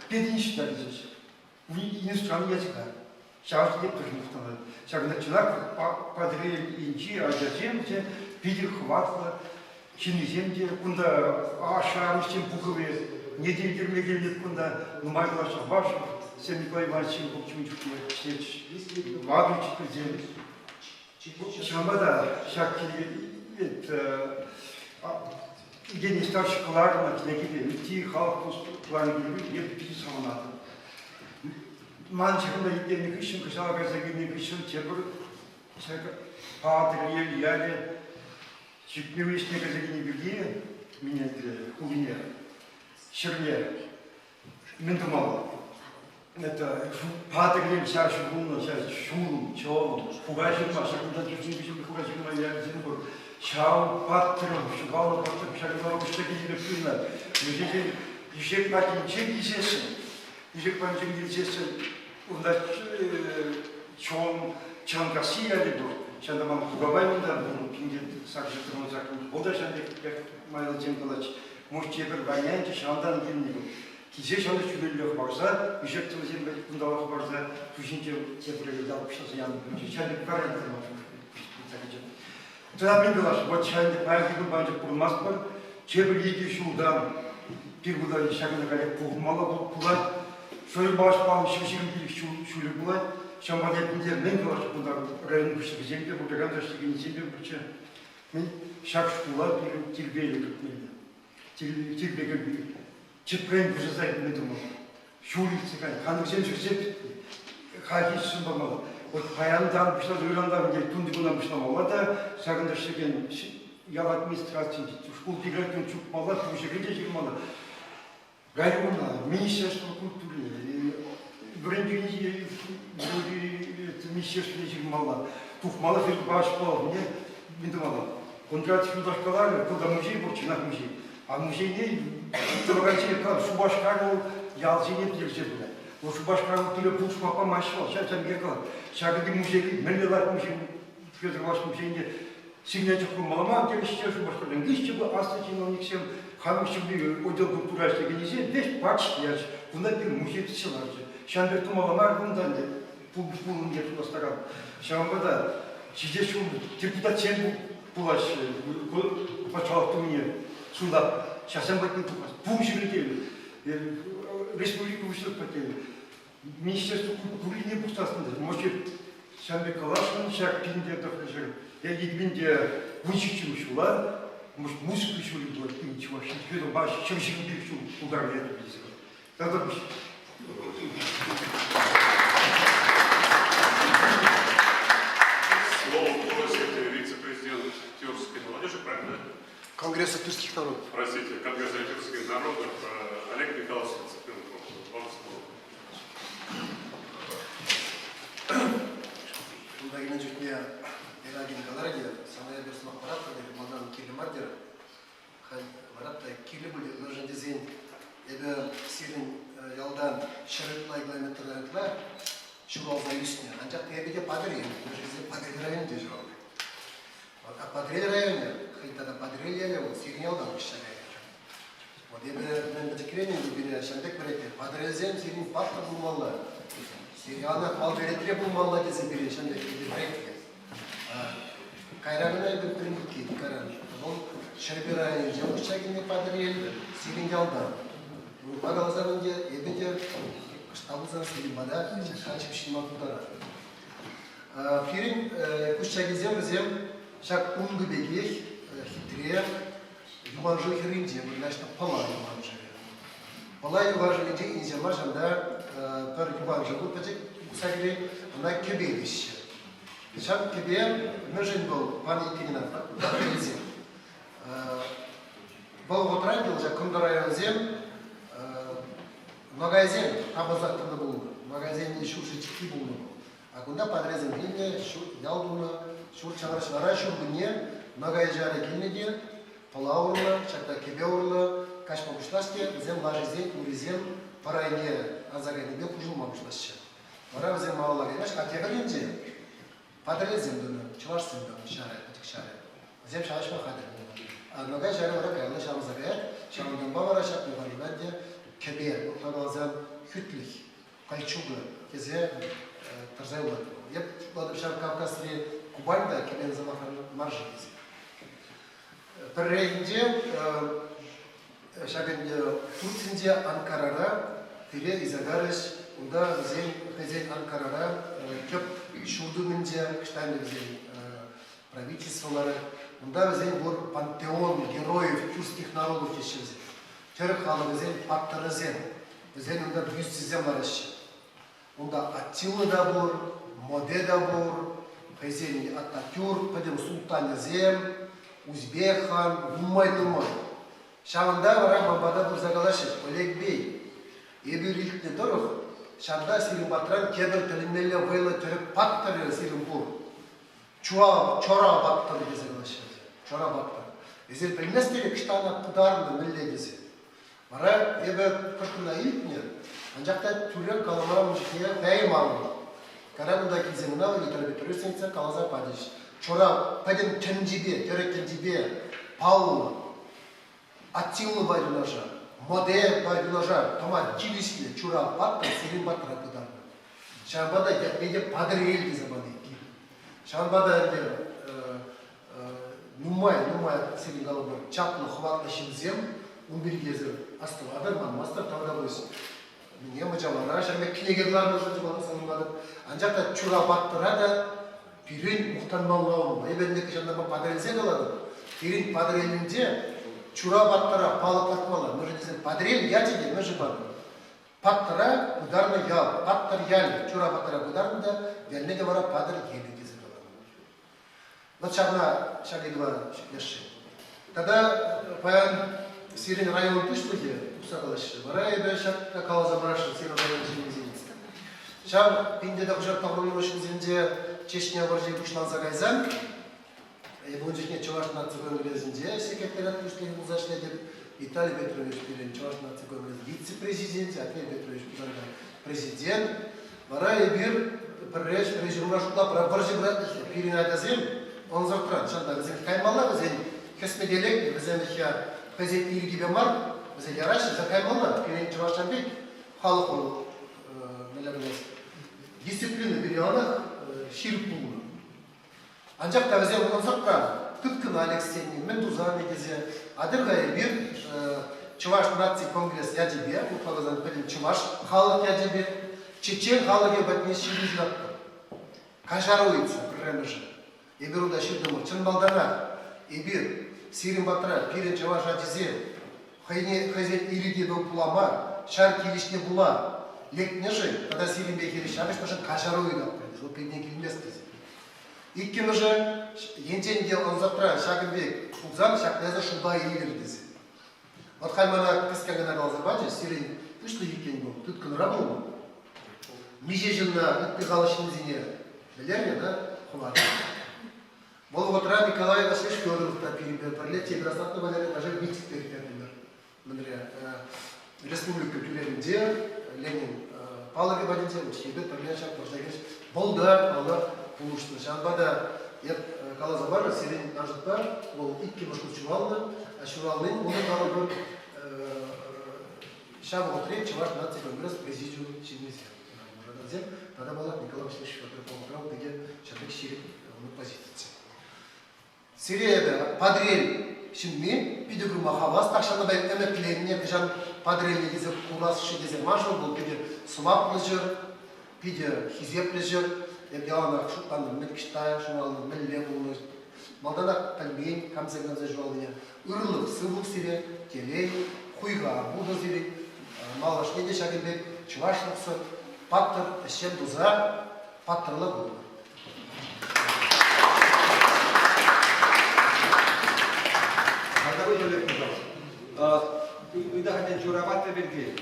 пединститута кӗчӗҫ. Иностранный языка. Ҫав тери тоже мухтанать. Ҫакӑнта чӑнах Патӑрьелӗнчи ачасем те питӗ хӑватлӑ ҫыннисем те кунта ашшӗ-амӑшсен пухӑвӗ не те ӳкерме килнӗ кунта нумай калаҫса Вашев Сергей Николай Иванович ун чухне ӗҫлетчӗҫ. Ватӑ учительсем. Ҫавӑнпа та ҫак Евгений Старший кӑларнӑ кӗнекепе ытти халӑх кӑларнӑ кӗнекепе эпӗ питӗ савӑнатӑп. Ман ҫакӑнта итленӗ хыҫҫӑн, кӑҫал кайса килнӗ хыҫҫӑн тепӗр ҫак Патӑрьел ялӗ Чӳкме уйӑхне кайса килнӗ пирки Минетлӗ хулине, ҫӗрле мӗн тумалла? Это Патӑрьел ҫав пулнӑ, ҫав ҫулӑм, чӑлӑм, хура ҫырма, ҫакӑнта чӳрчен хура ҫырма ялӗсем пур. Ҫав паттӑрӑм, ҫухалнӑ паттӑр ҫакӑнта уҫса килнӗ пынӑ. Вӗсенчен Ишек патӗнче килсессӗн, Ишек патӗнчен килсессӗн унта Чон, Чанкасси ялӗ пур. Ҫавна ман кукамай унта пулнӑ, пинте сакӑр сакӑр Вӑл та ҫавӑн пек майлӑсем калатчӗ. Может, тепӗр варианчӗ ҫавӑнтан килнӗ вӑл. Килсе ҫавна ҫӳлелле хӑпарса, ишек тӑвӗсем кунталла хӑпарса, ту ҫинче тепӗр ял пуҫласа янӑ пулчӗ. Ҫав пек вариант пулса кӗчӗ. Тата мӗн калас, вот ҫав паянхи кун панчӑк пурӑнмастпӑр. Тепӗр икӗ ҫултан пир кунта ҫакӑнта каллех пухӑнмалла пулать. Шойӑрпа 25 ҫулӗ пулать. Ҫавӑнпа та эпӗ мӗн калас кунта район пуҫлӑхӗсем те, пултаракан та ӗҫлекенсем те пурччӗ. Мӗн ҫак шкула пирӗн тирпейлӗ кӗртмелле. Тирпе тӗпрен пуҫласа илме тумалла. Ҫул иртсе кайнӑ, ханӑксем ҫӗрсе пӗтнӗ. Хальхи ҫын памалла. Вот паянтан пуҫласа ырантан те тунтикунтан пуҫламалла та ҫакӑнта ӗҫлекен ял администрацийӗнче шкул директорӗн чупмалла, пуҫӗпе те ҫырмалла. Района, Министерство культуры, вӗрентӳ министерствине ҫырмалла. Тухмалла Федорпа школне мӗн тумалла? Кондратьев юлташ каларӗ, кунта музей пур, чӑнах музей. А музейне тӑвакансене Шупашкар вӑл ялсене пӗтерсе пырать. Вӑл Шупашкар вӑл пире пулӑшма памасть вӑл, ҫав ҫав пек калать. Ҫакӑнти музейри мӗнле лайӑх музей Федор Иванович музейне Сине чухлӑ мар терӗҫ Шупашкартан килчӗ аслӑ чиновниксем, хамӑр ҫумри отдел культура ӗҫлекенӗсем веҫ пач ячӗ. Кунта пирӗн музей тытса ларчӗ. Ҫавӑн пек тумалла мар кунта ӗнтӗ пулӑм те пуластаран. Ҫавӑнпа та ҫитес ҫул депутатсем пулаҫҫӗ патшалӑх Думине суйлап. Ҫавсем патне тухас. Пур ҫӗрте республика пуҫлӑх патне Министерство культурине пухсассӑн та, может, Ҫавӑн пек каласшӑн, ҫак пинте тӑхрӑҫӗр е икпинте вунҫиччӗмӗш ҫула музыка ҫулӗ пулать пин чӑваш ҫынпа 125 ҫул пултарнӑ ятӑп тесе. Тата Слово просит вице-президент тюркской молодежи, правильно? Конгресса тюркских народов. Простите, Конгресса тюркских народов Олег Михайлович Цыпленков. Вам слово. Кунта килнӗ чухне Геннадий каларӗ те, сана эпир сӑмах паратпӑр те, малтан кирлӗ мар терӗ. Халь вара та кирлӗ пулӗ, мӗншӗн тесен эпӗ сирӗн ялтан 100 ытла километр ытла ҫуралса ӳснӗ. Анчах та эпӗ те Патӑрьел, мӗншӗн тесен Патӑрьел районӗнче ҫуралнӑ. Вот, а Патӑрьел районӗ, хӑй тата Патӑрьел ялӗ вӑл сирӗн ялтан куҫса кайрӗ. Вот эпӗ мӗн пӗчӗкрен ӗнтӗ пире ҫавӑн пек вӗрентнӗ. Патӑрьелсем сирӗн паттӑр пулмалла. Сирӗн яланах малти ретре пулмалла тесе пире ҫавӑн пек вӗрентнӗ. Кайран ӑна эпир пӗрмикки кайран. Вӑл Ҫӗрпӳ районӗнче уҫса килнӗ Патӑрьел, сирӗн ялтан. Урӑхла каласан ӗнтӗ, эпӗ те кӑштах пулсан сирӗн пата ҫак ҫыпҫӑнма пултаратӑп. Пирӗн куҫчакисем вӗсем ҫак ункӑ пекех хитре юханшыв хӗрринче вырнаҫнӑ Пӑла юханшывӗ. Пӑла юханшывӗнче инҫе мар ҫавӑнта пӗр юханшыв пӗчӗк юхса кӗрет, ӑна кӗпе теҫҫӗ. Ҫак кӗпе мӗншӗн вӑл пан иккен ӑна илсен? Вӑл вӑхӑтра ӗнтӗ ҫак кӑнтӑр районсем ногайсем тапӑнсах тӑнӑ пулнӑ. Ногайсен ҫурчӗ чикки пулнӑ вӑл. А кунта Патӑрьелсем килнӗ, ял тунӑ, ҫурт ҫаврӑнӑҫ вара ҫуркунне ногай ҫарӗ килнӗ те Пӑла урлӑ, ҫакна кӗпе урлӑ каҫма пуҫлаҫ те вӗсем лашисен урисем пӑр айне анса кайнипе хуҫӑлма пуҫлаҫҫӗ. Вара вӗсем малалла каймаҫ, а тепӗр енче Патӑрьелсем тунӑ, чӑвашсем тунӑ ҫарӗ, пӗчӗк ҫарӗ. Вӗсем ҫапӑҫма хатӗр пулнӑ. А ногай ҫарӗ вара каялла ҫаврӑнса каять, ҫавӑнтанпа вара ҫак юханшыва ӗнтӗ кӗпе, урӑхла каласан, хӳтлӗх, кольчуга тесе тӑрса юлать. Эп шутлатӑп ҫав Кавказри Кубань та кӗпен сӑмахран мар-ши тесе. Пӗррехинче ҫак ӗнтӗ Турцинче Анкарара пире илсе карӗҫ. Унта вӗсен хӑйсен Анкарара тӗп ҫурт умӗнче кӑштан вӗсен правительстволары. Унта вӗсен пур пантеон героев тюркских народов теҫҫӗ вӗсем. Тӗрӗк халӑхӗсен паттӑрӗсем. Вӗсен унта бюстисем лараҫҫӗ. Унта Аттила та пур, Моде та пур, хӑйсен Ататюрк, пӗтӗм султанӗсем, Узбек хан, нумай-нумай. Ҫавӑнта вара ман пата пырса калаҫҫӗ, Олег бей, эпир илтнӗ тӑрӑх, ҫавна сирӗн патран тепӗр тӗлӗнмелле вӑйлӑ тӗрӗк паттӑрӗ сирӗн пур. Чуа, чора паттӑр тесе калаҫҫӗ вӗсем. Чора паттӑр. Эсир пӗлместӗр-и, кӑштана пытарнӑ мӗнле тесе. Вара эпӗ кӑшкӑрна илтнӗ, анчах та тӳрех калама ун чухне хӑяймарӑм. Кайран унта килсен ӑна Виктор Петрович Сенцов каласа пачӗҫ. Чора пӗтӗм тӗнчипе, тӗрӗк тӗнчипе паллӑ Аттилӑпа юнашар, Модепа юнашар тӑма тивӗҫлӗ Чура паттӑр сирӗн патра пытарнӑ. Ҫавӑнпа та ятне те Патӑрьел тесе панӑ иккен. Ҫавӑнпа та ӗнтӗ нумай, нумай сирӗн калӑпӑр чаплӑ, хӑватлӑ ҫынсем ун пирки эсир астӑватӑр, манмастӑр, тавтапуҫ. Мӗне мӑчавара ҫав пек кӗнеке кӑларнӑшӑн саламлатӑп. Анчах та Чура паттӑра та пирӗн мухтанмалла унпа. Эпӗ ӗнтӗ кӑҫалтанпа Патӑрьелсе калатӑп. Пирӗн Патӑрьелӗнче Чура паттӑра палӑк лартмалла. Мӗншӗн тесен Патӑрьел ячӗ те мӗншӗн панӑ? Паттӑра пытарнӑ ял, Паттӑр ялӗ, Чура паттӑра пытарнӑ та ялне те вара Патӑр елӗ тесе каланӑ. Вот ҫавна ҫак ыйтӑва ҫӗклесшӗн. Тата паян сирӗн район пуҫлӑхӗ тухса калаҫрӗ. Вара эпӗ ҫак каласа парасшӑн сирӗн район ҫыннисене. Ҫав 1990 ҫулсенче Чечня вӑрҫи пуҫланса кайсан, эпӗ ун чухне Чӑваш наци конгресӗнче секретариат пуҫлӑхӗ пулса ӗҫлетӗп. Виталий Петрович пирӗн Чӑваш наци конгресӗн вице-президенчӗ, Андрей Петрович Пузанкай президент. Вара эпир пӗрре пӗрре ҫырма шутлапӑр, вӑрҫӑ пырать пирӗн ачасем ӑнсӑртран ҫавна вӗсен каймалла вӗсен хӗсмете лекнӗ, вӗсем хӑйсен ирӗкӗпе мар, вӗсен яраҫҫӗ, вӗсен каймалла. Пирӗн чӑвашсем пек халӑх вӑл мӗнле калас, дисциплина пире яланах ҫирӗп пулнӑ. Анчах та вӗсем ӑнсӑртран тыткӑна лексен, мӗн тусан тесе, атьӑр-ха эпир Чӑваш наци конгресс ячӗпе, урӑхла каласан пӗтӗм чӑваш халӑх ячӗпе, чечен халӑхӗ патне ҫыру ҫыратпӑр. Каҫару ыйтса пӗрремӗшӗ. Эпир унта ҫыртӑмӑр. Чӑн малтанах эпир сирӗн патра пирӗн чӑваш ачисем хӑйне хӑйсен ирӗкӗпе пула мар, ҫар тивӗҫне пула лекнӗшӗн тата сирӗнпе хирӗҫ ҫапӑҫнӑшӑн каҫару ыйтатпӑр тесе, вӑл пиртен килмест тесе. Иккӗмӗшӗ, енчен те ӑнсӑртран ҫакӑн пек пулсан ҫакна эсӗ шута илӗр тесе. Вот халь мана кӗске кӑна каласа пачӗ, сирӗн пуҫлӑх иккен вӑл, тыткӑнра пулнӑ. Миҫе ҫынна ытти халӑх ҫыннисене вӗлернӗ, да, хӑварнӑ. Вӑл вӑхӑтра Николай Васильевич Федоров та пирӗнпе пӗрле тепӗр асатнӑ Валерий даже митинг ирттертӗмӗр. Мӗнре республика тӳремӗнче Ленин палӑкӗ патӗнче эпир пӗрле ҫак вӑрҫа хирӗҫ вӑл та, паллах, пулӑшнӑ. Ҫавӑнпа та эп каласа парӑр, сирӗн нашӑтпа вӑл иккӗмӗш хут ҫуралнӑ, ҫуралнин унӑн калӑпӑр ҫав вӑхӑтри Чӑваш наци конгресс президиум ҫыннисем. Мӑшӑрсем тата, паллах, Николай Васильевич Федоров вӑхӑтра питӗ ҫав пек ҫирӗп унӑн позици. Сире эпӗ Патӑрьел ҫынни, питӗ курма хавас, тахҫантанпа ӗмӗтленнӗ, хӑҫан Патӑрьелне килсе курас-ши тесе маншӑн вӑл питӗ сӑваплӑ ҫӗр, питӗ хисеплӗ ҫӗр. Эп яланах шутланӑ, мӗн ӑҫта ҫуралнӑ, мӗнле пулнӑ. Малтанах пӗлмен, камсем камсем ҫуралнине. Ырлӑх, сывлӑх сире, телей, хуйха пултӑр сирӗн. Малашне те ҫакӑн пек чӑвашлӑхсӑр паттӑр ӗҫсем туса паттӑрла пултӑр. Владимир Петрович, ыйтахатен Чурапатта пирки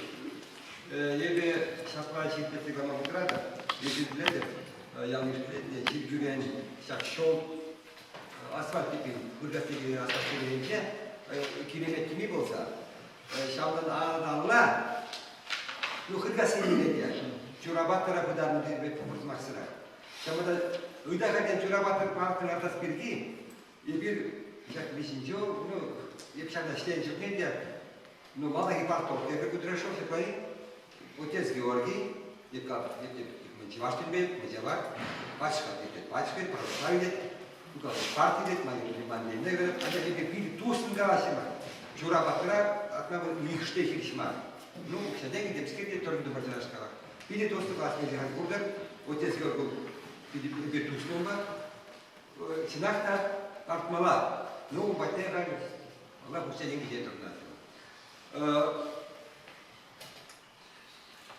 эпӗ ҫапла ҫирӗплетсе калама пултаратӑп. Эсир пӗлетӗр, ял-йыш пӗлет те, чиркӳрен ҫак ҫул асфальт типпин, выртас текен асфальт типпинче киремет тӳми пулса, ҫавӑнтан алла, ну, хыркас еннелле те, Чурапаттӑра пытарнӑ тесе пур сӑмахсӑрах. Ҫавӑнпа та ыйтакансен Чурапаттӑр парк лартас пирки эпир ҫак виҫинче, ну, эп ҫакна ӗҫленӗ чухне те, ну, малтанхи парторг эпир Кудряшов ҫапла отец Георгий, эп как, эп чӑваш тӗнпе, мӑчавар, пачка, эп пачка, православи тет, ну, как, парти тет, ман ман енне говорят, анчах эпир питӗ туслӑн калаҫҫӗ Чурапаттӑра атна нихӑшне хирӗҫ мар. Ну, укҫа-тенкӗ темскер те тӑрӑн тупӑр чӑвашкалах. Питӗ туслӑ класс халь куртӑр. Отец Георгий питӗ питӗ туслӑ унпа. Чӑнах та лартмалла. Ну, ун патне халь ӑна укҫа-тенкӗ те тӑрӑнать.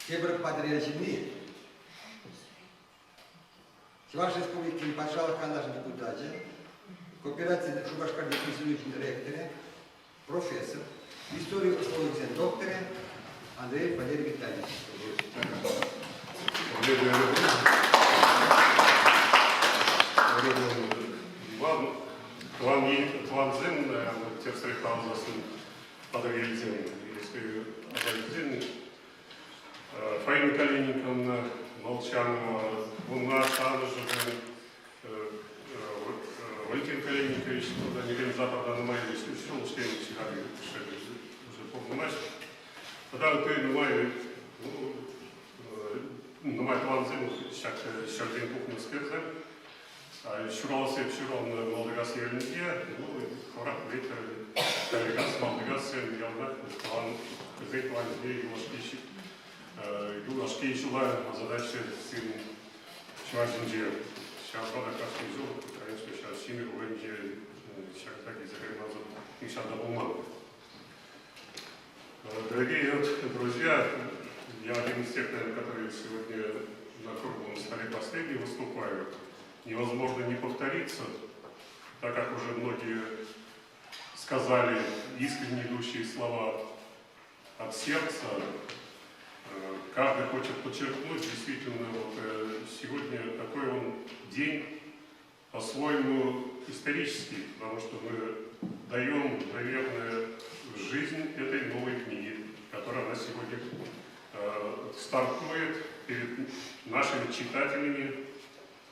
Тепӗр Патӑрьел ҫынни Чӑваш Республикин Патшалӑх Канашӗн депутачӗ, кооперацин Шупашкарти институчӗн ректорӗ, профессор, истори ӑслӑлӑхӗсен докторӗ Андрей Валерьевич Витальевич. Тӑван тӑвансем тепсерех палӑртасшӑн Патӑрьелсем, если аса илсен, Фаина Калиниковна Молчанова, унна шанӑҫӗшӗн Валентин Калиникович тата механизаторта нумай ҫул ӗҫленӗччӗ халӗ уже пурӑнмасть. Тата ытти нумай нумай тӑвансем ҫак ҫӗртен тухнӑскерсем. Ҫуралса ҫуралнӑ Малтикас ялӗнче, ну, хӑвӑрах пӗлетӗр, Каликас, Малтикассем яланах тӑван, хӑйсен тӑванӗсене юлашки юлашки ҫула ӑсатаҫҫӗ сирӗн чӑваш ҫинче. Ҫавӑнпа та кашни ҫул, конечно, ҫав ҫимӗк вӑйӗнче ҫакна килсе каймасӑр нихҫан та пулман. Дорогие друзья, я один из тех, наверное, которые сегодня на круглом столе последний выступают. Невозможно не повториться, так как уже многие сказали искренне идущие слова от сердца. Каждый хочет подчеркнуть, действительно, вот сегодня такой он день по-своему исторический, потому что мы даем, наверное, жизнь этой новой книги, которая у нас сегодня стартует перед нашими читателями,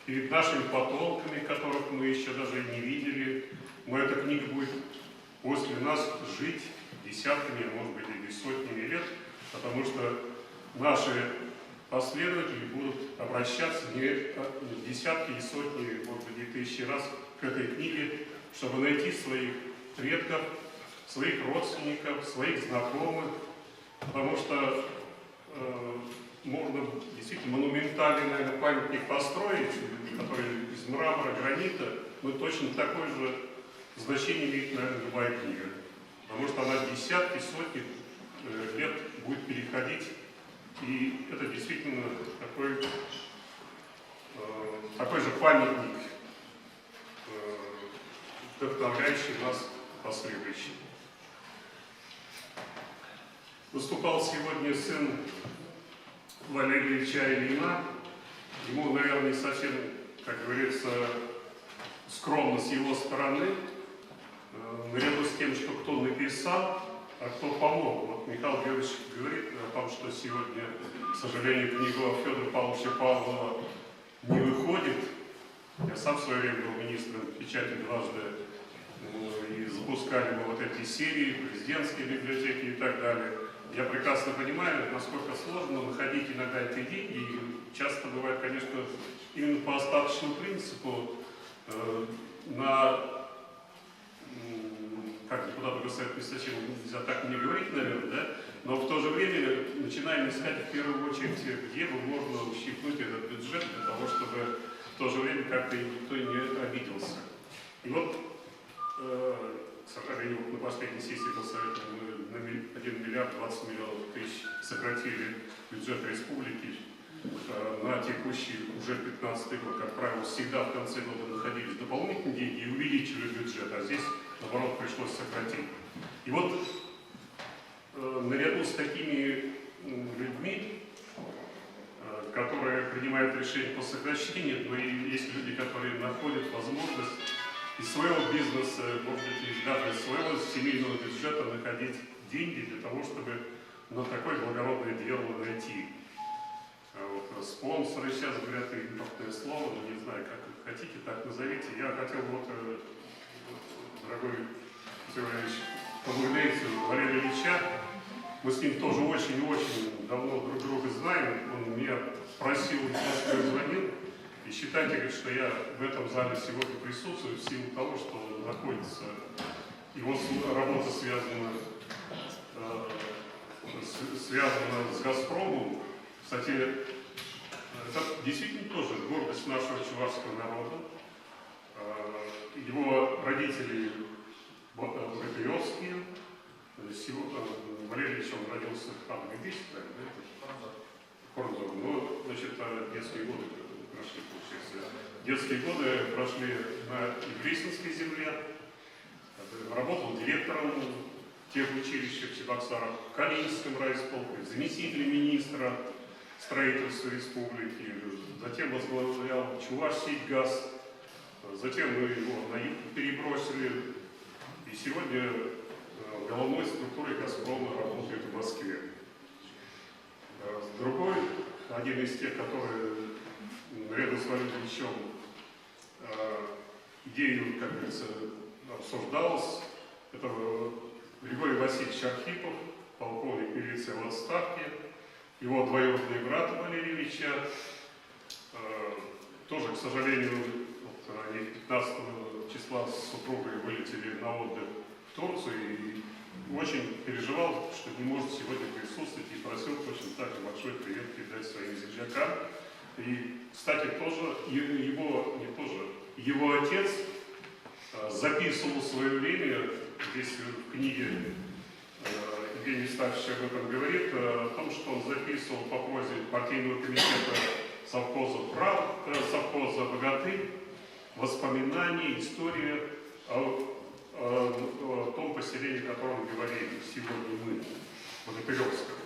перед нашими потомками, которых мы еще даже не видели. Но эта книга будет после нас жить десятками, может быть, или сотнями лет, потому что наши последователи будут обращаться не десятки и сотни, может быть, и тысячи раз к этой книге, чтобы найти своих предков, своих родственников, своих знакомых, потому что можно действительно монументальный, наверное, памятник построить, который из мрамора, гранита, но точно такое же значение имеет, наверное, любая книга. Потому что она десятки, сотни лет будет переходить, и это действительно такой же памятник, вдохновляющий нас последующих. Выступал сегодня сын Валерия Ильича Ильина. Ему, наверное, не совсем, как говорится, скромно с его стороны, наряду с тем, что кто написал, а кто помог. Вот Михаил Георгиевич говорит о том, что сегодня, к сожалению, книга Федора Павловича Павлова не выходит. Я сам в свое время был министром печати дважды, и запускали мы вот эти серии, президентские библиотеки и так далее. Я прекрасно понимаю, насколько сложно находить иногда эти деньги. И часто бывает, конечно, именно по остаточному принципу на, как депутату Госсовета зачем нельзя так не говорить, наверное, да? Но в то же время начинаем искать в первую очередь, где бы можно ущипнуть этот бюджет для того, чтобы в то же время как-то никто не обиделся. И вот, к сожалению, на последней сессии Госсовета мы на 1 миллиард 20 миллионов тысяч сократили бюджет республики на текущий уже 15-й год. Как правило, всегда в конце года находились дополнительные деньги и увеличивали бюджет, а здесь, наоборот, пришлось сократить. И вот наряду с такими людьми, которые принимают решения по сокращению, но и есть люди, которые находят возможность из своего бизнеса, может быть, даже из своего семейного бюджета находить деньги для того, чтобы на такое благородное дело найти. Вот, спонсоры сейчас говорят импортное слово, но не знаю, как хотите, так назовите. Я хотел вот, дорогой Сергей Валерьевич, поблагодарить Валерия Ильича. Мы с ним тоже очень-очень давно друг друга знаем. Он меня просил, звонил. И считайте, говорит, что я в этом зале сегодня присутствую в силу того, что он находится, его работа связана с «Газпромом». Кстати, это действительно тоже гордость нашего чувашского народа. Его родители богатыревские. Валерий Ильич, он родился в Ханты-Мансийске, правильно? Хорнзор. Ну, значит, детские годы прошли, получается. Детские годы прошли на Ибрисинской земле. Работал директором техучилища в Чебоксарах, в Калининском райисполкоме, заместителем министра строительства республики. Затем возглавлял Чувашсетьгаз. Затем мы его на юг перебросили. И сегодня головной структурой «Газпрома» работает в Москве. Другой, один из тех, который наряду с Валерием Ильичем идею, как говорится, обсуждалась, это Григорий Васильевич Архипов, полковник милиции в отставке, его двоюродный брат Валерия Ильича, тоже, к сожалению, вот они 15 числа с супругой вылетели на отдых в Турцию и очень переживал, что не может сегодня присутствовать, и просил точно так же большой привет передать своим землякам. И, кстати, тоже его, не тоже, его отец записывал в свое время, здесь в книге Евгений Евстафьевич об этом говорит, о том, что он записывал по просьбе партийного комитета совхоза «Прав», совхоза «Богатырь», воспоминания, история о том поселении, о котором говорили сегодня мы, Богатыревском.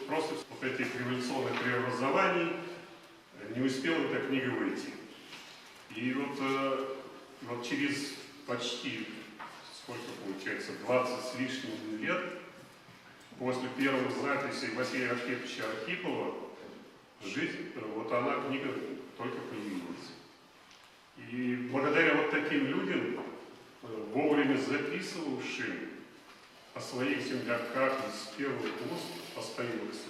Просто вот этих революционных преобразований не успела эта книга выйти. И вот через почти, сколько получается, 20 с лишним лет после первых записей Василия Архиповича Архипова, жизнь, вот она, книга только появилась. И благодаря вот таким людям, вовремя записывавшим о своих земляках из первых уст, остается.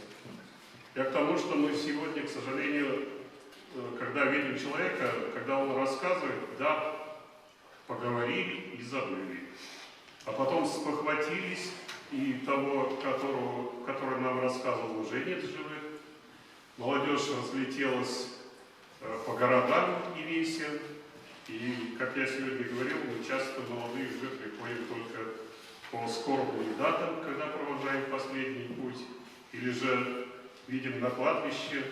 Я к тому, что мы сегодня, к сожалению, когда видим человека, когда он рассказывает, да, поговорили и забыли. А потом спохватились, и того, который нам рассказывал, уже нет живых. Молодежь разлетелась по городам и весям. И, как я сегодня говорил, мы часто молодые уже приходим только по скорбным датам, когда провожаем последний путь, или же видим на кладбище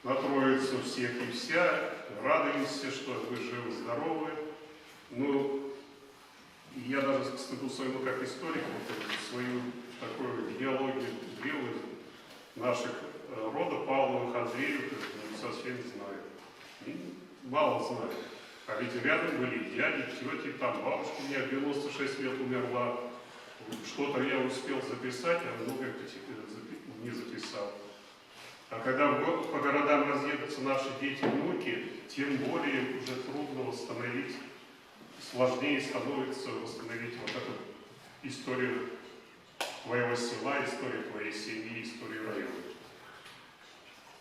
на Троицу всех и вся, радуемся, что вы живы-здоровы. Ну, я даже к стыду своему как историк, вот, свою такую генеалогию древних наших рода Павловых, Андреевых, совсем знаю. Мало знаю. А ведь рядом были дяди, тети, там бабушка у меня в 96 лет умерла. Что-то я успел записать, а многое не записал. А когда по городам разъедутся наши дети и внуки, тем более уже трудно восстановить, сложнее становится восстановить вот эту историю твоего села, историю твоей семьи, историю района.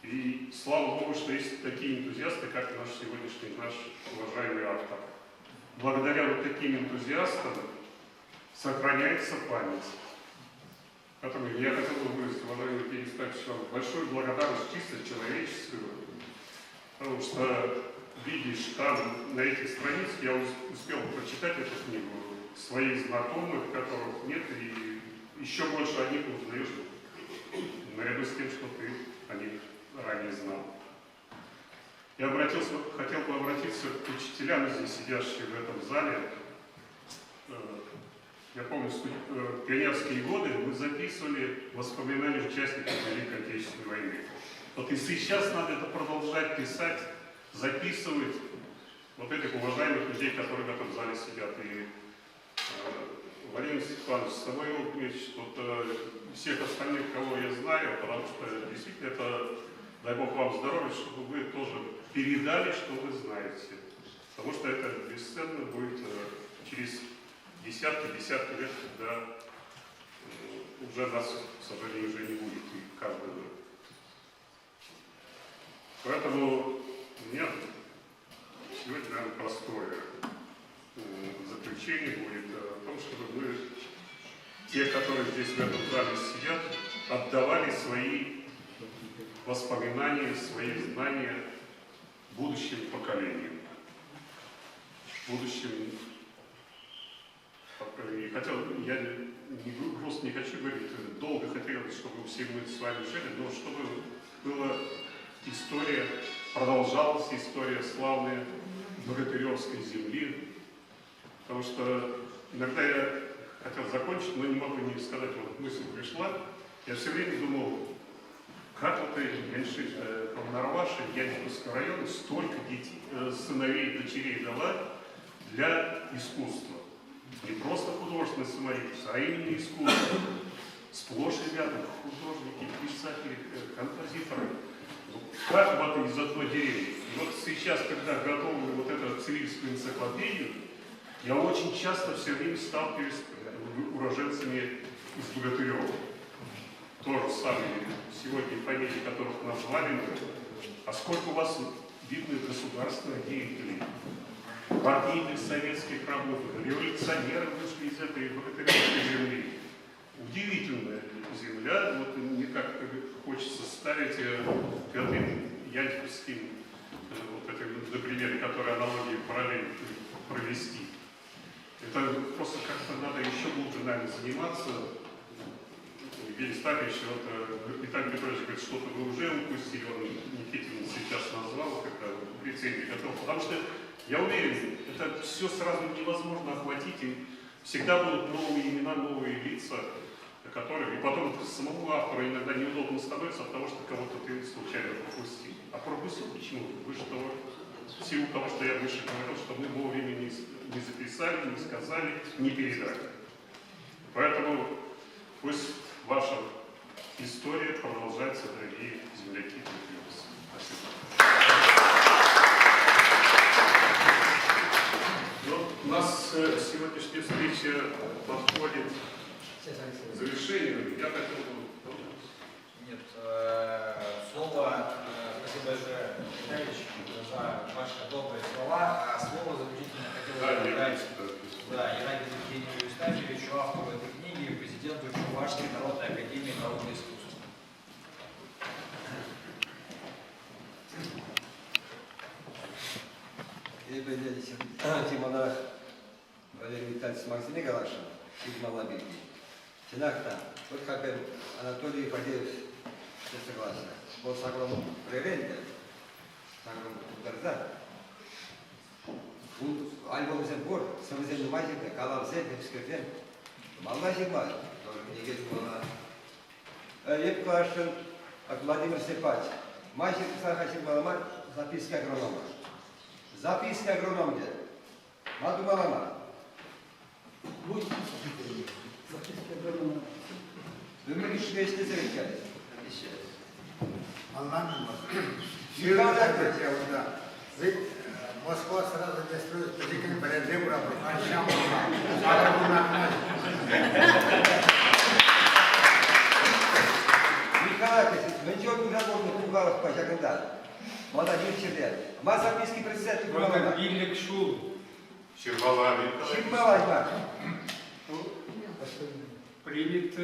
И слава Богу, что есть такие энтузиасты, как наш сегодняшний, наш уважаемый автор. Благодаря вот таким энтузиастам сохраняется память. Поэтому я хотел бы выразить, уважаемый Евгений Стахович, вам большую благодарность, чисто человеческую, потому что видишь, там на этих страницах я успел прочитать эту книгу, своих знакомых, которых нет, и еще больше о них узнаешь, наряду с тем, что ты о них ранее знал. Я хотел бы обратиться к учителям, здесь сидящим в этом зале. Я помню, в пионерские годы мы записывали воспоминания участников Великой Отечественной войны. Вот и сейчас надо это продолжать писать, записывать вот этих уважаемых людей, которые в этом зале сидят. И Владимир Степанович, Самуил Дмитриевич, всех остальных, кого я знаю, потому что действительно это, дай Бог вам здоровья, чтобы вы тоже передали, что вы знаете. Потому что это бесценно будет через десятки-десятки лет, когда уже нас, к сожалению, уже не будет и каждого. Поэтому у меня сегодня, наверное, простое заключение будет о том, чтобы мы, те, которые здесь в этом зале сидят, отдавали свои воспоминания, свои знания будущим поколениям. Будущим. И хотел, я не, грустно не хочу говорить, долго хотелось, чтобы все мы с вами жили, но чтобы была история, продолжалась история славной Богатыревской земли. Потому что иногда я хотел закончить, но не могу не сказать, вот мысль пришла. Я все время думал, как вот Нарваши, Яньковского района столько детей, сыновей и дочерей дала для искусства. Не просто художественное самодеятельность, а именно искусство. Сплошь и рядом художники, писатели, композиторы. Как вот из одной деревни. И вот сейчас, когда готовлю вот эту цивильскую энциклопедию, я очень часто все время сталкиваюсь с уроженцами из Богатырева. То же самое сегодня фамилии, которых назвали. А сколько у вас видных государственных деятелей, партийных советских работников, революционеры вышли из этой богатыревской земли. Удивительная земля, вот мне как хочется ставить пятым Яньковским, вот этим, на примере, который аналогии параллель провести. Это просто как-то надо еще глубже, наверное, заниматься. Евгений Стахович, вот Виталий Петрович говорит, что-то вы уже упустили, он Никитин сейчас назвал, когда рецензии готов. Потому что я уверен, это все сразу невозможно охватить, и всегда будут новые имена, новые лица, которые... И потом самому автору иногда неудобно становится от того, что кого-то ты случайно пропустил. А пропустил почему? Выше того, в силу того, что я выше говорил, что мы вовремя не записали, не сказали, не передали. Поэтому пусть ваша история продолжается, дорогие земляки. Спасибо. Ну, у нас сегодняшняя встреча подходит к завершению. Я хотел бы... Нет, слово, спасибо большое, Виталий, за ваши добрые слова. А слово заключительно хотел бы дать Янакину Евгению Евстафьевичу, автору этой книги, президенту Чувашской народной академии народного искусства. Эпӗ Тимонах Валерий Витальевич сӑмахсене каласшӑн ҫырмалла пирки. Чӑнах та, вот как Анатолий Фадеев согласен. Вӑл сакӑрӑн пӗрре ӗнтӗ. Сакӑрӑн тултарса. Альбомсем пур, сӑвӑсем нумай ҫырнӑ, калавсем, тӗпскерсем. Малла ҫырма, тоже кӗнеке ҫырмалла. Эп каласшӑн Владимир Степанович, ма ҫырса ҫырмалла мар записки агронома. Записки агроном те. Ма тумалла мар? Өмір ишіне ӗҫлесе ирттерет. Ӑнлантӑмӑр. Ведь Москва сразу не строит, пӗчӗккӗн вӗренсе пыратпӑр. Михаил мӗн чухлӗ куҫа курнӑ пултарулӑхпа ҫакӑнта? Мана ҫӗре. Ма записки председатель Вӑл пиллӗк ҫул. Ҫырмалла. Ҫырмалла ма. Принят.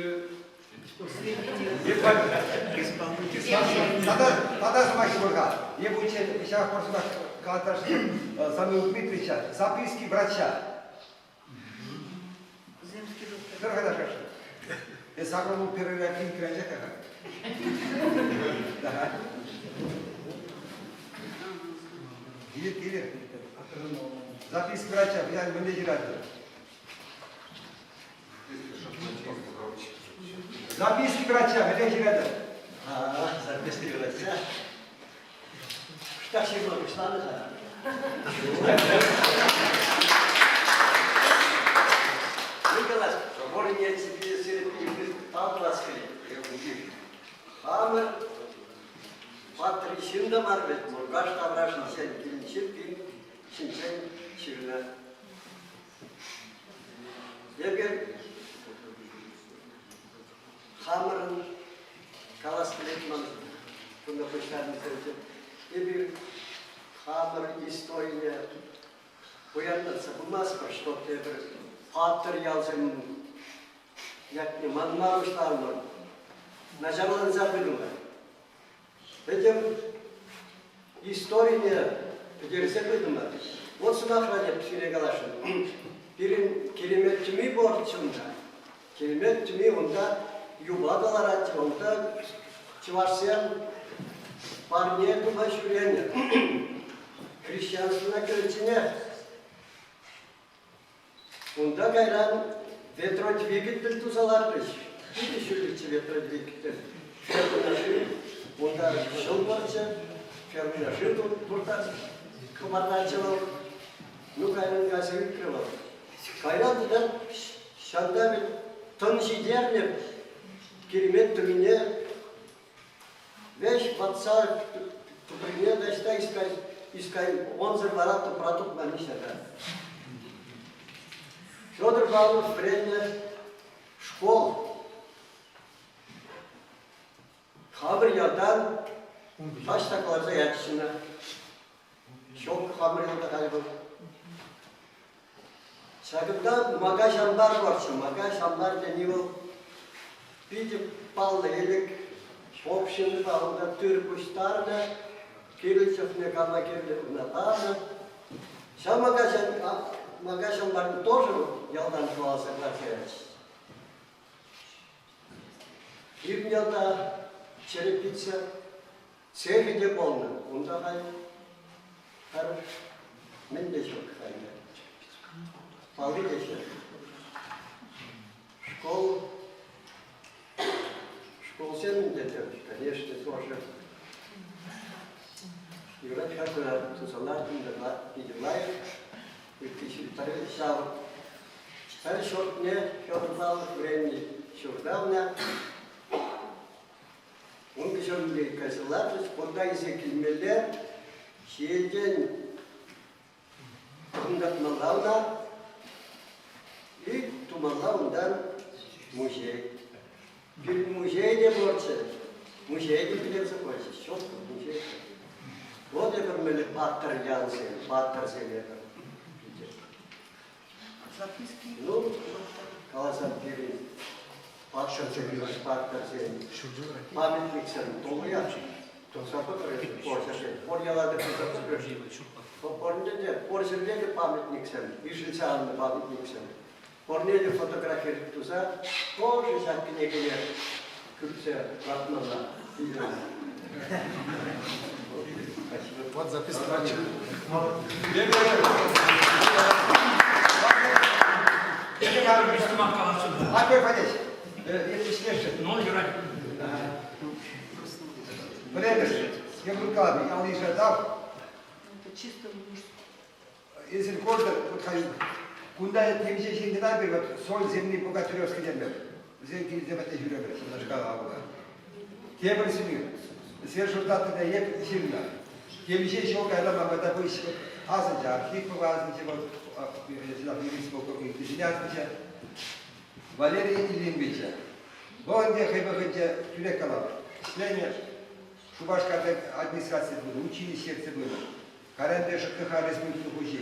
Тата сӑмах ҫырма-ха. Эп унччен ҫак пӗр сӑмах калаттаршӑн Самуил Дмитриевича записки врача. Земский доктор. Тӑр-ха та Эс агроном первый клиникӑра ӗҫет-ха. Да. Килет, килет. Записки врача, я мӗнле ҫыратӑр? Записки врача, мӗнле ҫыратӑр? Записки врача. Кӑштах ҫырма пуҫланӑ-ха. Мӗн калас, Воронец тав тӑвас килет. Хамӑр паттӑр ҫын та мар вӗт, Муркаш таврашӗнчен килнӗ пин ҫинчен ҫырнӑ. Эпир хамӑрӑн калас килет ман кунта пуҫтарӑннисенчен. Эпир хамӑр историне пуянлатса пымастпӑр, что тепӗр паттӑр ялсем ятне манма пуҫларӑмӑр. Начарланса пытӑмӑр. Пӗтӗм историне пӗтерсе пытӑмӑр. Вот сӑмахран эп сире каласшӑн. Пирӗн киремет тӳми пурччӗ унта. Киремет тӳми унта юпа та ларать, унта чӑвашсем парне тума ҫӳренӗ. Христианствӑна кӗричченех Унта кайран ветродвигатель туса лартрӗҫ. Питӗ ҫӳллӗччӗ ветродвигатель. Фермӑна шыв, унта ҫӑл пурччӗ. Фермӑна шыв туртать, хӑпартатчӗ вӑл. Ну, кайран кайса ӳкрӗ вӑл. Кайран тата ҫанта вӗт тӑн ҫитернӗ киремет тӑмине веҫ ватса туприне таҫта искать, искать, онсӑр вара тӑпра тупман ҫара. Федор Павлов вӗреннӗ школ хамӑр ялтан таҫта кӑларса ячӗҫ ӑна. Ҫок хамӑр ялта халь вӑл. Ҫакӑнта Макаҫ ампар ларчӗ. Макаҫ ампар тени вӑл питӗ паллӑ ӗлӗк общинӑпа унта тыр пуҫтарнӑ, кирлӗ чухне кама кирлӗ ӑна панӑ. Ҫав Макаҫ ампарне тоже ялтан хӑваласа кӑларса ячӗҫ. Пирӗн ялта черепица Цехӗ те пулнӑ. Унта халь пӗр мӗн те ҫук халь. Палли те ҫук. Школ, школсем те тӗп, конечно, тоже. Юрать-ха туса лартӑм та питӗ лайӑх. Ытти ҫав пӗр ҫуртне Федор Павлов вӗреннӗ ҫурта ӑна Ун кӗҫӗрнипе кайса ларчӗҫ, кунта илсе килмелле, ҫиелтен тӑхӑнтартмалла ӑна и тумалла унтан музей. Пирӗн музей те пурччӗ. Музее те пӗтерсе хучӗҫ. Ҫук, музей. Вот эпир мӗнле паттӑр ялсем, паттӑрсем эпир. Ну, каласан пирӗн паттӑрсем, паттӑрсен памятниксем туллиях туса пӑхрӗ, пор яла та туса пӑхрӗ. Пурне те, пур ҫӗрте те памятниксем, ишӗлсе аннӑ памятниксем. Пурне те фотографировать туса тоже ҫак кӗнекене кӳртсе лартмалла. Вот записка. Акой патеш. Если ӗҫлесшӗн. Ну, юрать. Пӗрремӗш, Егор Алиша тав. Эсир куртӑр, вот халь кунта темиҫе ҫын кӑна пир, вот соль земли Богатыревский темлӗх. Вӗсен килсе патне ҫӳремӗр, ҫавнашкал авла. Тепӗр сӗнӳ. Сержуртаттӑна еп ҫырнӑ. Темиҫе ҫул кайла ман пата пыҫ асӑнчӗ, Архипова асӑнчӗ, вӑл юрист полковник асӑнчӗ. Валерий Ильин Вӑл ӗнтӗ хӑй вӑхӑтӗнче тӳрех калап, ӗҫленӗ Шупашкарти администраци пынӑ, училище ертсе пынӑ. Карянде ШКХ республика хуҫи,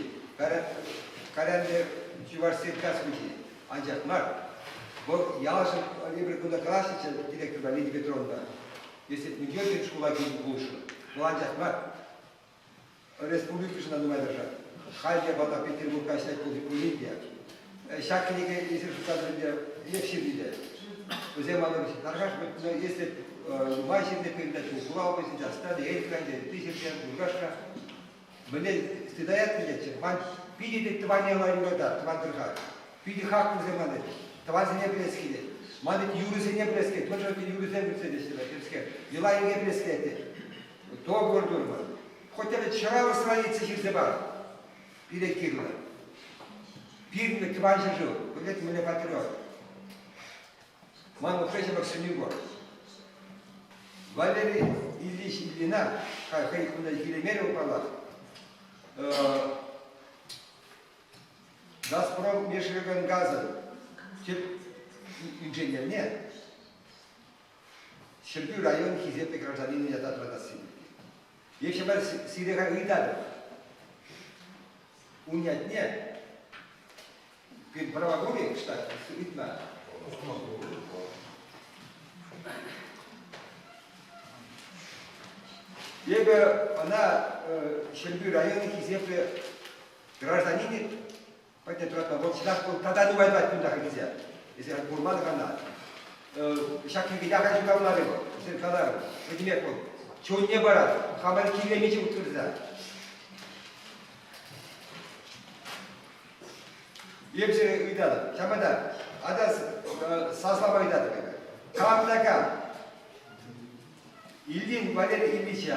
Карянде Чувашсельгаз хуҫи. Анчах мар. Вӑл ялшӑн эпир кунта калаҫнӑччӗ директорпа Лидия Петровна. Если мӗншӗн шкула килнӗ пулӑшнӑ. Вӑл анчах мар. Республикӑшӑн нумай тӑрӑшать. Халь те вӑл Петербургра ӗҫлет пулин те. Ҫак кӗнеке эсир шутлатӑр ӗнтӗ, эп ҫырнипе. Вӗсем мана тархаш, если нумай ҫырнӑ пирӗн Чулхула облаҫӗнче, Астана, Элькранче, ытти ҫӗрте, Муркашра. Мӗнле стыдаят килетчӗ. Ман питӗ те тӑван яла юратать, тӑван тӑрӑха. Питӗ хаклӑ вӗсем ман Тӑвансене пӗлес килет. Ман юрӑсене пӗлес килет. Мӗншӗн юрӑсем пӗлсе теҫҫӗ, темскер. Йӑла-йӗрке пӗлес килет тет. Договор турӑмӑр. Хоть те чӑрав страница ҫырса пар. Пире кирлӗ. Пирӗн тӑван ҫӗршыв, пӗлет мӗнле патриот. Ман хӑйсемех сӗнӳ пур. Валерий Ильич Ильина, хӑй кунта килемерӗ паллах, Газпром межрегионгазӑн тӗп инженерне Ҫӗрпӳ район хисеплӗ гражданинӗ ята тӑратасси пирки. Е сире ыйтатӑп. Ун ятне пирӗн правовой штат ыйтма. Эпӗ ӑна Ҫӗрпӳ районӗн хисеплӗ гражданинӗ Патне тӑратма вӑл чӑнах вӑл тата нумай тӑвать кунта килсе. Эсир курман кана. Ҫак кӗнеке ахаль ҫуталмарӗ вӑл. Эсир каларӑр, пӗтӗмех вӑл. Чунне парать, хамӑр килемече уттарса. Эп сире ыйтатӑп, ҫавӑнпа та ата саслама ыйтатӑп эпӗ. Кам та кам Ильин Валерий Ильича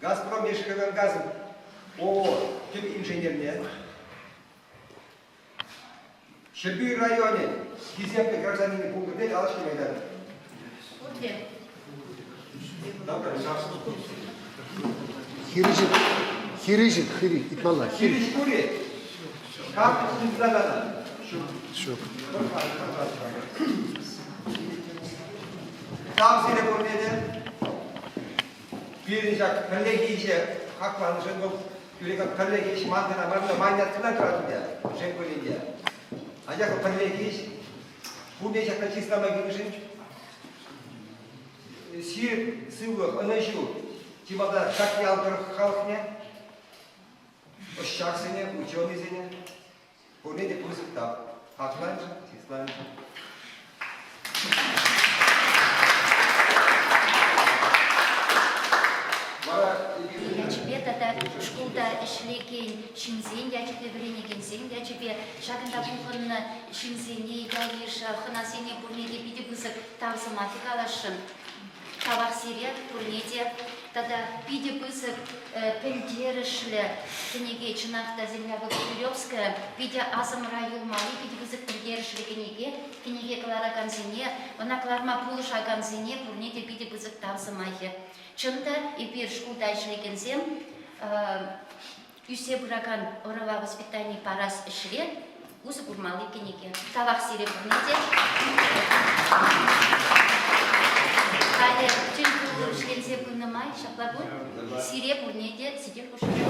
Газпром Межрегионгазӑн ООО тӗп инженерне, Ҫӗрпӳ районӗн хисеплӗ гражданинӗ пулнӑ пек алӑ ыйтатӑп. Пурте. Хирӗҫ, хирӗҫ, хири, итмалла. Хирӗҫ пур-и? Кам тытса Ҫук. Тав сире пурне те. Пирӗн ҫак пӗрлехи ӗҫе хакланӑшӑн вӑл пӗрлехи ӗҫ ман кӑна мар, ман ят кӑна тӑрать ӗнтӗ, шел пулин те. Анчах пӗрлехи ӗҫ пурне ҫакна чыслама килнӗшӗн ҫирӗп сывлӑх, ӑнӑҫу чи малтан ҫак ял тӑрӑх халӑхне, ӑсчахсене, ученӑйсене пурне те пысӑк тав. Хакланӑшӑн, чысланӑшӑн. Ячӗпе тата шкулта ӗҫлекен ҫынсен ячӗпе, вӗренекенсен ячӗпе ҫакӑнта пухӑннӑ ҫынсене, ял-йыша, хӑнасене пурне те питӗ пысӑк тав сӑмахӗ каласшӑн. Тавах сире пурне те тата питӗ пысӑк пӗлтерӗшлӗ кӗнеке, чӑнах та Земля Богатыревская, питӗ асӑмра юлмалли питӗ пысӑк пӗлтерӗшлӗ кӗнеке. Кӗнеке кӑларакансене, ӑна кӑларма пулӑшакансене пурне те питӗ пысӑк тав сӑмахӗ. Чӑн та, эпир шкулта ӗҫлекенсем ӳссе пыракан ӑрӑва воспитани парас ӗҫре усӑ курмалли кӗнеке. Тавах сире пурне те. Халӗ тӗл пулу вӗҫленсе пынӑ май ҫапла пуль. Сире пурне те сӗтел хушшине.